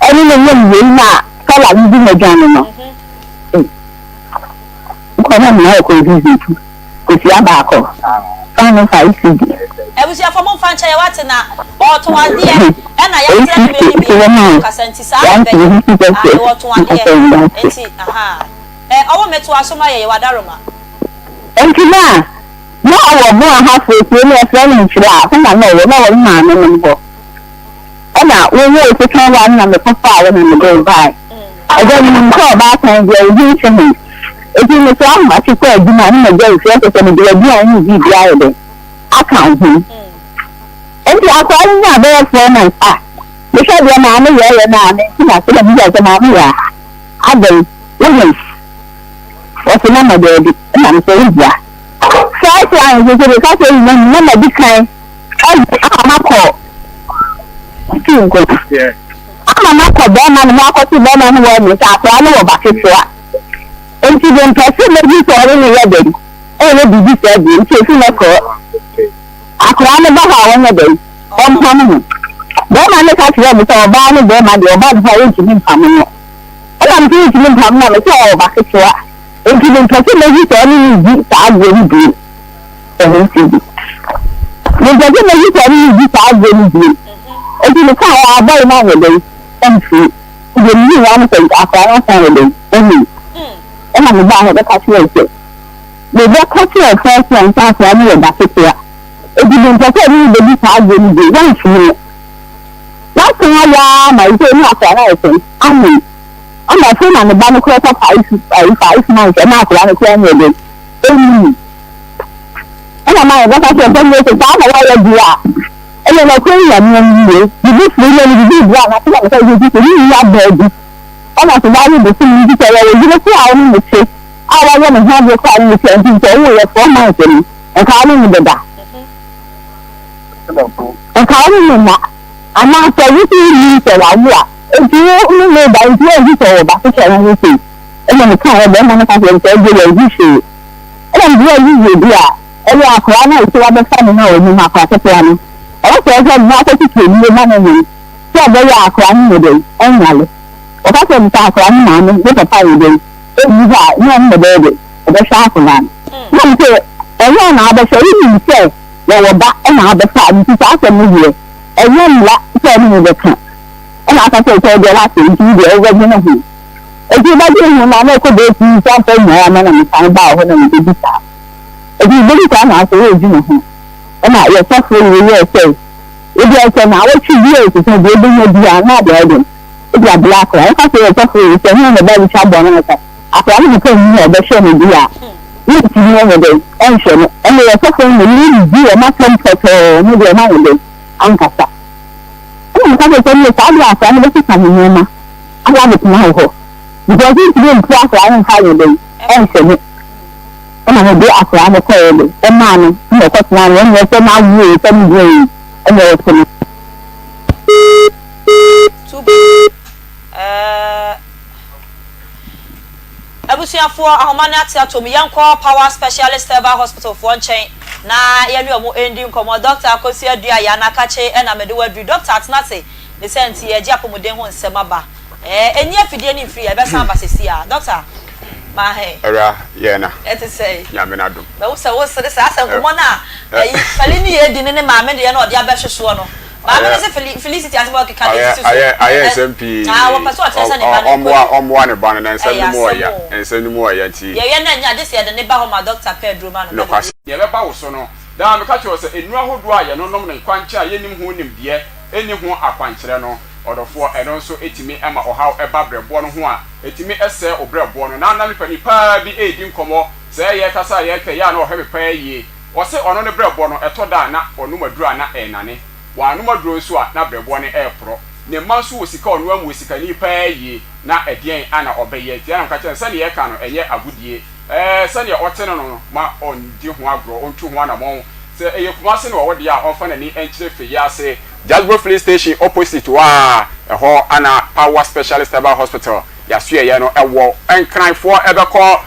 ɛne no nyem wei na tawa no di n'adwane no. Nkɔ na nyinaa yɛ confusing tu. Kosua baako fa no 5 cedi. Abusuafoɔ mo nfa nkyɛ yɛ wate na ɔɔtɔn adeɛ ɛna yakyerɛ no many many kasa nti saa na ɛbɛyɛ ae ɔɔtɔn adeɛ nti ahaa ɛ ɔwɔ me toa so ma yɛ yɛ wadaroma. Nti na na ɔwɔ Boa Ahafo kuro no yɛfrɛ no Nkyira hɔ na na ɔwɔ na ɔwɔ ne maame nom hɔ. Ɛna wowoo sekan wa no na mekɔfaa wo na mede wo bae. Agya menim sɛ ɔbaatan deɛ wo ho nte me. Enti mesoa ahomakye kɔ adwuma a na magya wo fie ɛsɛ sɛ mede w'aduan ne wo biribiara ayɛ dɛn aka wo ho. Enti akwadaa no nyaa bɛyɛ 4 months a mehwɛ deɛ maame yɛɛyɛ no a mente n'ase na mebisa sɛ maame yaa adɛn woyem? Ɔse mama daabi ɛna mesɛ wobua. First one nso so meka sɛ nyina mu na madi kan Ɛde ama makɔ sukuu nko ama makɔ bɛrima no ho akɔto bɛrima no wɔ ne sɛ akwadaa no wɔ ba ketewa nti de mpɛ sɛ mɛdi sɛ ɔne ne yɛ dɛn ɛyɛ biribi sɛ deɛ nti efi mɛkɔ akwadaa no ba hɔ a wɔnyɛ dɛn ɔmpam no bɛrima no ka kyerɛ me sɛ ɔbaa ne bɛrima deɛ ɔba no hɔ a wɔntumi mpam no ɛna me sɛ wɔntumi mpam no a me sɛ ɔwɔ ba ketewa nti mempɛ sɛ mɛdi sɛ ɔne ne di saa agorɔ no bio. Ɛno nti bi. Mempɛ sɛ mɛyi sɛ ɔne me di saa agorɔ no bio. Enti mekaeɛ a, bɔe no anyɛ dɛn? Amfiri. Nti deɛ meyii ara ne sɛ akwadaa no asan ayɛ dɛn? Awu. Ɛna mebaa hɔ bɛka kyerɛɛ wo sɛ, mebɛka kyerɛɛ first one sɛ akwadaa no yɛ ba ketewa. Enti mempɛ sɛ ɔne me bɛdi saa agorɔ no bio. Woamfiri no. Woasan ayɛ ara ma ɛsei ne akwadaa no ayɛ sɛn? Awu. Ɛna afei na ne ba no koraa kɔ 5 months ɛna akwadaa no koraa nyɛ dɛn? Ɛnni. Ɛna ma yɛbɛka sɛ ɔsɛ Mose saa na wayɛ deɛ a, ɛnna nokorɛ Nyame no nie, biribi firi no ne biribi brɛ anaa sɛdeɛ meka sɛ sɛ ne nua baa bi ɛna sɛ wayɛ bosom nti sɛ ɛyɛ wo yere koraa a wo ne no te a wayɛ ne ho adeɛ koraa ne no te nti sɛ woyɛ 4 months no nka wo ne no bɛda nka wo ne no nna anaa sɛ wo so wonnim sɛ wawo a nti wo ne no da nti woanhu sɛ ɔwɔ ba foforɔ no ho sei ɛna meka yɛ bɛrima no ka sɛ sɛ ɛdeɛ yɛnhu hwee. Ɛna mbrɛ yiye bi a ɔyɛ akwadaa no a ɔsɛ wabɛfa no no a ɔnyim akwadaa ketewa no, ɔwɔ sɛ ɔhwɛ no na ɔkɔtutu nnuro ma no nom sɛ ɔbɛyɛ a akwadaa no nyɛ dɛn, ɔnyare. Ɔka kyerɛ no sɛ akwadaa no maame ne papa yɛ dɛn, ɛnni hɔ a, nyɛ ɔno na ɔbɛyɛ dɛn, ɔbɛhwɛ akwadaa no. Na mese ɛnyɛ ɔno na abɛhwɛ, wonim sɛ wɔwɔ ba na abɛfa no nti saa asɛm no deɛ ɛnyɛ mmara sɛ ɔne me bɛka. Ɛna aka kyerɛ sɛ wodeɛ woate nti wodeɛ wobɛdwene ho. Enti mebɛdwene ho no a, na ɛkɔ bɛyɛ pii sɛ amfa mmuae amma na mesan baa hɔ na mibebisaa. Enti mibebisaa na afei odwene ho. Ɛnna yɛn sɔfo yi yɛɛ sɛ, Ebia sɛ naawɔtwe bi a ɛsɛ sɛ deɛ obenya biara na ɔde ayɛ dɛn? Ɔde abrɛ akwadaa. Yɛka kyerɛɛ yɛn sɔfo yi sɛ, hwan na ɛba abɛtwa bɔne no sɛ akwadaa no papa nni hɔ a ɔbɛhwɛ no bi a, wontumi nyɛ dɛn nhwɛ no. Ɛnna yɛn sɔfo no ne yɛn dii wɔn asɛm pɔtɔɔ, wɔn deɛ wɔanyɛ dɛn ankasa. Ɛnna meka kyerɛɛ sɛ, ɛnneɛ saa deɛ akwadaa no bɛsesa ne nneɛma. Aba abɛtena wo hɔ because wontumi mpo akwadaa no mfa nyɛ dɛn ɛnhyɛ ne ɛna mede akwadaa no kɔɛ de ɛmaa no ɛna ɔkɔtena no ɛna ɛsɛ n'awo o sɛ ne deɛ yi ɛna ɔte no. Too bad eh. Abusuafoɔ ahoma no ate atɔ mu yɛnkɔ Power Specialist Herbal Hospital foɔ nkyɛn na yɛne wɔn ndi nkɔmmɔ Doctor Akosua Duah Yana Kakye ɛna mede wo aduru Doctor atena ase Ne saa nti yɛregye apɔmuden ho nsɛm aba. Ɛɛ, ɛnni afidie ne mfiri a, ɛbɛsan aba seesei ara. Dɔkta, mahe. Awura, yɛn na. Ɛte sɛn? Nyame n'adom. Mahu sɛ wosere saa sɛ nkɔmmɔ no a ɛyi, Feli ne yɛredi ne ne maame deɛ na ɔde abɛhwe soɔ no. Maame no se Feli, Felicity asɛm a ɔkeka no ɛsisi so. Ayɛ, ayɛ nsɛm pii. Ah, wɔpɛ sɛ ɔkyerɛ sɛ ne ba no nkɔ yie. Ɔmmoa ne ba no na nsɛm no mu Ɛyɛ ɔya. asɛm o. Nsɛm no mu ɔya nti. Yɛyɛ no ɛnyɛ a, gye sɛ yɛde ne ba hɔ ma dɔkta pɛ aduro ma no. Nokwasɛm. Deɛ ɛbɛba wo so no. Daa meka kyerɛ wo sɛ nnuru ahodoɔ a yɛnonom no nkwankyɛn a yɛnnim ho nimdeɛ nni ho akwankyerɛ no, ɔdɔfoɔ, ɛno nso tumi ma ɔhaw ba berɛboɔ no ho a ɛtumi sɛe wo berɛboɔ no. Na na me panin paa bi redi nkɔmmɔ, sɛɛ yɛrekasa a yɛreka yi a na ɔhwɛ me paa yie. Ɔse ɔno ne berɛboɔ no, ɛtɔ da a na ɔnom aduro a na ɛrenane. Wannom aduro nso a na berɛboɔ no reporɔ. Ne mma nso wɔ sika a ɔno amu wɔ sikani paa yie, na ɛdeɛn na ɔbɛyɛ? Nti ɛna meka kyerɛɛ no sɛdeɛ yɛreka no ɛnyɛ agodie. Ɛɛ, sɛdeɛ ɔte no no, ma ɔndi ho agorɔ, ɔntu ho anamɔn. Sɛ ɛyɛ Kumasi na ɔwɔ deɛ a, ɔmfa n'ani nkyerɛ Fei ase. Jasbo Filling Station opposite hɔ ara, ɛhɔ na Power Specialist Herbal Hospital y'asoɛeɛ no wɔ. Nkranfoɔ bɛkɔ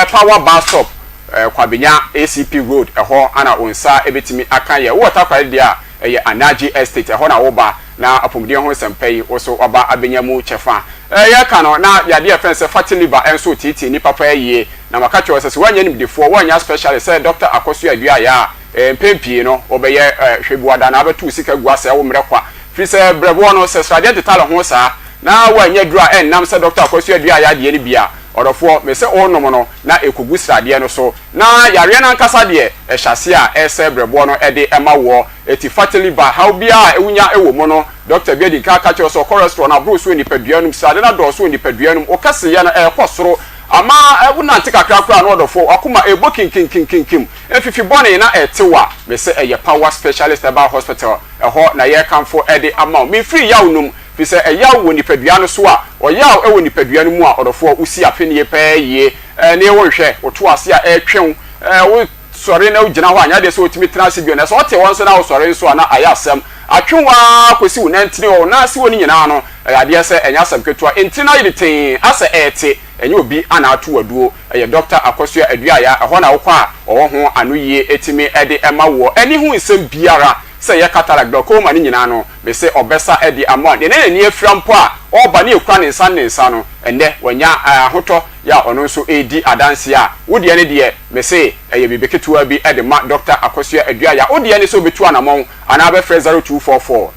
Power Bus Stop, Kwabenya ACP Road, ɛhɔ na wo nsa bɛtumi aka yɛ. Wowɔ Takoradi deɛ a, ɛyɛ Anaji Estate, ɛhɔ na woba na apɔmuden ho nsɛmpa yi, wo nso woaba abɛnya mu kyɛfa. Yɛreka no, na yadeɛ a yɛfrɛ no sɛ fatty liver nso reteetee nnipa paa yie. Na maka kyerɛ wo sɛ, sɛ woannya nimdefoɔ, woannya specialist sɛ Dɔkta Akosua Aduayɛ a, mpɛn pii no, wobɛyɛ hwɛbuada na abɛto wo sika agu asɛe wo mmerɛ kwa. Firi sɛ berɛboɔ no, sɛ sradeɛ tetare ho saa, na woannya aduro a ɛnnam sɛ Dɔkta Akosua Aduayɛ adeɛ no bi a, ɔdɔfoɔ, mese worenom no na ɛkɔgu sradeɛ no so. Na yareɛ no ankasa deɛ, ɛhyɛ aseɛ a ɛresɛe berɛboɔ no de ma woɔ. Eti fatty liver, haw biara a wunya wɔ mu no, dɔkta bi adi kan aka akyerɛ wo sɛ wo cholesterol no aboro so wɔ nipadua no mu, srade no adɔɔso wɔ nipadua no mu, wo kɛseyɛ no ɛrekɔ soro ama wonante kakra koraa na ɔdɔfo, w'akoma rebɔ kinkinkinkinkim, mfifi bɔne na ɛretew a, mese ɛyɛ Power Specialist Herbal Hospital, ɛhɔ na yɛrekamfo de ama wo. Memfiri yaw no mu, firi sɛ ɛyaw wɔ nipadua no so a, ɔyaw wɔ nipadua no mu a, ɔdɔfoɔ, wosi apenie paa yie, ne wonhwɛ, woto ase a ɛretwe wo, wo. sɔre na ogyina hɔ a, anyɛ adeɛ sɛ ɔtumi tena ase bio. Na sɛ ɔte hɔ nso na wosɔre nso a, na ayɛ asɛm. Atwe wo ara kɔsi wo nantini hɔ, wo nan ase hɔ no nyinaa no, ɛyɛ adeɛ sɛ ɛnyɛ asɛm ketewa. Ntini no ayere tee, asɛ ɛrete. Ɛnyɛ obi na ato wo aduro. Ɛyɛ Dɔkta Akosua Aduaya. Ɛhɔ na wokɔ a, ɔwɔ ho anoyie tumi de ma woɔ. Ani ho nsɛm biara, sɛ ɛyɛ cataract, glaucoma ne nyinaa no, mese ɔbɛsa de ama wo. Deɛ na n'ani afira mpo a, ɔreba na yɛkura ne nsa ne ne nsa no, ɛnnɛ wanya ahotɔ yɛ a ɔno nso redi adanseɛ a, wo deɛ no deɛ, Mese ɛyɛ biribi ketewa bi de ma Dɔkta Akosua Aduaya. Wo deɛ ne sɛ wobɛtu anamɔn anaa bɛfrɛ 0244.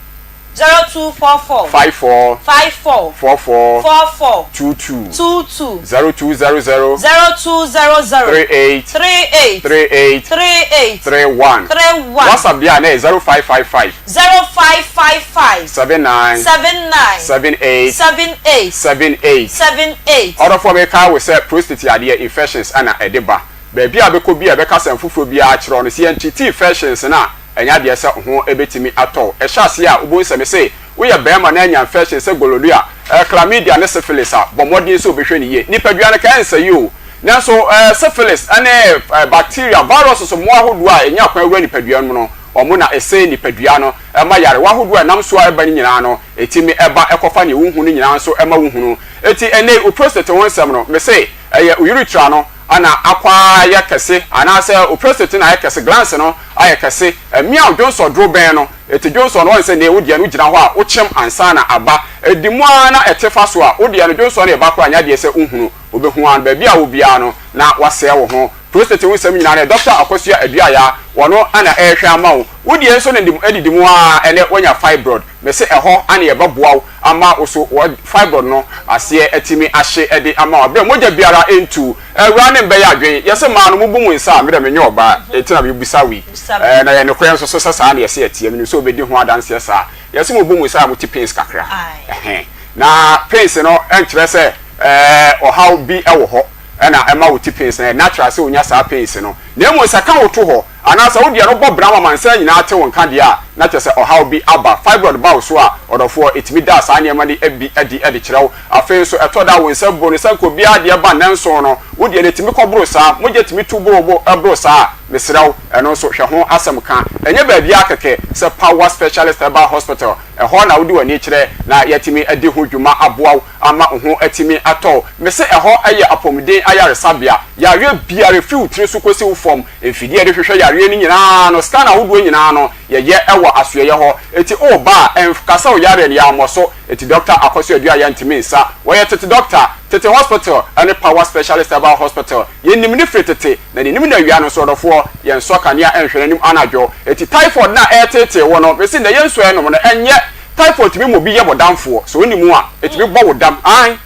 0244. 54. 54. 44. 44. 22. 22. 0200. 0200. 38. 38. 38. 38. 31. 31. WhatsApp deɛ a na ɛyɛ 0555. 0555. 79. 79. 78. 78. 78. 78. Ɔdɔfoɔ mekae wo sɛ prostate yadeɛ, infections, na ɛde ba. Baabi a wobɛkɔ biara yɛbɛka asɛm foforɔ biara akyerɛ wo no, sɛ yɛntreatii infections no a, ɛnyɛ adeɛ sɛ wo ho bɛtumi atɔ wo. Ɛhyɛ aseɛ a, wobɛhu sɛ mese woyɛ barima na anya infection sɛ gonorrhea, chlamydia ne syphilis a, bɔ mmɔden sɛ wobɛhwɛ no yie. Nipadua no ka ɛnsɛe o, nanso syphilis ne bacteria, viruses, mmoa ahodoɔ a ɛnya kwan wura nipadua no mu no, wɔn na ɛsɛe nipadua no, ɛma yarewa ahodoɔ a ɛnam so a ɛba no nyinaa no, ɛtumi ba kɔfa nea wonhu no nyinaa nso ma wohunu. Enti ɛnnɛ yi, wo prostate ho nsɛm no, mese ɛyɛ wo urethra no na akɔ ara ayɛ kɛse, anaasɛ wo prostate no ayɛ kɛse, glands no ayɛ kɛse, ɛmea wo dwonsɔ dorobɛn no, enti dwonsɔ no, woahu sɛ nnɛ yi wo deɛ no wogyina hɔ a wokyem ansa na aba, ɛdi mu ara na ɛte fa so a, wo deɛ no dwonsɔ no reba koraa nyɛ adeɛ sɛ wohunu, wobɛhu ara no, baabi a wɔ biara no na woasɛe wo ho. Prostate ho nsɛm nyinaa no, Dɔkta Akosua Aduaya, ɔno na ɛrehwɛ ama wo. Wo deɛ nso no didi mu ara, ɛnnɛ woanya fibroid. Mese ɛhɔ na yɛbɛboa wo ama wo so wɔ fibroid no aseɛ atumi ahye de ama wo aberɛ a mogya biara ntu. Awuraa ne mbɛyɛ adwen. Yɛse mmaa no mobu mo nsa a, me deɛ menyɛ ɔbaa enti na mebisa wo yi. Na ɛyɛ nokorɛ nso so sɛ saa na yɛse ɛteɛ. Menim sɛ wobɛdi ho adanseɛ saa. Yɛse mobu mo nsa a mote pains kakra. Ɛhɛn. Na pains no nkyerɛ sɛ ɔhaw bi wɔ hɔ na ɛma wo te pains no. Ɛyɛ natural sɛ wonya saa pains no. Na mmom sɛ ka wo to hɔ Anaa sɛ wo deɛ no bɔ bra ma amansan nyinaa te wo nka deɛ a, na kyerɛ sɛ ɔhaw bi aba. Fibroid ba wo so a, ɔdɔfoɔ, ɛtumi da saa nneɛma no bi adi de kyerɛ wo. Afei nso, ɛtɔ da a wo nsa bu no sɛ nka obiara deɛ ba nnanson no, wo deɛ no ɛtumi kɔboro saa. Mogya tumi tu boro wo bo boro saa a, mesrɛ wo, ɛno nso hwɛ ho asɛm ka. Ɛnyɛ baabiara kɛkɛ sɛ Power Specialist Herbal Hospital, ɛhɔ na wode w'ani kyerɛ na yɛatumi adi ho dwuma aboa wo ama wo ho atumi atɔ wo. Mese ɛhɔ yɛ apɔmuden ayaresabea. Yareɛ biara, ɛfiri wo tiri so kɔsi wo fam, Mfidie a yɛde hwehwɛ yareɛ no nyinaa no, scan ahodoɔ nyinaa no, yɛyɛ wɔ asoɛeɛ hɔ. Enti woreba a, ɛnka sɛ wo yareɛ no, yɛammɔ so. Enti Dɔkta Akɔso Aduayɛ ntumi nsa. Wɔyɛ tete dɔkta, tete hospital ne Power Specialist Herbal Hospital. Yɛnim no firi tete, na n'anim na awia no nso, ɔdɔfoɔ, yɛnsɔ kanea nhwɛ n'anim anadwo. Enti typhoid no a ɛreteetee wo no, mese nnɛ yɛn nsuo a yɛnom no, ɛnyɛ. Typhoid tumi ma obi yɛ bɔdamfoɔ. Sɛ wonni mu a, ɛtumi bɔ wo dam. Aane,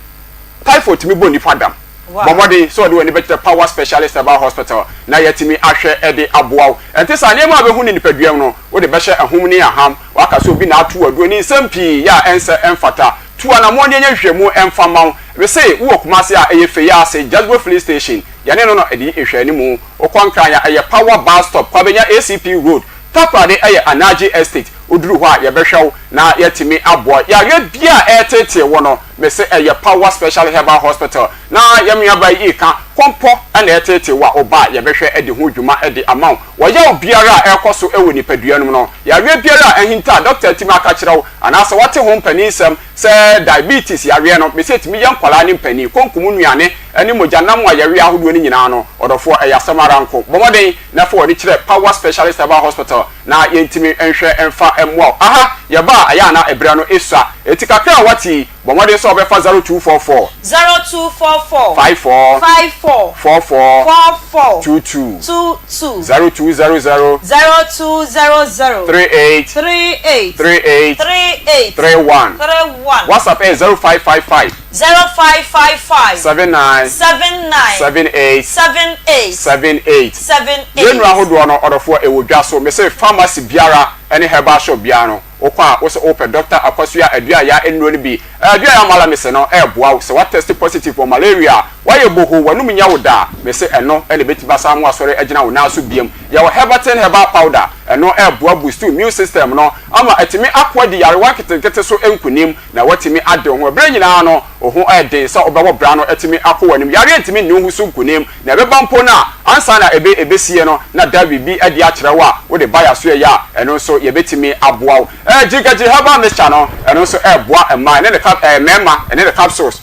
typhoid tumi bɔ nnipa dam. Bɔ mmɔden sɛ ɔde w'ani bɛkyerɛ Power Specialist Herbal Hospital na yɛatumi ahwɛ de aboa wo. Ɛnte saa? Nneɛma a wobɛhu no nipaduam no, wode bɛhyɛ ahum ne aham. Woaka sɛ obi na ato wo aduro ne nsɛm pii yɛ a ɛnsɛ ɛmfata. Tu anammɔn na yɛnyɛ nhwehwɛmu mfa mma wo. Mese wowɔ Kumasi a, ɛyɛ Feyiase, Jazbo Filling Station. Yɛne no na ɛdi nhwɛanimu. Wokɔ Nkran a, ɛyɛ Power Bus Stop, Kwabenya ACP Road. Takoradi yɛ Anagye Estate. Woduru hɔ a, yɛbɛhwɛ wo na yɛatumi aboa wo. Yareɛ biara a ɛreteetee wo no, mese ɛyɛ Power Special Herbal Hospital. Na yɛn nuabaa yi reka, kɔmpɔ na ɛreteetee wo a, woba a, yɛbɛhwɛ adi ho dwuma de ama wo. Wɔ yaw biara a ɛrekɔ so wɔ nipadua no mu no, yareɛ biara a ahinta a dɔkta atumi aka akyerɛ wo, anaasɛ woate ho mpaninsɛm sɛ diabetes yareɛ no, mese ɛtumi yɛ nkwadaa ne mpanin, konkom nnuane ne mogyanam a yɛwe ahodoɔ no nyinaa no, ɔdɔfoɔ, ɛyɛ asɛm ara nko. Bɔ mmɔden na fa w'ani kyerɛ Power Specialist Herbal Hospital na yɛntumi nhwɛ mfa mmoa wo. Aha, yɛba a, ɛyɛ a na ɛberɛ no sua. Enti kakra a woate yi, Bɔ mmɔden sɛ wobɛfa 0244. 0244. 54. 54. 44. 44. 22. 22. 0200. 0200. 38. 38. 38. 38. 31. 31. WhatsApp yɛ 0555. 0555. 79. 79. 78. 78. 78. 78. Yɛn nnuro ahodoɔ no, ɔdɔfoɔ, ɛwɔ dwa so. Mese pharmacy biara ne herbal shop biara no. Wokɔ a wose wopɛ Dɔkta Akwasoa Aduaya nnuro no bi. Aduaya Malamese no ɛreboa wo sɛ woatɛste positive wɔ malaria a, woayɛ bohoo, w'anum nyɛ wo da a, mese ɛno na ɛbɛtumi asan ama woasɔre agyina wo nan so biom. Yɛwɔ Herbatin Herbal Powder, ɛno ɛreboa boost immune system no ama atumi ako adi nyarewa nketenkete so nkunim na woatumi ade wo ho. Ɛberɛ nyinaa no wo ho yɛ den sɛ wobɛwɔ bra no atumi akɔ w'anim. Yareɛ ntumi nni wo ho so nkunim. Na ɛbɛba mpo no a, ansa na ebe ebesie no, na da biribi adi akyerɛ wo a wode ba yɛasoɛeɛ a, ɛno nso yɛbɛtumi aboa wo. Ɛɛ Gyirikagyi herbal mixture no, ɛno nso ɛreboa mmaa, ɛne ne cap ɛɛ mmarima, ɛne ne capsules.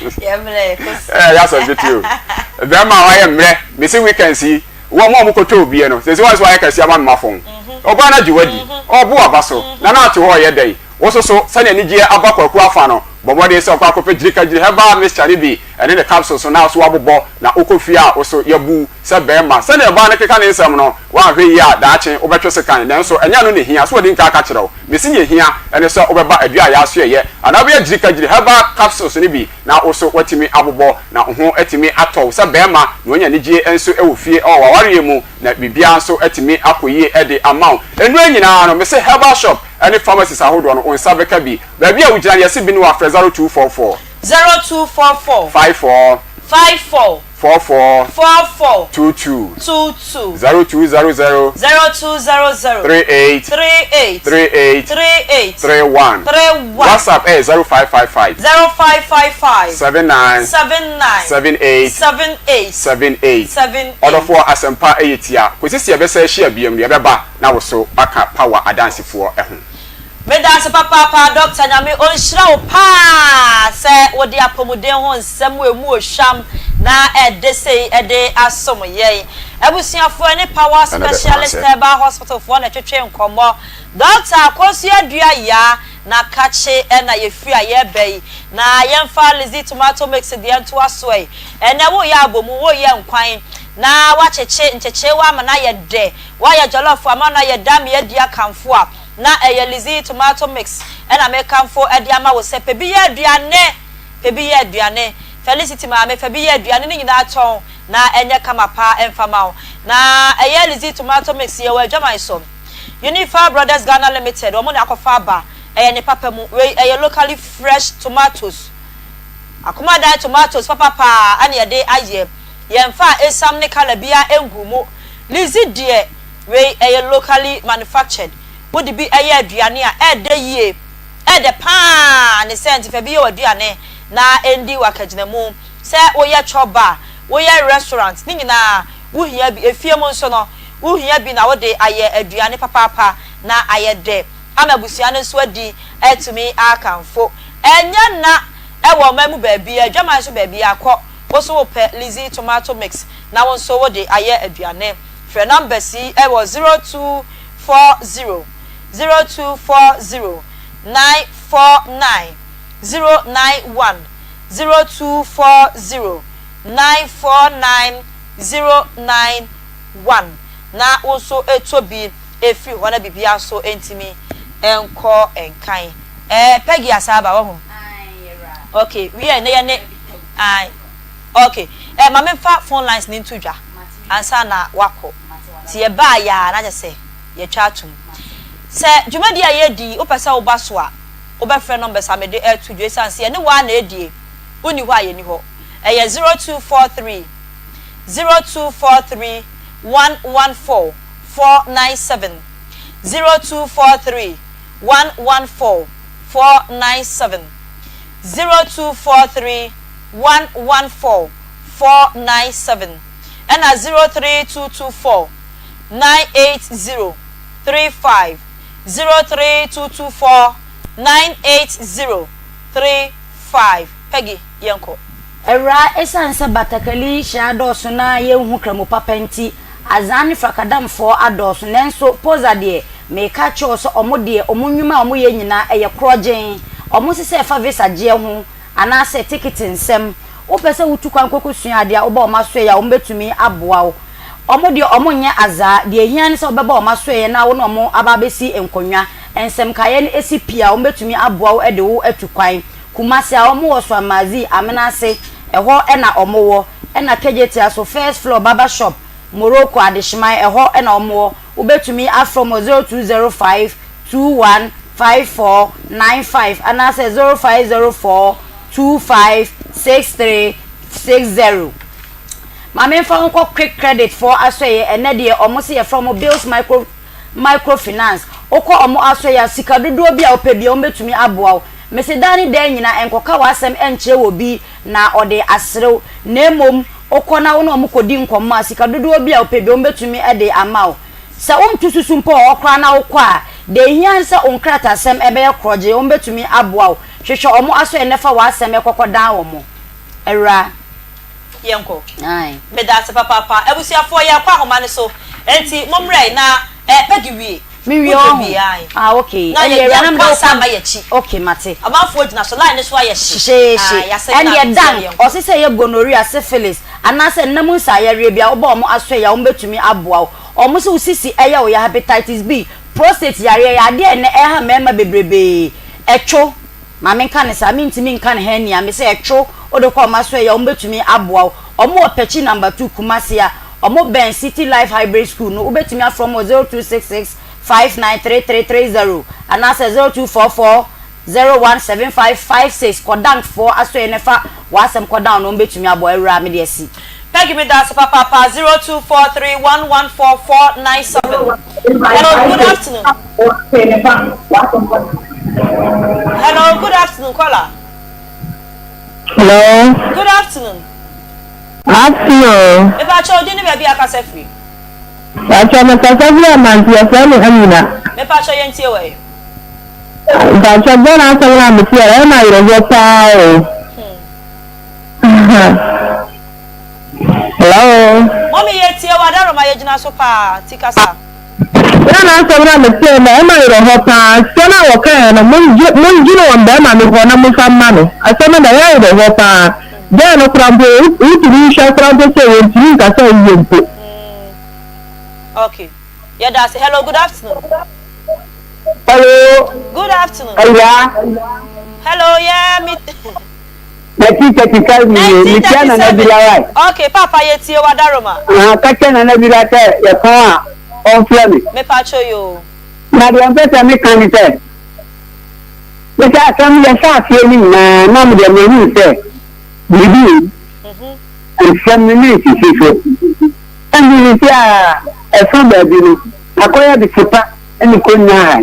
Yɛmmerɛ kɔsi. Ɛɛ yɛ asɛm ketewa o. Barima a wayɛ mmerɛ, mese weekends yi, wɔn a wɔkɔtɔ obie no, sɛsi wɔn nso wayɛ kɛseɛ ama me mafɔn. Ɔbaa no agye wadi, ɔrebo w'aba so, na na ate hɔ ɔreyɛ dɛn? Wo nso so, sɛnea anigyeɛ aba Kwaku afa no, bɔ mmɔden sɛ wokɔ akɔpɛ Gyirikagyiri herbal mixture no bi ne ne capsules no na wo nso woabobɔ na wokɔ fie a wo so yɛabu wo sɛ barima. Sɛnea ɔbaa no keka ne nsɛm no, woanhwɛ yie a daakye wobɛtwe sekan. Nanso ɛnyɛ ɛno na ɛhia. So wɔadi nka aka kyerɛ wo? Mese nea ɛhia ne sɛ wobɛba adua a yɛasoɛeɛ anaa wobɛyɛ Gyirikagyiri herbal capsules no bi na wo nso woatumi abobɔ na wo ho atumi atɔ wo sɛ barima na woanya anigyeɛ nso wɔ fie wɔ w'awareɛ mu na biribiara nso atumi akɔ yie de ama wo. Nnuro yi nyinaa no, mese herbal shop ne pharmacies ahodoɔ no, wo nsa bɛka bi. Baabi a wogyina no, yɛse bi ne wo a, frɛ 0244. 0244. 54. 54. 44. 44. 22. 22. 0200. 0200. 38. 38. 38. 38. 31. 31. WhatsApp ɛyɛ 0555. 0555. 79. 79. 78. 78. 78. 78. Ɔdɔfoɔ, asɛmpa yɛ tia. Kɔsi sɛ yɛbɛsan ahyia biom no, yɛbɛba na wo so aka Power Adansefoɔ ho. Medase papaapa Doctor Nyame ɔnhyira wo paa sɛ wode apɔmuden ho nsɛm a ɛmu ɔhwam na ɛde sei de asom yɛn. Abusuafoɔ ɛne Power Ɛna bɛ Specialist anaasɛ. Herbal Hospital foɔ na ɛtwetwe nkɔmmɔ. Doctor Akosua Dua Yaa na kakye na yɛfiri a yɛreba yi na yɛmfa Lizzy Tomato Mix deɛ ntoa so ɛ. Ɛnɛ woreyɛ abomu, woreyɛ nkwan na woakyekye nkyekyeewa ama no ayɛ dɛ, woayɛ jollof ama no ayɛ dame adi akamfo a, Na ɛyɛ Lizzy tomato mix na mekamfo de ama wo sɛ pɛ bi yɛ aduane! Pɛ bi yɛ aduane! Felicity maame fa bi yɛ aduane ne nyinaa tɔn na ɛnyɛ kama paa ɛmfa ma wo. Na ɛyɛ Lizzy tomato mix yɛwɔ adwaman so. Unifa Brothers Ghana Limited wɔn na akɔfa aba ɛyɛ ne papa mu. Wei ɛyɛ locally fresh tomatoes. Akomadan tomatoes papa paa na yɛde ayɛ. Yɛmfaa esiam ne colour biara nguu mu. Lizzy deɛ. Wei ɛyɛ locally manufactured, wode bi yɛ aduane a ɛɛdɛ yie, ɛɛdɛ paa ne sɛ nti fa bi yɛ w'aduane na ɛndi w'akagyinamu. Sɛ woyɛ chop bar, woyɛ restaurant ne nyinaa wohia bi, efie mu nso no wohia bi na wode ayɛ aduane papaapa na ayɛ dɛ ama abusua no nso adi atumi akamfo. Ɛnyɛ nna ɛwɔ ɔman mu baabiara, adwaman nso baabiara kɔ, wo nso wopɛ Lizzy tomato mix na wo nso wode ayɛ aduane. Frɛ numbers yi wɔ 0240 0240 949 091 0240 949 091 na wo nso tɔ bi firi hɔ na biribiara nso ntumi nkɔ nkan. Eh, Peggy Asaaba, wahu? Okay, wiɛ, ne yɛ ne, ae. Ok, eh, ma memfa phone lines no nto dwa ansa na woakɔ. Nti yɛbaa yɛ a na kyerɛ sɛ yɛatwa atom. Sɛ dwumadi a yɛredi yi wopɛ sɛ woba so a, wobɛfrɛ numbers a mede reto dwa esiane sɛ yɛne wo ara na ɛredie, wonni hɔ a yɛnni hɔ. Ɛyɛ 0243 0243 114 497, 0243 114 497, 0243 114 497 ɛna 03224 980 35, 03224 980 35. Peggy, yɛnkɔ. Awuraa, esiane sɛ batakali hyɛ adɔɔso na yɛnhu Kramo papa nti, Azaa ne Frakadamfoɔ adɔɔso. Nanso Poza deɛ, meka akyerɛ wo sɛ ɔmo deɛ, ɔmo nnwuma a ɔmo yɛ nyinaa, ɛyɛ korɔgyenn. Ɔmo se sɛ ɛfa visa gyeɛ ho, anaasɛ tekiti nsɛm, wopɛ sɛ wotu kwan kɔkɔsua adeɛ a, woba wɔn asoɛeɛ a, wɔbɛtumi aboa wo. Wɔn deɛ, wɔnyɛ azaa. Deɛ ɛhia ne sɛ wobɛba wɔn asoɛeɛ na wo ne wɔn aba abɛsi nkonnwa. Nsɛm nkaeɛ no si pii a, wɔbɛtumi aboa wo de wo atu kwan. Kumasi a, wɔwɔ Swamazi, Amena ase, ɛhɔ na wɔwɔ. Ɛna Kejetia so, First Floor Barber Shop, Morocco, Adehyeman, ɛhɔ na wɔwɔ. Wobɛtumi afrɛ wɔn wɔ 0205 21 54 95 anaasɛ 0504 25 63 60. Ma memfa wo nkɔ Quick Credit foɔ asɔeɛ, ɛnnɛ deɛ wɔn se yɛfrɛ wɔn Bills Micro Micro Finance. Wokɔ wɔn asɔeɛ a, sika dodoɔ bi a wopɛ biara wɔbɛtumi aboa wo. Mese daa ne daa nyinaa nkɔka w'asɛm nkyerɛ obi na ɔde aserew, na mmom wokɔ na wo ne wɔn kɔdi nkɔmmɔ a, sika dodoɔ bi a wopɛ biara wɔbɛtumi de ama wo. Sɛ wonto susu mpo wɔ hɔ koraa na wokɔ a, deɛ ɛhia ne sɛ wo nkratasɛm bɛyɛ korɔgyee, wɔbɛtumi aboa wo. Hwehwɛ wɔn asɔeɛ na fa w'asɛm kɔkɔdan wɔn. Awuraa. Yɛnkɔ. Ae. Medaase papaapa. Abusuafoɔ yɛrekɔ ahoma no so, enti mommrɛ na eh, Peggy wie. Me wie Wodwo ɔho? wie, ae. Ah okay. Na Ɛndeɛ yɛ, awura na yɛnkɔ mede wo ansa kɔ ama yɛakyi. Okay mate. Amanfoɔ gyina so, line no so ayɛ hye. Hyehyeehye. Ae, yɛasɛe na Ɛndeɛ nti dank, yɛnkɔ. ɔse sɛ ɛyɛ gonorrhea, syphilis, anaasɛ nna mu nsaayareɛ bi a wobɔ wɔn asoɛeɛ a wɔbɛtumi aboa wo. Wɔn se wo sisi ɛyɛ wo ya, hepatitis B, prostate yareɛ, yɛ adeɛ a ɛnnɛ ɛha mmarima bebrebee. Ɛtwo, ma menka no saa, mentumi nka no hernia, mese ɛtwo, wode kɔ wɔn asoɛeɛ a wɔbɛtumi aboa wo. Wɔn wɔ Pɛkyi number two, Kumasi a wɔn bɛn City Life Hybrid School no, wobɛtumi afrɛ wɔn wɔ 0266 593330 anaasɛ 0244 017556 kɔ Dankfoɔ asoɛeɛ na fa w'asɛm kɔ down na wɔbɛtumi aboa wo. Awuraa, mede asi. Peggy medase papaapa 0243114497 hello good afternoon hello good afternoon caller. Hello. Good afternoon. Afternoon. Mepakyɛ wo din ne baabi a kasa firi. Pakyɛ me kasa firi Amanti yɛfrɛ me Amina. Mepakyɛ yɛn tie wɔ he. Mpakyɛ Ghana asɛm no a mete yɛ ɛyɛ me awerɛhoɔ paa o. Hello. Mɔmi yɛ tie wɔ adaroma yɛ gyina so paa ti kasa. Ghana asɛm no a meteɛ no ɛma awerɛhoɔ paa asɛm a wɔkaeɛ no mongye no wɔ mmarima no hɔ na momfa mma no asɛm no ɛyɛ awerɛhoɔ paa girl no koraa mpo wotumi nhwɛ koraa mpo sɛ wɔntumi nkasa yie mpo. Okay yɛda ase hello good afternoon. Hello. Good afternoon. Awuraa. Hello yeah me. 1935 nie, metia Nana Bila wae. Ok papa yɛtie wo Adaroma. Ahaa ka kyerɛ Nana Bila sɛ yɛpɔn a ɔmfrɛ me. Mepakyɛw yoo. Na deɛ mpɛ sɛ meka ne sɛ, mesɛ asɛm no yɛhyɛ aseɛ no nyinaa na medeɛ mahunu sɛ biribi wom, nsɛm no na ɛsisi so. Ɛnde seesei a ɛfa baabi no, akɔyɛ de sepa ne kɔnnya han.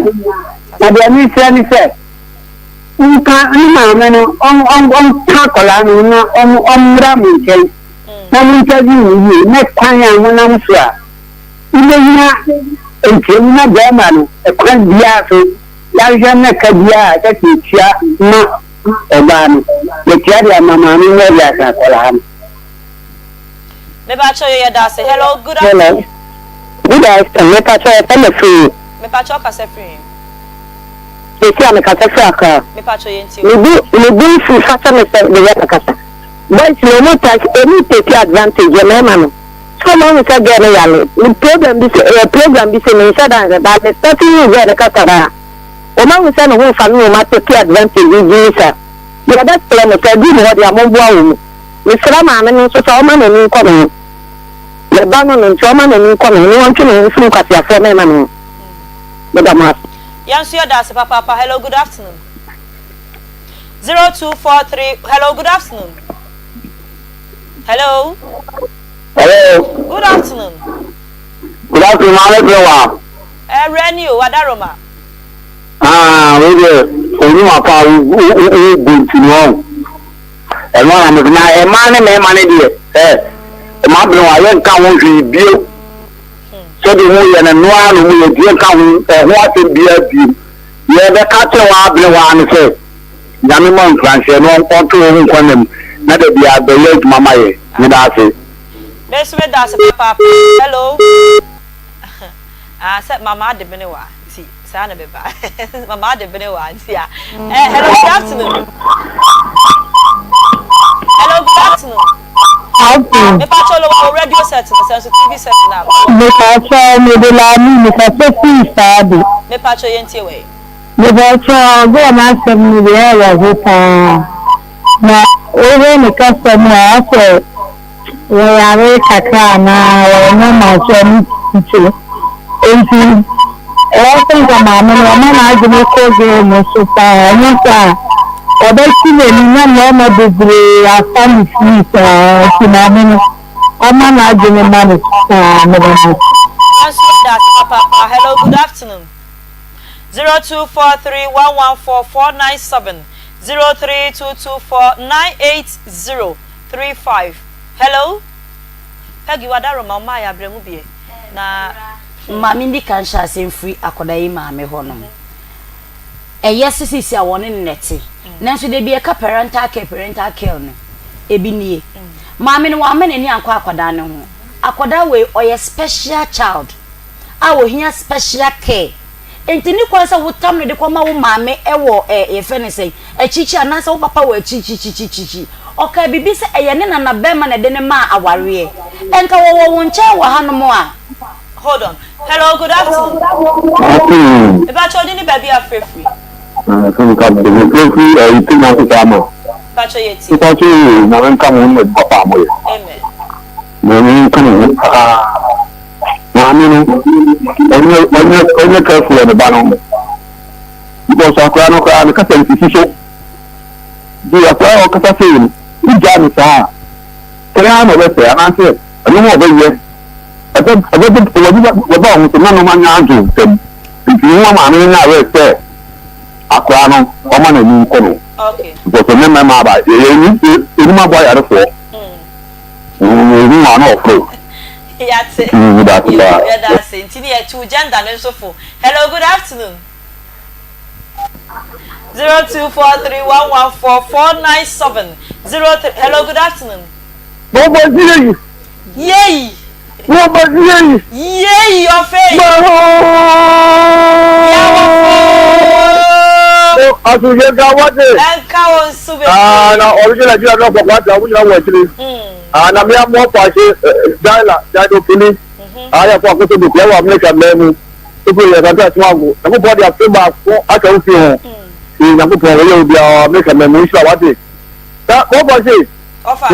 Na deɛ mesrɛ ne sɛ, Nka ne maame no ɔnka akwadaa no ho na ɔmmra mo nkyɛn na mo interview no yie na kwan a monam so a mobɛnya nkyerɛmu na bɛrima no kwan biara so yɛahwehwɛ na ka biara a ɛsɛ sɛ yɛtua ma ɔbaa no yɛtua de ama maame no de ahwɛ akwadaa no. Mepakyɛw yɛ yɛda ase. Hello, good afternoon. Hello. Good afternoon. Mepakyɛw yɛfrɛ me firi. Mepakyɛw kasa firi he? Sɛsi a mekasa firi Accra. Me bo me bo nfu fakyɛ me sɛ meyɛ kakasa. Boys no ɔmo ta ɔmo take advantage mmarima no. Sɛ ɔmo ahu sɛ girl no yare. Me program bi sɛ ɛyɛ program bi sɛ me nhyɛ da nhwɛ but me start hu girl no kasa no a ɔmo ahu sɛ ne ho nfa no na ɔmo atake advantage gyimi sa. Deɛ ɛbɛsrɛ mo sɛ aduru mo hɔ deɛ a momboa wɔn mu. Mesrɛ maame no nso sɛ ɔmma n'ani nkɔ ne ho. Ne ba no no nti ɔmma n'ani nkɔ ne ho na ɔntwe ne ho mfiri nkwaseafoɔ mmarima no ho. Meda mo ase. Yɛn nso yɛda ase papaapa hello good afternoon 0243 hello good afternoon hello. Hello. Good afternoon. Good afternoon, maame Brewa. Ɛwura ni o, Adaroma. Ah, wo deɛ, onye wa pa wo wo bu nti no ɔn. Ɛno ara mepɛ na mmaa ne mmarima no deɛ ɛ mmaa bene wa yɛnka ho hwee bio. Sɛdeɛ wɔn yɛ no ɛno ara na wɔn yɛ nti yɛnka ho ɛho asɛm biara bio. Yɛbɛka kyerɛ wɔn abene wa no sɛ Nyame ma nkuranhyɛ na ɔnto wɔn nkwa nna mu na da biara bɛyɛ adwuma ma yɛ. Meda ase. Me nso meda ase papaapa. Hello. Ah, sɛ mama ade bene wa nti saa na bɛba. Mama ade bene wa nti a. Eh, hello, good afternoon. Hello, good afternoon. Afternoon. Me pacho lo wa radio set no sɛ nso TV set na. Me pacho me de la mi me kasa firi saa de. Me pacho yɛntie wei. Me pacho girl n'asɛm no deɛ ɛwɔ ho paa na wohwɛ ne kasa mu a asɛ Wɔyare kakra anaa wɔyɛ normal nso a wɔtumi tu. Enti ɛwɔ sɛ nka maame no ɔma n'adwene kɔ girl no so paa ɛnyɛ saa a ɔbɛte n'ani na mmarima bebree afa no free saa nti maame no ɔma n'adwene ma no so paa meda mo ase. Yɛn nso yɛda ase papaapa. Hello, good afternoon. 0243114497, 03224980. 35 hello Peggy wadaroma wo maa yɛ abrɛ mu biɛ na. Ma mendi kan nhyɛ aseɛ mfiri akwadaa yi maame hɔ nom. Ɛyɛ sɛ seesei a wɔne no na ɛte, nanso da bi ɛka parental care parental care no, ebi nie. Maame no wamma n'ani ankɔ akwadaa no ho. Akwadaa wei ɔyɛ special child a ohia special care. Enti nni kwan sɛ wotam no de kɔma wo maame wɔ ɛ, yɛfrɛ no sɛn, akyirikyiri anaasɛ wo papa wɔ akyirikyirikyirikyiri. Ɔkaa biribi sɛ ɛyɛ ne nana barima na ɛde no maa awareɛ. Nka wɔwɔ wo nkyɛn wɔ hanom a. Hold on. Hello, good afternoon. Afternoon. Mepakyɛ wo din ne baabi a frɛ firi. Mefrɛ firi ɛyi Kenya Nkokɔ ama. Mepakyɛ yɛ tie. Mepakyɛ oo, Nyame nka mo ho ne adwuma pa a moyɛ. Amen. Nyame nka mo ho paa. Maame no, ɔnyɛ ɔnyɛ ɔnyɛ careful wɔ ne ba no ho. Because akwadaa no koraa ne kasa nsisi so. Nti akwadaa a ɔkasa sei no, wogyaa no saa a, sɛe ara na ɔbɛsɛe anaasɛ ɛno ho ɔbɛyɛ. Ɛbɛ ɛbɛde wɔde bɛba wɔn so na nneɛma nyɛ adwo ntɛm. Nti wo maame no nyɛ aware sɛ akwadaa no ɔma n'ani nkɔ no. Because ɛnyɛ mmarima aba yɛyɛ anim aboa ayarefoɔ. Ohu a na ɔforo. Yɛate. Meda ase Yoo, paa. yɛda ase. Nti ne yɛtu gender no nso fo. Hello, good afternoon. 0243114497 03 Hello, good afternoon. Mo ba yie. Yei. Mo ba yie. Yei ɔfɛ yi. Yawɔfo. Asomdwe nka wate. Ɛnka wo nso bebree. Ah, na ɔregye Nigeria no kɔkɔ ate a wɔn nyinaa wɔ akyire. Ah, na mmea mo ɔfɔ ase Daila Daila Opuni. Ah, yɛ kɔ akoto do kura wɔ Amerika mmaa mu. Efu yɛ sante aso ago. Nyankopɔn de afe baako aka wo fie ho. Ee, Nyankopɔn wɔyɛ obiara Amerika mmaa mu nhyira wate. Na mo ɔfɔ ase. Ɔfa.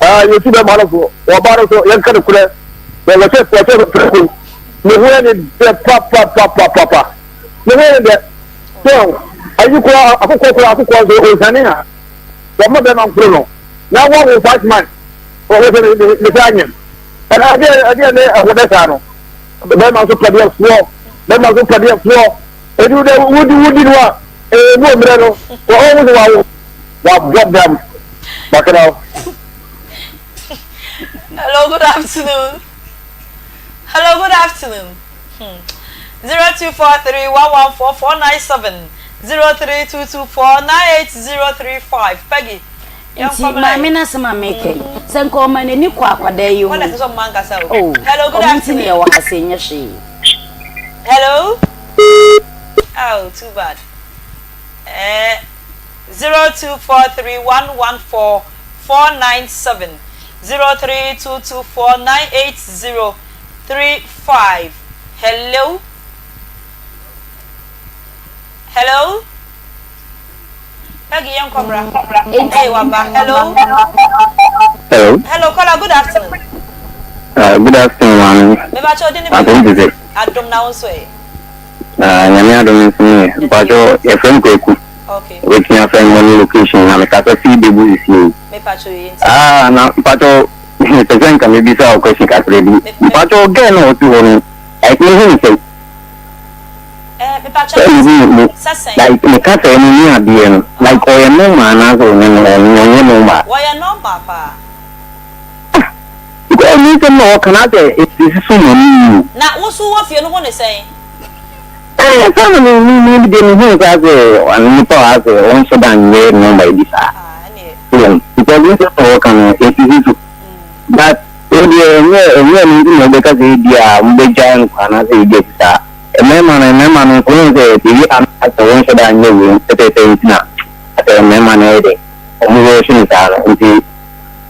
Ah, yɛtu bɛ ma no so. Ɔba no so yɛnka no korɛ. Wɔhyɛ wɔhyɛ prɛko. Ne ho yɛ ne dɛ papapapapa. Ne ho yɛ ne dɛ. So ayi koraa akokɔ koraa akokɔ nso osiane a wɔma bɛrima nkoro no na wɔwo 5 months wɔsɛ ne ne ne sɛ anyem ɛna adeɛ adeɛ ne ɛho dɛ saa no bɛrima nso pɛdeɛ foɔ bɛrima nso pɛdeɛ foɔ edu dɛ wudi wudi no a emu mmerɛ no wɔn ho sɛ wawo wabɔ dam bakra. Hello, good afternoon. Hello, good afternoon. 0243114497 0322498035 Peggy. Nti maame no asɛm a meka yi, sɛ nka ɔma n'ani kɔ akwadaa yi ho. Wɔn na ɛsɛ sɛ ɔmo ankasa o. Oh, Hello, good ɔmo nti na afternoon. yɛwɔ ha sɛ ɛnyɛ hwee. Hello. Oh, too bad. Eh, 0243114497 0322498035. Hello. Hello. Peggy yɛn kɔbra. Hey, waba. Hello. Hello. Hello caller good afternoon. Uh, good afternoon maame. Mebakyɛ odi ne baabi. Adom tete. Adom na wo nso ɛ. Uh, nyame adom nso ne yɛ. Mpakyɛ yɛfrɛ m Kwaku. Okay. Wobɛtumi afrɛ me wɔ ne location na mekasa fii Bebu sisi yi. Mepakyɛ yɛ nti. Ah, na mpakyɛ mepɛ sɛ nka mebisa wo question kakra bi. Mpakyɛ girl na ɔte hɔ no, like mehu ne sɛ Sɛ mehu like ne kasa mu ne adeɛ no like ɔyɛ normal anaasɛ ɔnyɛ ɔnyɛ normal. Wɔyɛ normal paa. Ah because ne nsɛm na ɔka no asɛ esisi so ma me yie. Na wo so wɔ fie no ho ne sɛn? Ɛɛ saa na me me me deɛ me hu saa sɛ nipa a asɛ ɔnhyɛ da nyɛ normal bi saa. Ah ɛneɛ. Because ne nsɛm na ɔka no esisi so but. Wo deɛ ɛnyɛ ɛnyɛ ɛno nti na wobɛka sɛ ebia mobɛgyae no kwa anaasɛ biribi a ɛte saa. Mmarima no mmarima no nso wohu sɛ biribi a na sɛ wonhyɛ da nyɛ wei pɛpɛɛpɛ nti na asɛ mmarima no yɛ dɛ wɔn wɔhye no saa no nti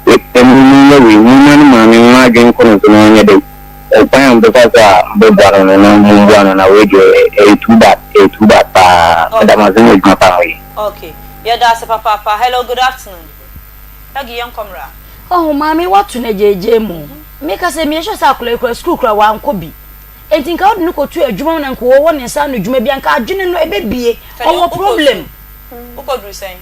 wei mo monyɛ wei momma no maame no adwene nkɔ no so na ɔnyɛ dɛ ɔkwan a mobɛfa so a mobɛboa no no na momboa no na wei deɛ ɛyɛ too bad ɛyɛ too bad paa meda mo ase ne adwuma pa a moyɛ. Okay yɛda ase papaapa hello good afternoon. Peggy yɛnkɔ mmra. Wahu maame wato no agyeegyee mu. Meka sɛ meyɛ sure sɛ akwadaa yi koraa sukuu koraa wankɔ bi. Enti nka wode no kɔto adwuma mu na nka ɔwɔ ne nsa ano adwuma bi a nka adwene no ɛbɛbie. Ɔwɔ problem. Wokɔduru sɛn?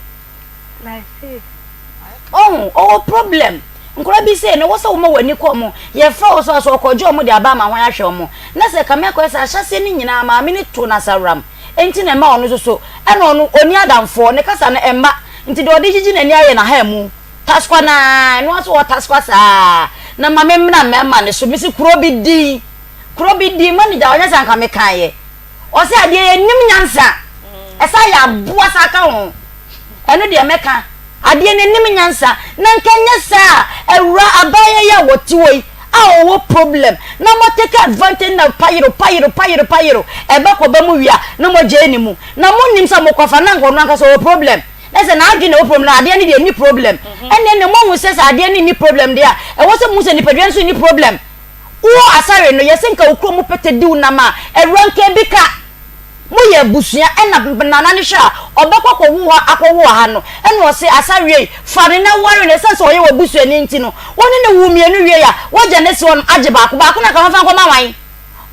Ɔho ɔwɔ problem. Nkwadaa bi sei no ɛwɔ sɛ woma w'ani kɔ wɔn. Yɛfrɛ wo so a sɛ ɔkɔgye wɔn de aba ama hwan ahwɛ wɔn. Na sɛ kame akɔyɛ sɛ ahyɛseɛ no nyinaa maame no too no asaworam. Enti na ɛma ɔno nso so ɛna ɔno ɔnni adamfoɔ ne kasa no ɛmma. Nti deɛ ɔde gyigyi n'ani ayɛ n'ahamu taskwa no ara, ɛno ara nso ɔtaskwa saa na ma me mmra mmarima no so. Mese kuro bi din, kuro bi din, manager ɔnyɛ sɛ anka mekaeɛ. Ɔse adeɛ yɛ nim nyansa, ɛsa yɛ aboa saa ka ho. Ɛno deɛ mɛka, adeɛ no nim nyansa, na nka nyɛ saa awura abaayewa yi a wɔte hɔ yi a ɔwɔ problem na mo take advantage na payero payero payero payero ɛba kɔba mu wie a na mo agyae ne mu. Na mo nnim sɛ mo kɔfa na anka ɔno ankasa ɔwɔ problem na sɛ n'adwene na ɛwɔ problem na adeɛ no deɛ nni problem ɛnneɛ na moahu sɛ sɛ adeɛ no nni problem deɛ a ɛwɔ sɛ mohu sɛ nipadua no nso nni problem wo asare no yɛsɛ nka wo kurom mo pɛtɛ diw nam a awura nka ebi ka moyɛ abusua ɛna nana no hwɛ a ɔbɛkɔ akɔwo hɔ akɔwo ha no ɛna ɔse asare yi fa no na ware no ɛsiane sɛ ɔyɛ w'abusuani nti no wo ne no wo mmienu wie a wagya no asi hɔ no agye baako baako no anka ɔmfa nkɔma hwan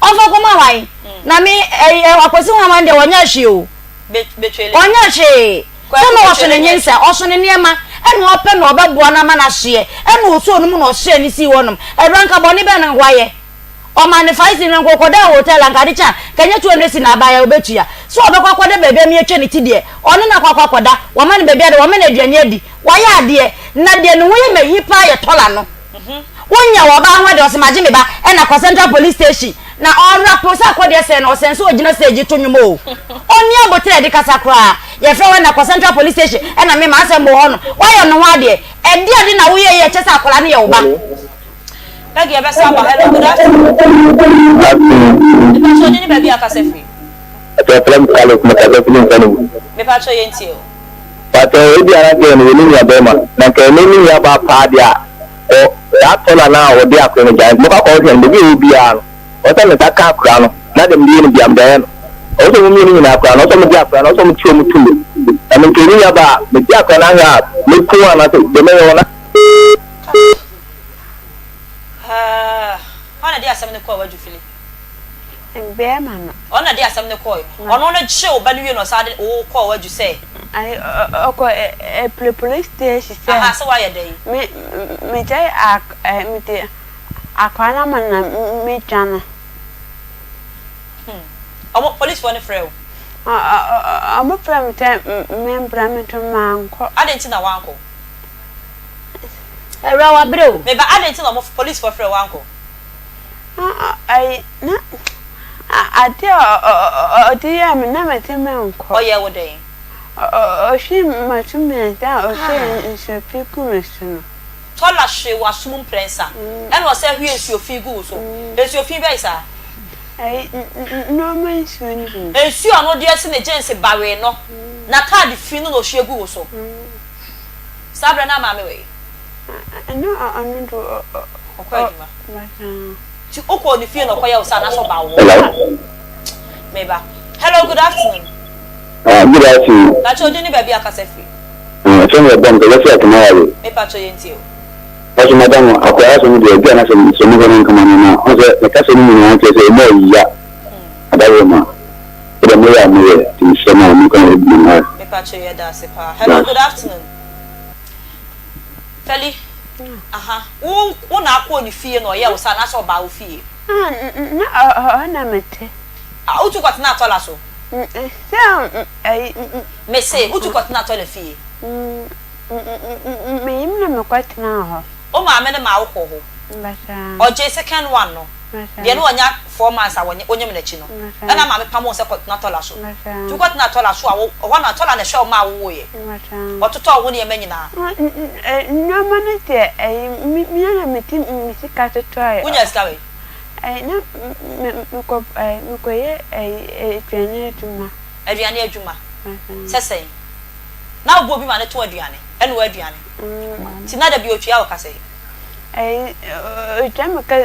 Ɔmfa nkɔma hwan? Na me ɛyi ɛ Akwasi Nwaman deɛ ɔnyɛ hwee o. Ɔnyɛ hwee. Sɛ na ɔso ne nyinsɛn, ɔso ne nneɛma, ɛna ɔpɛ na ɔbɛboa no ama no ahyeɛ, ɛna ɔsoo no mu na ɔhyɛɛ no sii hɔnom. Awura nka bɔne bɛn na nka wayɛ? Ɔmaa no five cedi na nka ɔkɔdaa hotel anka ade kye a, nka ɛnyɛ 200 cedi na abaeɛ a ɔbɛtua. Sɛ ɔbɛkɔ akɔda baabi ama yɛatwa ne ti deɛ, ɔne no akɔ akɔ akɔda, wama no baabi ada, wama no aduane adi, wayɛ adeɛ. Na deɛ ne ho yɛ me ahi paa yɛ tɔla no. Wonya wɔ ɔbaa ho deɛ ɔsɛ magye me ba ɛna kɔ central police station na ɔrapo sɛ akɔdeɛ sɛn na ɔsɛn sɛ ɔgyina stage to nwom o ɔnni aboterɛ de kasa koraa yɛfrɛ wɔ ɛna kɔ central police station ɛna me m'asɛm bɔ hɔ no wayɛ no ho adeɛ ɛde ade na woyɛ yɛ kyɛ sɛ akwadaa no yɛ wo ba. Peggy ɛbɛsa aba hello good afternoon. Afternoon. Mepakyɛ ɔde ne baabi akasa firi. Ɛfrɛ me Carlos mekasa firi Nsano. Mepakyɛ yɛntie o. But ebia na nka ɛno yɛ ne nua bɛrima, na nka ɛno ne nua baa paa deɛ a, ɔ saa tɔla no a ɔde akora no gyae no, mɛkɔ akɔhwehwɛ no, baabi a ɔwɔ biara no, ɔwɔ sɛ me nsa ka akora no, na deɛ mede yɛ no biara mede ayɛ no. Ɔwɔ sɛ wɔn mmienu nyinaa akora no, ɔwɔ sɛ wɔde akora no, ɔwɔ sɛ wɔte wɔn to mu. Na me nka ɛne nua baa a, mede akora no ahwɛ a, mɛku wɔn anaasɛ deɛ mɛyɛ wɔn. Ah, hwan na de asɛm no kɔɔ w'adwufili? Bɛɛma no. Ɔno na de asɛm no kɔɔe. Ɔno no gyee wo ba no wie na ɔsan de wo kɔɔ w'adwu sɛ. Ae, ɔkɔ ɛ police station sɛ. Aha, sɛ woayɛ dɛn? Me, megyae ak, ɛ, mede akwadaa no ama no na medwane. Hmm. Ɔmo, policefoɔ no frɛɛ wo? Ɔ, ɔ, ɔmo frɛɛ me sɛ membra, me nso mankɔ. Adɛn nti na woankɔ? Awura wabrɛ o. Me ba, adɛn nti na ɔmo, policefoɔ frɛɛ wo woankɔ? Ayi na adeɛ a ɔde yɛɛ me na mese menkɔ. Ɔyɛɛ wo dɛn? Ɔhwee m'aso mmiɛnsa a ɔhwiee nsuo fi guu me so no. Tɔla hwee w'aso mu mprɛnsa ɛna ɔsan hwiee nsuo fi guu wo so. Nsuo fi bɛn saa? Ayi nnoɔma nsuo no bi. Nsuo a ɔno de asi ne gyɛnse bawee no, n'ataade fi no na ɔhwie guu wo so. Saa berɛ no na maame wɔ he? Ɛna ɔno de Ɔkɔ adwuma. Nti wokɔɔ ne fie na ɔkɔyɛ wo saa anaasɛ ɔbaa wo hɔ? Hello. Meba. Hello, good afternoon. Ah, good afternoon. Pakyɛ odin ne baabi a kasa firi. Ah, ɛfɛ mi ɛbɔ nkɛ yɛsɛ ɛkuma wale. Me pakyɛ yɛn tie o. Ɔse madam akwadaa asɛm deɛ ebi a na sɛ sɛ mo hwɛ no nkama no na ɔn sɛ ne kasa no nyinaa kyerɛ sɛ emu ayiya adaworo ma wode mo yɛ a mo yɛ nti mesrɛ mo a mo nka ho bi ma Mepakyɛw yɛda ase paa. Hello good afternoon. Feli, aha, wo wo na akɔɔ ne fie na ɔyɛɛ wo saa anaasɛ ɔbaa wo fie? Ah, na ɔhɔ na mete. Ah, wotu kɔtenaa tɔla so? Sɛ ɛyi. Mese, wotu kɔtenaa tɔla fie? Menyim na mekɔtenaa hɔ. Wo maame no maa wokɔɔ hɔ? Basaa. Ɔgyee second one no? Basaa. Deɛ na wanya 4 months a wɔnye wonyem n'akyi no? Basaa. Ɛna maame pamoo wo sɛ kɔtena tɔla so? Basaa. Nti wokɔtenaa tɔla so a, wo ɛhɔ na tɔla na ɛhwɛ wo maa wowoeɛ? Basaa. Ɔtotɔɔ wo nneɛma nyinaa? Nneɛma no deɛ ɛyi me me ara na mede me sika totɔeɛ. Wonyaa sika wɛn? Ɛyi na me mekɔ ɛyi mekɔyɛ ɛyi aduane adwuma. Aduane adwuma? Basaa. Sɛ sɛn? Na wobɔ obi ma no tɔn aduane, ɛnoa aduane. Nti na da bi otua wo ka sɛn? Ɛyi otua me ka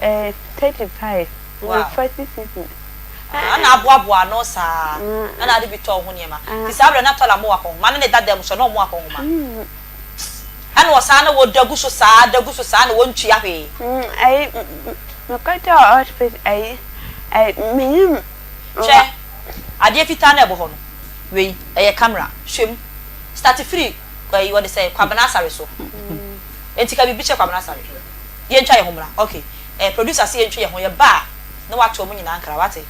ɛɛ 35 Wow. anaa 40 cedis. Ah, na aboaboa ano saa, ɛna ade bi tɔ wo ho nneɛma. Nti saa berɛ na tɔla mo akɔnhoma ne ne dada mu so na ɔmo akɔnhoma. Ɛna ɔsaa na wɔda gu so saa, da gu so saa na wɔntua hwee. Ɛyi mekɔtɔɔ hospital ɛyi ɛyi menyim. Hwɛ, adeɛ fitaa no a ɛbɔ hɔ no. Wei ɛyɛ camera hwɛ mu start firi ɛyi wɔde sɛ Kwabena Asare so enti ka biribi kyerɛ Kwabena Asare yɛntwa yɛn ho mmra ok eh producer se yɛntwe yɛn ho yɛba a na wato ɔmo nyinaa nkra wate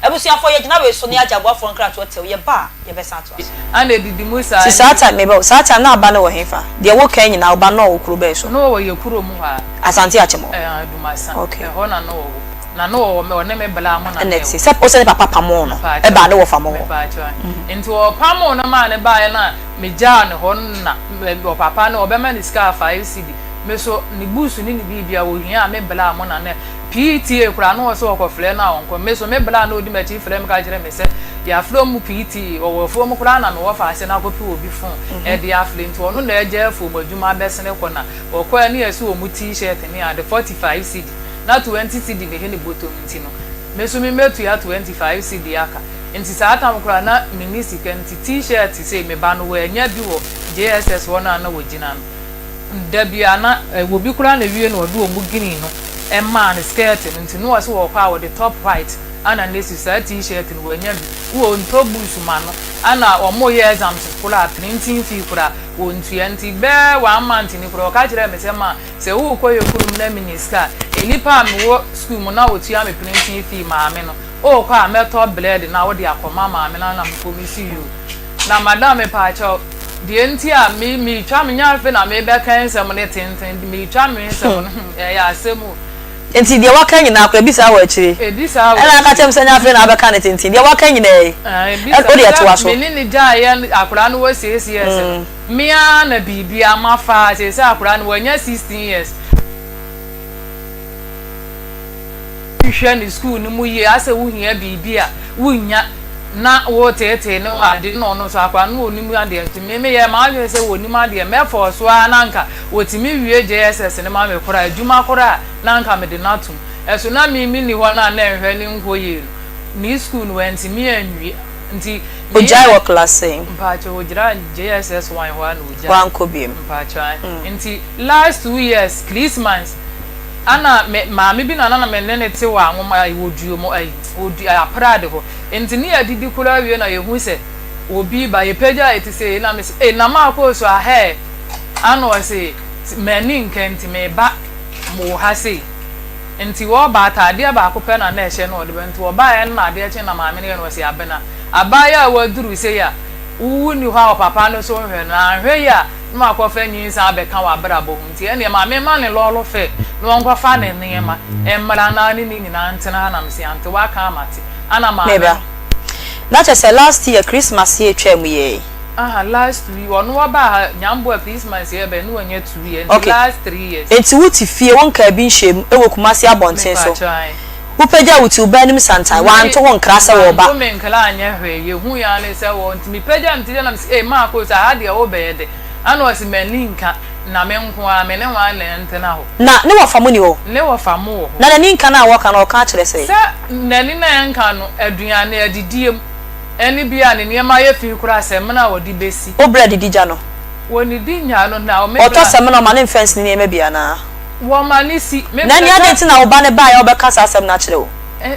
abusuafoɔ yɛgyina wei so ne agye aboafoɔ nkratoɔ tɛw yɛba a yɛbɛsan atoa so. Ana edidi mu saa Ti saa nti. time meba o saa time na aba no wɔ hefa deɛ wo kan nyinaa wo ba no wɔ kuro bɛn so. Na ɔwɔ yɛ kuro mu hɔ a. Asante Akyem hɔ. Ɛɛ Adumasa Ok. ɛhɔ na na ɔwɔ. Na na ɔwɔ me ɔne me bla mo na Ɛna na ɛte ɛwɔ. sɛ ɔsɛ ne papa pamoo no Mepaakyɛw ɛbaa ne wɔfa mo hɔ. mepaakyɛw ahe. Nti ɔpamoo no maa no baeɛ no a megyaa no hɔ no na ɔpapa no ɔbɛma no sika a 5 cedi me so ne books ne ne biribia ɔhia a me bla mo na na PTA koraa na ɔsɛ ɔkɔfrɛ no a ɔnkɔ me so me bla na ɔdi m'akyi frɛ me ka kyerɛ me sɛ yɛafrɛ ɔmo PTA ɔwɔ afuom koraa na me wɔfa ase no akɔpɛ obi phone ɛde afrɛ nti ɔno na agya afuom adwuma abɛsene kɔ na ɔkɔɛ ne yɛse ɔmo t-shirt ne ade 45 cedi na 20 cedi ne he ne bɔtɔm nti no me so me mɛtua 25 cedi aka nti saa tam koraa na menni sika nti t-shirt sei me ba no wannya bi wɔ JSS hɔ no a na wɔgyina no da bi a na obi koraa na wie na ɔde ɔmo green no maa no skirt no nti na ɔse ɔkɔ a ɔde top white ana na esi saa t-shirt no wanya bi wɔ ntɔ boots ma no ana ɔmo yɛ exams koraa printing fee koraa wɔntua nti bɛɛ one month ni koraa ɔka kyerɛɛ me sɛ ma sɛ wokɔ yɛ kurom na menya sika a nnipa a mewɔ school mu na wɔtua me printing fee maame no wokɔ a mɛtɔ bread na wode akɔma maame no ana mekɔ me si yoo na madam mepaakyɛw deɛ nti a me metwa me nya afe na mebɛka nsɛm no tenten metwa me nsɛm no hmm ɛyɛ asɛm o. Nti deɛ waka nyinaa koraa ebi saa wɔ akyire Ebi saa wɔ ɛna aka akyire. kyerɛ me sɛ nyɛ afei na abɛka no tenten deɛ waka nyinaa yi Ah, ebi ɛ saa wodeɛ sɛ toa so. me ne no gyaeɛ akwadaa no wɔ 6 years no me ara na biribiara mafa seesei akwadaa no wanya 16 years. Hwɛ ne sukuu no mu yie asɛ wohia biribi a wonnya na woteetee no ade na ɔno nso akwadaa no ɔnim adeɛ nti me meyɛɛ m'adwene sɛ ɔnim adeɛ mɛfɔɔ so ara na anka ɔtumi wie JSS no ma me koraa adwuma koraa na anka mede no atom ɛso na me menni hɔ no a na ɛnhwɛ ne nkɔ yie no ne sukuu no wantumi anwie nti Ogyae meyɛɛ wɔ class sɛn? Mpaakyɛw ogyina JSS 1 hɔ a na ogyae. Wankɔ biom. Mpaakyɛw ae nti last 2 years Christmas ana me maame bi na na me ne no te wɔ anwoma ayi wɔ duo mu ayi wɔ du aprade hɔ nti ne yɛadidi koraa awie na yɛhu sɛ obi ba yɛpagya yɛ ti sei na me se ee na maakɔ so ahɛɛ ana ɔse m'ani nka nti meba mo ha sei nti wɔba ataadeɛ baako pɛ na na ɛhyɛ na ɔde ba nti wɔbaeɛ no na adeɛ kye na maame no yɛ no ɔse abena abaayewa a waduru sei a wowu ni hɔ a ɔpapa no so nhwɛ no anhwɛ yi a na wakɔfa nyinsa abɛka w'abrabɔ ho nti ɛneɛ ma memma ne lɔɔre fare na ɔnkɔfa ne nneɛma mmra na ne ne nyinaa ntena ha na mese ante waka a mate ana maame Meba. no. Na kyerɛ sɛ last year Christmas yi a etwaa mu yɛ yi. Aha last 2 years ɔno ɔbaa ha Nyamboa Christmas yi ɛbɛn na wanya 2 years nti Okay. last 3 years. Enti wo te fie wo nkaa bi nhyɛɛ mu wɔ Kumasi abɔnten so. Mepakyɛw ae. Wopagyaa wo ti wo ba anim santan, Me wanto wo nkra sɛ wɔreba. Wanto me nkra anyɛ hwee yɛhu yɛ ara ne sɛ wɔ nti mepagyaa me ti na mese ei Marcos aha deɛ wobɛyɛ dɛ ɛna ɔse m'ani nka na me nko ara me ne hwan na ɛntena hɔ. Na ne wɔfa mo ni hɔ? Ne wɔfa mo wɔ hɔ. Na n'ani nka no a wɔka no ɔka akyerɛ sɛ? Sɛ n'ani na ɛnka no aduane adidie mu ɛne bi a ne nneɛma ayɛ fi koraa samina a ɔde bɛsi. Wo brɛ didi gya no? Wɔnnidi nnyaa no na me Ɔtɔ bra. samina ɔma ne mfɛnse ne nneɛma bi anaa? Wɔma no si. Me Na bra ɛnneɛ adɛn sɛ. nti na wo ba no baeɛ a wobɛka saa asɛm no akyerɛ wo?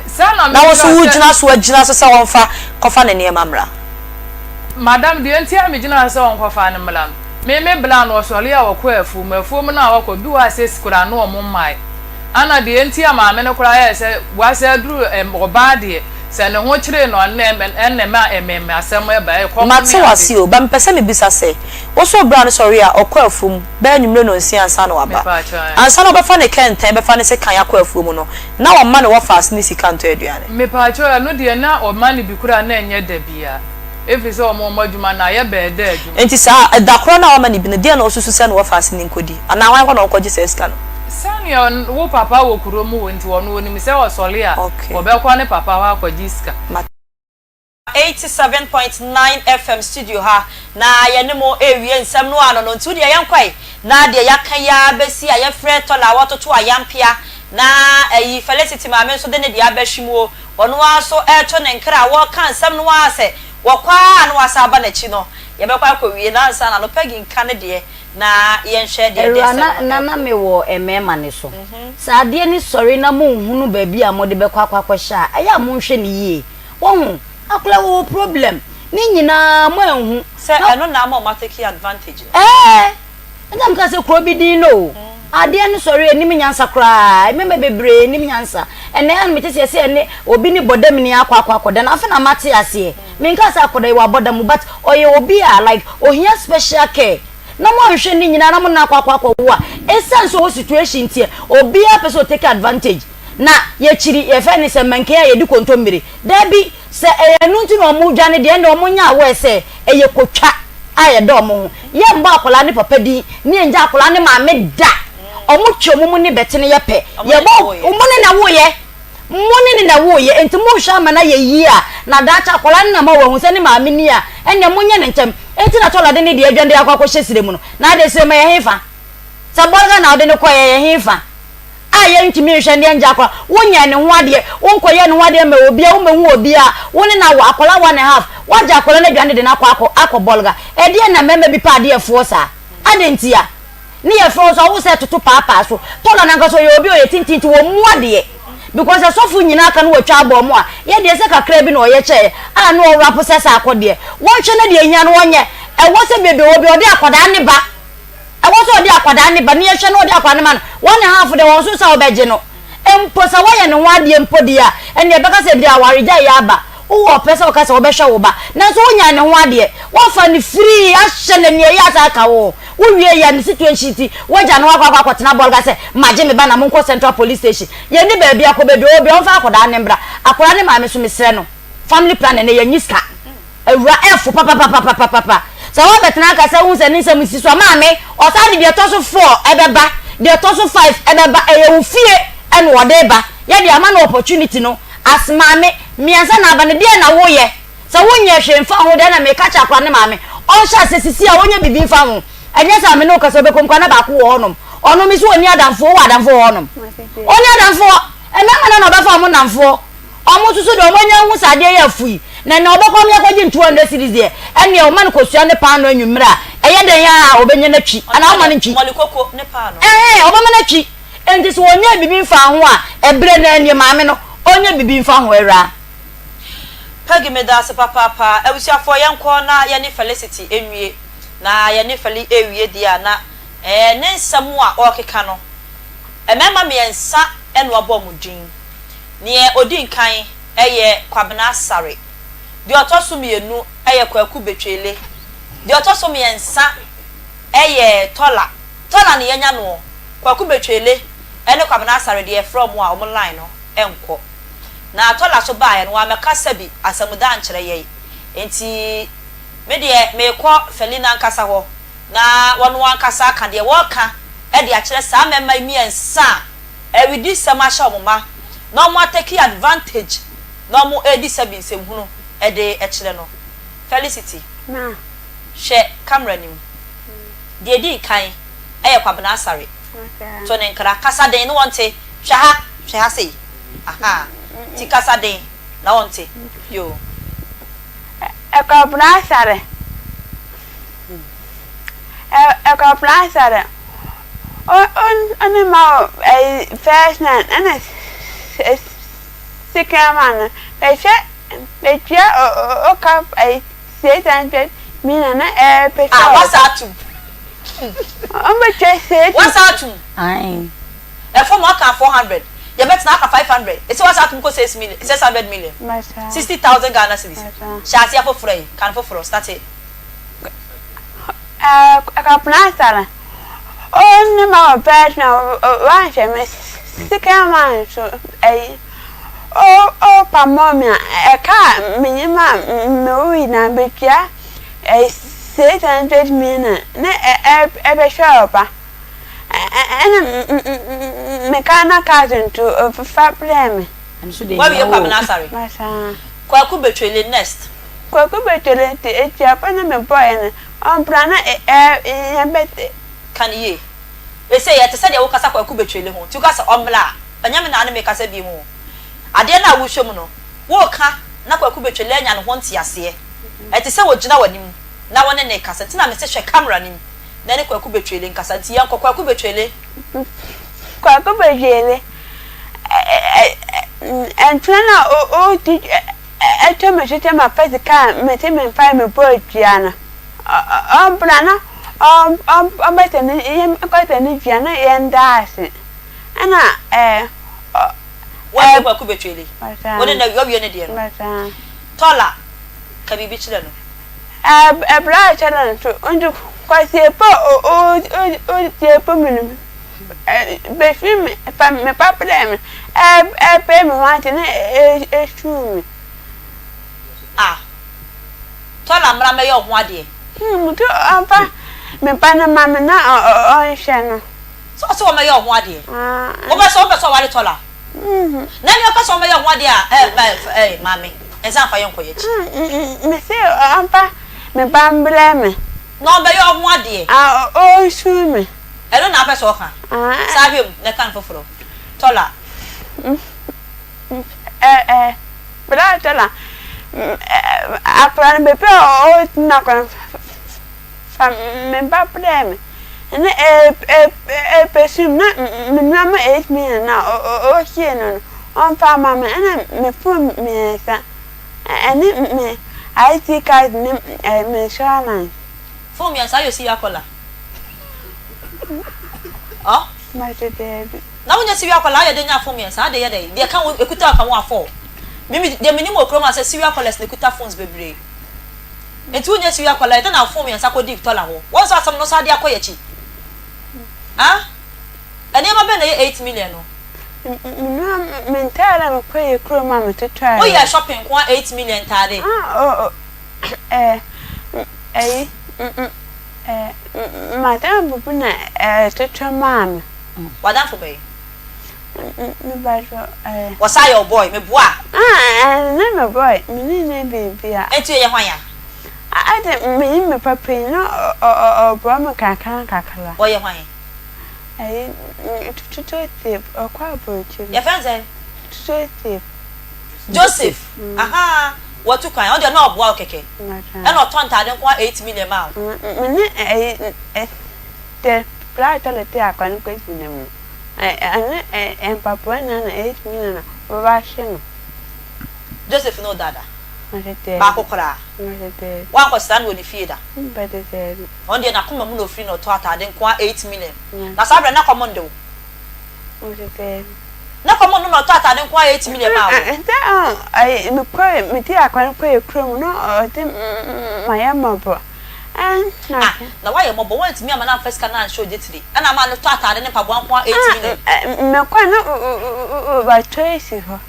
Saa na me Na wo bra nso sɛ. wogyina so agyina so sɛ ɔmfa kɔfa ne nneɛma mmra? Madam, deɛ nti a megyina so sɛ ɔnkɔfa no mmra no, me me bra no ɔsɔre a ɔkɔ afuom, afuom no a ɔkɔ, bi wɔ hɔ a sɛsi koraa na ɔmo mmae. Ana deɛ nti a maame no koraa yɛɛ sɛ wasa aduru ɛm ɔbaa deɛ, sɛ ne ho kyere no a ɛnna ɛnna ɛma ɛmɛmɛ asɛm ɛba, ɛkɔm Mate ne wo ade. ase o, but mepɛ sɛ mebisa sɛ, wo so bra no sɔre a ɔkɔ afuom bɛyɛ anwummere nnɔnsia ansa na waba? Mepaakyɛw ɛ. Ansa na ɔbɛfa ne kɛntɛn bɛfa ne sekan akɔ afuom no, na ɔmma ne wɔfaase ne sika ntɔ aduane? Mepaakyɛw ɛno deɛ na ɔma no bi koraa na ɛnyɛ da biara. Efiri sɛ wɔn wɔn adwuma no ayɛ bɛɛ dɛ adwuma. Enti saa da korɔ no a wama no bi no, deɛn na ɔsusu sɛ na wɔfa ase no nkɔdi? Anaa hwan hɔ na ɔnkɔgye saa sika no? Sɛdeɛ wo papa wɔ kuro mu hɔ nti, ɔno ɔnim sɛ ɔsɔre a, ɔbɛkɔ ne papa hɔ akɔgye sika. 87.9 FM studio ha na yɛne mo rewie nsɛm no ano no nti wodeɛ yɛnkɔe na deɛ yɛaka yi ara bɛsi a yɛfrɛ Tɔla a wɔtoto ayampea na ayi Felicity maame nso de ne deɛ abɛhwe mu o Ɔno ara nso reto ne nkra a wɔreka nsɛm no ara sɛ wɔkɔ ara a na wɔasan aba n'akyi no, yɛbɛkɔ akɔwie no ansa na no Peggy nka ne deɛ na yɛnhwɛ deɛ ɛde Awura nsɛm na no na na rekɔ. mewɔ mmarima no so. Sɛ adeɛ no sɔre na monhunu baabi a mode bɛkɔ akɔ akɔhyɛ a, ɛyɛ a monhwɛ no yie. Wahu? Akwadaa wɔwɔ problem. Ne nyinaa moanhu. Sɛ Na. ɛno na ama wɔn atake advantage no. Ɛɛ! Ɛnna meka sɛ, Kuro bi din no o. Adeɛ no sɔre a, ɛnnim nyansa koraa. Mmarima bebree nnim nyansa. Ɛnnɛ ara na mete sɛ yɛse ɛne obi ne bɔdamni akɔ akɔ akɔda no. Afei na mate aseɛ. Menkaa sɛ akɔda yi wabɔ dam o, but ɔyɛ obi a like ohia special care. Na moanhwɛ ne nyinaa na mo ne no akɔ akɔ akɔwo a, ɛsiane sɛ ɔwɔ situation nti, obiara pɛ sɛ ɔtake advantage. Na yɛkyiri, yɛfrɛ no sɛ mankan a yɛdi kontommire. Dabi! Sɛ ɛyɛ ɛno nti na wɔredwane deɛ, ɛnneɛ wɔnyɛ aware sɛ ɛyɛ kotwa a yɛda wɔn ho. Yɛmmɔ akwadaa no papa din ne yɛngya akwadaa no maame da. Wɔtwe wɔn mu ne bɛte no yɛ pɛ. Yɛbɔ mo ne na woyɛ. Mo ne ne na woyɛ. Enti mohwɛ ama no ayɛ yie a, na daakye akwadaa no nam a wahu sɛ ne maame ni a, ɛnneɛ monyɛ no ntɛm. Enti na Tɔla de ne deɛ adwane de akɔ akɔhyɛ serɛ mu no. Na adɛn serɛ mu ɛyɛ hefa? Sɛ bɔlga na wode no kɔeɛ ɛyɛ hefa? a yɛntumi nhwɛ ne yɛngya akwadaa, wonyɛɛ ne ho adeɛ, wonkɔyɛɛ ne ho adeɛ mma obiara, wommɛhu obiara, wo ne no awo akwadaa one and half, woagye akwadaa no aduane de no akɔ akɔ akɔ bɔlga, ɛdeɛn na mmarima bi pɛ adeɛ foɔ saa? Adɛn ntia? Ne yɛfrɛ wo nso a wo sɛ toto paapaa so, Tɔla no ankasa ɔyɛ obi a ɔyɛ tenten nti wɔmmu adeɛ because asɔfo nyinaa ka no wɔatwa abɔ wɔn a, yɛ deɛ sɛ kakra bi na ɔyɛ kyɛɛ a na ɔwrapo sɛ sɛ akɔ deɛ, wɔnhwɛ na deɛ ɛhia no wɔnyɛ, ɛwɔ sɛ baabi a ɔwɔ biara ɔde akwadaa no ba. Ɛwɔ sɛ ɔde akwadaa no ba na yɛhwɛ na ɔde akwadaa no ma no. One and half deɛ wɔn nso sɛ wɔbɛgye no. Mpo sɛ woayɛ ne ho adeɛ mpo deɛ a, ɛnneɛ ɛbɛka sɛ ebia awaregyaeɛ aba. Wowɔ ɔpɛ sɛ woka sɛ wobɛhwɛ wo ba, nanso wonyaa ne ho adeɛ. Woafa no firii ahyɛ no aniɛyaa sɛ aka wo ho. Wowieeɛ a, ne situation nti, woagya no hɔ akɔ akɔ akɔtena bɔlga sɛ, magye me ba na monkɔ Central Police Station. Yɛnni baabi akɔ, baabi a ɔwɔ biara wɔmfa akwadaa no mmra. Akwadaa no maame nso, mesrɛ no, family planning no, yɛnnye sika. Awura ɛfo papapapapapa. Sɛ wabɛtena aka sɛ wohu sɛ ne nsɛm si so a, maame, ɔsan de deɛ ɛtɔ so four ɛbɛba, deɛ ɛtɔ so five ɛbɛba, ɛyɛ wo fie ɛna ɔde ba. Yɛde ama no opportunity no as maame, mmiɛnsa na aba no, deɛn na woyɛ? Sɛ wonyɛ hwee mfa ho deɛ ɛna meka kyerɛ akwadaa no maame, ɔnhyɛ aseɛ sisi a ɔnyɛ biribi mfa ho. Ɛnyɛ saa me ne wo kasa wobɛkɔ mu koraa na baako wɔ hɔnom. Ɔno me so ɔnni adamfoɔ, wowɔ adamfoɔ wɔ hɔnom? Ɔnni adamfoɔ. Mmarima no na ɔbɛfa wɔn nnamfoɔ. Ɔmo nso so deɛ ɔmo anya ahu sɛ adeɛ yi afui, na nea ɔbɛkɔ ɔmo akɔgye no 200 cedis deɛ, ɛnneɛ ɔma no kosua ne paanoo anwummerɛ a, ɛyɛ dɛn ara a ɔbɛnya no atwi, anaa ɔmma no ntwi? Ɛhɛn, ɔbɛma no atwi. Enti sɛ ɔnyɛɛ biribi mfaa ho a, ɛberɛ no ara nie, maame no, ɔnyɛ biribi mfa ho, awuraa. Peggy medaase papaapa. Abusuafoɔ yɛnkɔ na yɛne Felicity nwie. Na yɛne Feli rewie deɛ a na ɛɛ ne nsɛm a ɔrekeka no, mmarima mmiɛnsa na wabɔ wɔn din. Neɛ ɔdi nkan yɛ Kwabena Asare, deɛ ɔtɔ so mmienu yɛ Kwaku Betwele, deɛ ɔtɔ so mmiɛnsa yɛ Tɔla. Tɔla ne yɛanya noɔ, Kwaku Betwele ne Kwabena Asare deɛ yɛfrɛ wɔn a wɔn line no nkɔ. Na Tɔla nso baeɛ no wammɛka sɛbi asɛmda ankyerɛ yɛn. Enti me deɛ merekɔ Felina ankasa hɔ na wɔn ankasa aka deɛ wɔreka de akyerɛ saa mmarima yi mmiɛnsa a awidisɛm ahyɛ wɔn ma na wɔn atake advantage na wɔn redi sɛbi nsɛmhunu de kyerɛ no. Felicity, hwɛ camera no mu. Deɛ ɛdi nkan yɛ Kwabena Asare. To ne nkra. Kasa den na wɔnte. Hwɛ ha, hwɛ ha sei. Ahaa. Ti kasa den na wɔnte. Yoo. Kwabena Asare. Ɛkɔpra asɔre. Ɔne ma wo ɛyi first man ɛna second man no bɛhwɛ bɛtua o ka ɛyi 600 million na ɛɛpɛ sɛ. Ah wasa atum. Ɔmbɛtua six. Wasa atum. Ae. Ɛfam aka 400 yɛbɛtena aka 500 ɛsɛ wasa atum kɔ 6 million 600 million 60,000 Ghana cedis hyɛ aseɛ foforɔ yi kan foforɔ start it. Ɛkɔpena no, ɔne ma ɔbaa na wanhwɛ me sika wanso ɛyi ɔpamɔ me a ɛka a menyim a mewɔ nyinaa metua ɛyi 600 million na ɛbɛhwɛ ɔba ɛna meka na card nto fa brɛ me. Wawie Kwabena Asare? Kwaku Betwele next. Kwaku Betwele nti atuapo na mebɔeɛ no ɔmbra na yɛbɛte. Ka no yie. Seesei ɛte sɛ deɛ wokasa Kwaku Betwele ho nti woka sɛ ɔmmra a, ɛnyɛ me na ne mekasa biom o. Adeɛ no a wohwɛ mu no, woreka na Kwaku Betwele anya ne ho nteaseɛ. Ɛte sɛ ɔgyina w'anim na wo ne no rekasa nti na mese hwɛ camera no mu na ne Kwaku Betwele nkasa. Nti yɛnkɔ, Kwaku Betwele. Kwaku Betwele, Ntena no a wodi Ɛtɔ me so sɛ mafa sika a mese memfae mebɔɔ dua no. Ɔmbra na ɔmbɛsɛ ne yɛnkɔsɛ ne dua na yɛnda ase. Ɛna ɛɛ. Woawie Kwaku Betweli? Wo ne no woawie ne deɛ no? Tɔla, ka biribi kyerɛ no. Ɛberɛ a kyerɛ no nso, nti Kwasi Epo ɔdi epo mu no, bɛfiri me fa me ba brɛɛ me ɛɛpɛ me ho ase na ɛsuu me. Ah Tɔla mmra mmɛyɛ wo ho adeɛ. Hmm nti ɔmfa me ba no ma me na ɔnhwɛ no. Sɛ ɔse ɔmmɛyɛ wo ho adeɛ. Wopɛ sɛ wopɛ sɛ ɔware Tɔla? Na nea ɔpɛ sɛ ɔmmɛyɛ wo ho adeɛ a ɛɛ ɛɛ maame nsa mfa yɛn nkɔ yɛn akyi. Mese ɔmfa me ba mbrɛ me. Na ɔmmɛyɛ wo ho adeɛ. Ah ɔnsu me. Ɛno na wopɛ sɛ ɔka? Saa hwɛ mu na ka no foforɔ. Tɔla. Ɛ bra tɔla. Akwadaa no baabi a ɔtena akwadaa no fa me ba brɛ me. Ɛna ɛpɛsum na me nneɛma 8 million na ɔhyee no no ɔmfa mma me ɛna me phone mmiɛnsa ɛne me ID card ne me insurance. Phone mmiɛnsa ayɛ osi akɔla. Ɔ? Mate daabi. Na wonyɛ serial caller ayɛ dɛ nya phone mmiɛnsa ade yɛ dɛ deɛ ka wo ekuta ka ho afɔ me me deɛ menim wɔ kurom ha sɛ serial callers na ekuta phones bebree nti wonyɛ serial caller yɛ dɛ na phone mmiɛnsa kɔ di tɔla hɔ wɔn nso asɛm no nso ade akɔ yɛ akyi ah nneɛma bɛn na ɛyɛ 8 million no. Menua me ntaade a mekɔ yɛ kurom a metotɔɛ. Woyɛ shopping nko a 8 million ntaade. Ah oh oh ɛɛ ɛyi. M'adamfo bi na ɛtotɔ maa me. W'adamfo bɛn? Mepakyɛ ɛɛ. Wɔsan yɛ wo boy, meboa? Ah, ɛnyɛ me boy, me ne no nyɛ biribiara. Enti ɔyɛ hwan a? Ade, menye me papa yi, na ɔboa me kakra kakra. Ɔyɛ hwan? Ɛyi, Joseph, ɔkɔ aburokyiri. Yɛfrɛ no sɛn? Joseph. Joseph, ahaa. Watu kwan, ɔno deɛ na ɔboa wo kɛkɛ. Ɛna ɔtɔ ntaade nko ara 8 million maa wo. Me ne ɛyi the bra toilet a akwa no kɔ gyina mu no, ɛne mpaboa nyinaa na 8 million na wɔba ahye no. Joseph ne wo da da? Baako koraa? Woankɔsra no wɔ ne fie da? Ɔno deɛ n'akoma mu na ɔfiri na ɔtɔ ataade nko ara 8 million. Na saa berɛ no na kɔm nde wo? Na kɔm no na ɔtɔ atade nko ara 8 million maa wo. Sɛ ɔyi mekɔ medi akwan kɔ kurom na ɔde mayɛ mmɔbɔ. Ah na wayɛ mmɔbɔ wantumi amma no amfa sika no anhyɛ ogye tiri ɛna ama no tɔ atade ne mpaboa nko ara 8 million. Mekɔ na watɔ asi hɔ.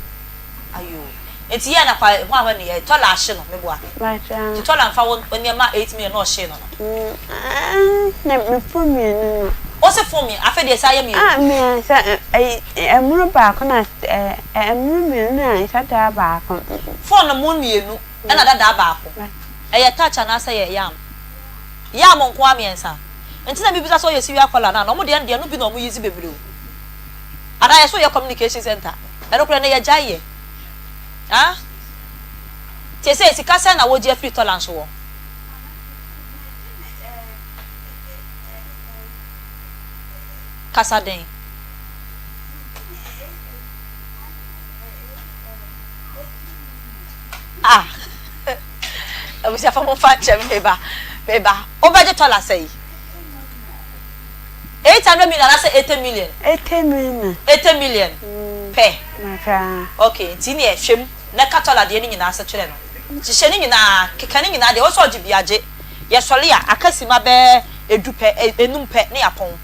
Ayoo nti yɛ na kwa ho ahɔ ne yɛ tɔla ahye no meboa nti tɔla nfa wo nneɛma 8 million na ɔhyee no no. Na me phone mmienu no. Wo se phone mmienu afei deɛ ɛsan yɛ mmienu. Ah mmiɛnsa ɛyi ɛmono baako na ɛmono mmienu na nsadaa baako. Phone no mo mmienu ɛna dadaa baako ɛyɛ touch anaasɛ ɛyɛ yam yam nko ara mmiɛnsa nti na mebisa sɛ ɔyɛ serial caller no a na ɔmo deɛ no deɛ no bi na ɔmo use bebree o anaa yɛ so yɛ communication center ɛno koraa ɛnɛ yɛgyae yɛ ah seesei sika sɛn na wogye afiri tɔla nso wɔ. Kasa den. Ah! Abusuafo momfa nkyɛ me meba. Meba. Wobɛgye tɔla sɛn? 800 million anaasɛ 80 million? 80 million. 80 million pɛ? Mpakyɛ. Okay, nti neɛ hwɛ mu na ka tɔla deɛ no nyinaa ase kyerɛ no. Hyehyɛ ne nyinaa, keka ne nyinaa deɛ ɛwɔ sɛ ɔgye biara gye. Yɛsɔre a, aka simma bɛyɛ edu pɛ, enum pɛ ne yɛapɔn.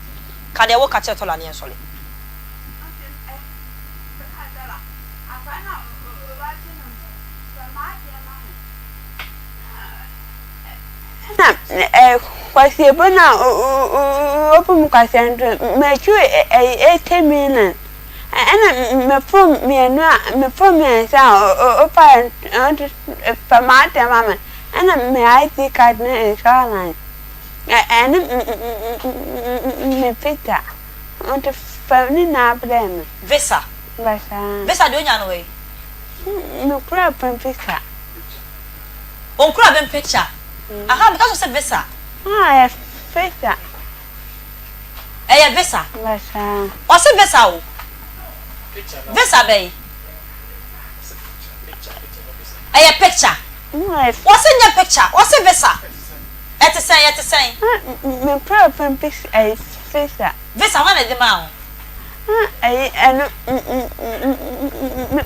Ka deɛ woka kyerɛ tɔla no yɛnsɔre. Ɛna kwasiabo no a wɔbu me kwasia no nso, matwi 80 million. Ɛna me phone mmienu a me phone mmiɛnsa a wofaeɛ no nso fa m'adeɛ ma me. Ɛna me ID card ne insurance ɛne me visa nso fa ne nyinaa brɛ me. Visa? Basaa. Visa deɛ onya no wɔ he? Mekura pɛ visa. Onkura bɛn picture? Aha meka kyerɛ wo sɛ visa. Ah ɛyɛ visa. Ɛyɛ visa. Basaa. Ɔse visa o. Visa bɛn? Ɛyɛ picture. Ɔse nyɛ picture, ɔse visa. Ɛte sɛn, ɛte sɛn? Mekura pɛ visa. Visa hwan na ɛde maa wo? Ɛyi ɛno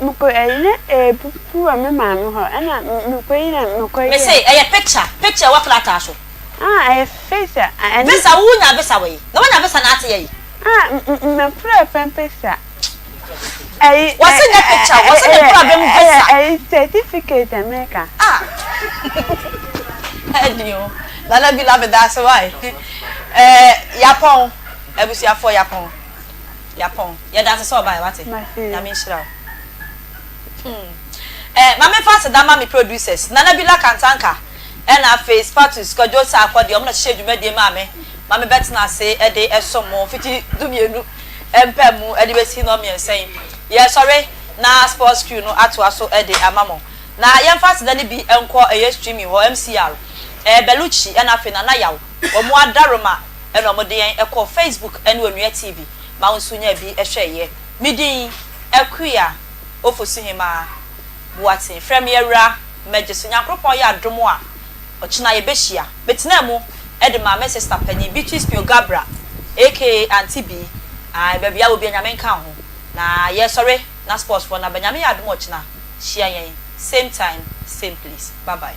mekɔ ɛyi na ebubu wɔ me maame hɔ ɛna mekɔ yi na mekɔ yɛ. Mese ɛyɛ picture picture ɛwɔ krataa so. Ah ɛyɛ visa ɛne. Visa wo nya visa wɔ yi na wanya visa na ate yɛ yi. Ah mekura fɛn visa. Ɛyi Wɔse nyɛ picture wɔse ne kura bɛm visa. Ɛyi certificate meka. Ah ɛni o nana bi la meda ase why ɛɛ yapɔn. Abusuafoɔ yapɔn yapɔn yɛda ase sɛ ɔbaeɛ wate Nyame nhyira wo hmm eh ma menfa aseda ma me producers Nana Bila Kantanka ɛna afei Spatus Kwadwo Sarkɔ deɛ ɔmo na hyehyɛ dwumadie maa me ma me bɛtena ase ɛde ɛsom mo fiti dumienu mpɛ mu ɛde bɛsi nnɔn mmiɛnsa yi yɛsɔre na sports crew no atoa so ɛde ama mo na yɛmfa aseda no bi nkɔ ɛyɛ streaming hɔ MCR eh Belucci ɛna afei Nana Yaw wɔn adaroma ɛna wɔde yɛn kɔɔ Facebook ne Onua TV ma wo nso nyaa bi hwɛeɛ. Me din Akua Ofosuhemaa Boateng. Frɛ me Awura mɛgye so. Nyankoropɔn yɛ adom a ɔkyena yɛbɛhyia. Metenaa mu de maa me sister panin Beatrice Pio Gabra aka Auntie Bee. Ae baabi a wɔ bia Nyame nka wo ho. Na yɛsɔre na sports foɔ no aba. Nyame yɛ adom a ɔkyena hyia yɛn same time same place. Bye bye.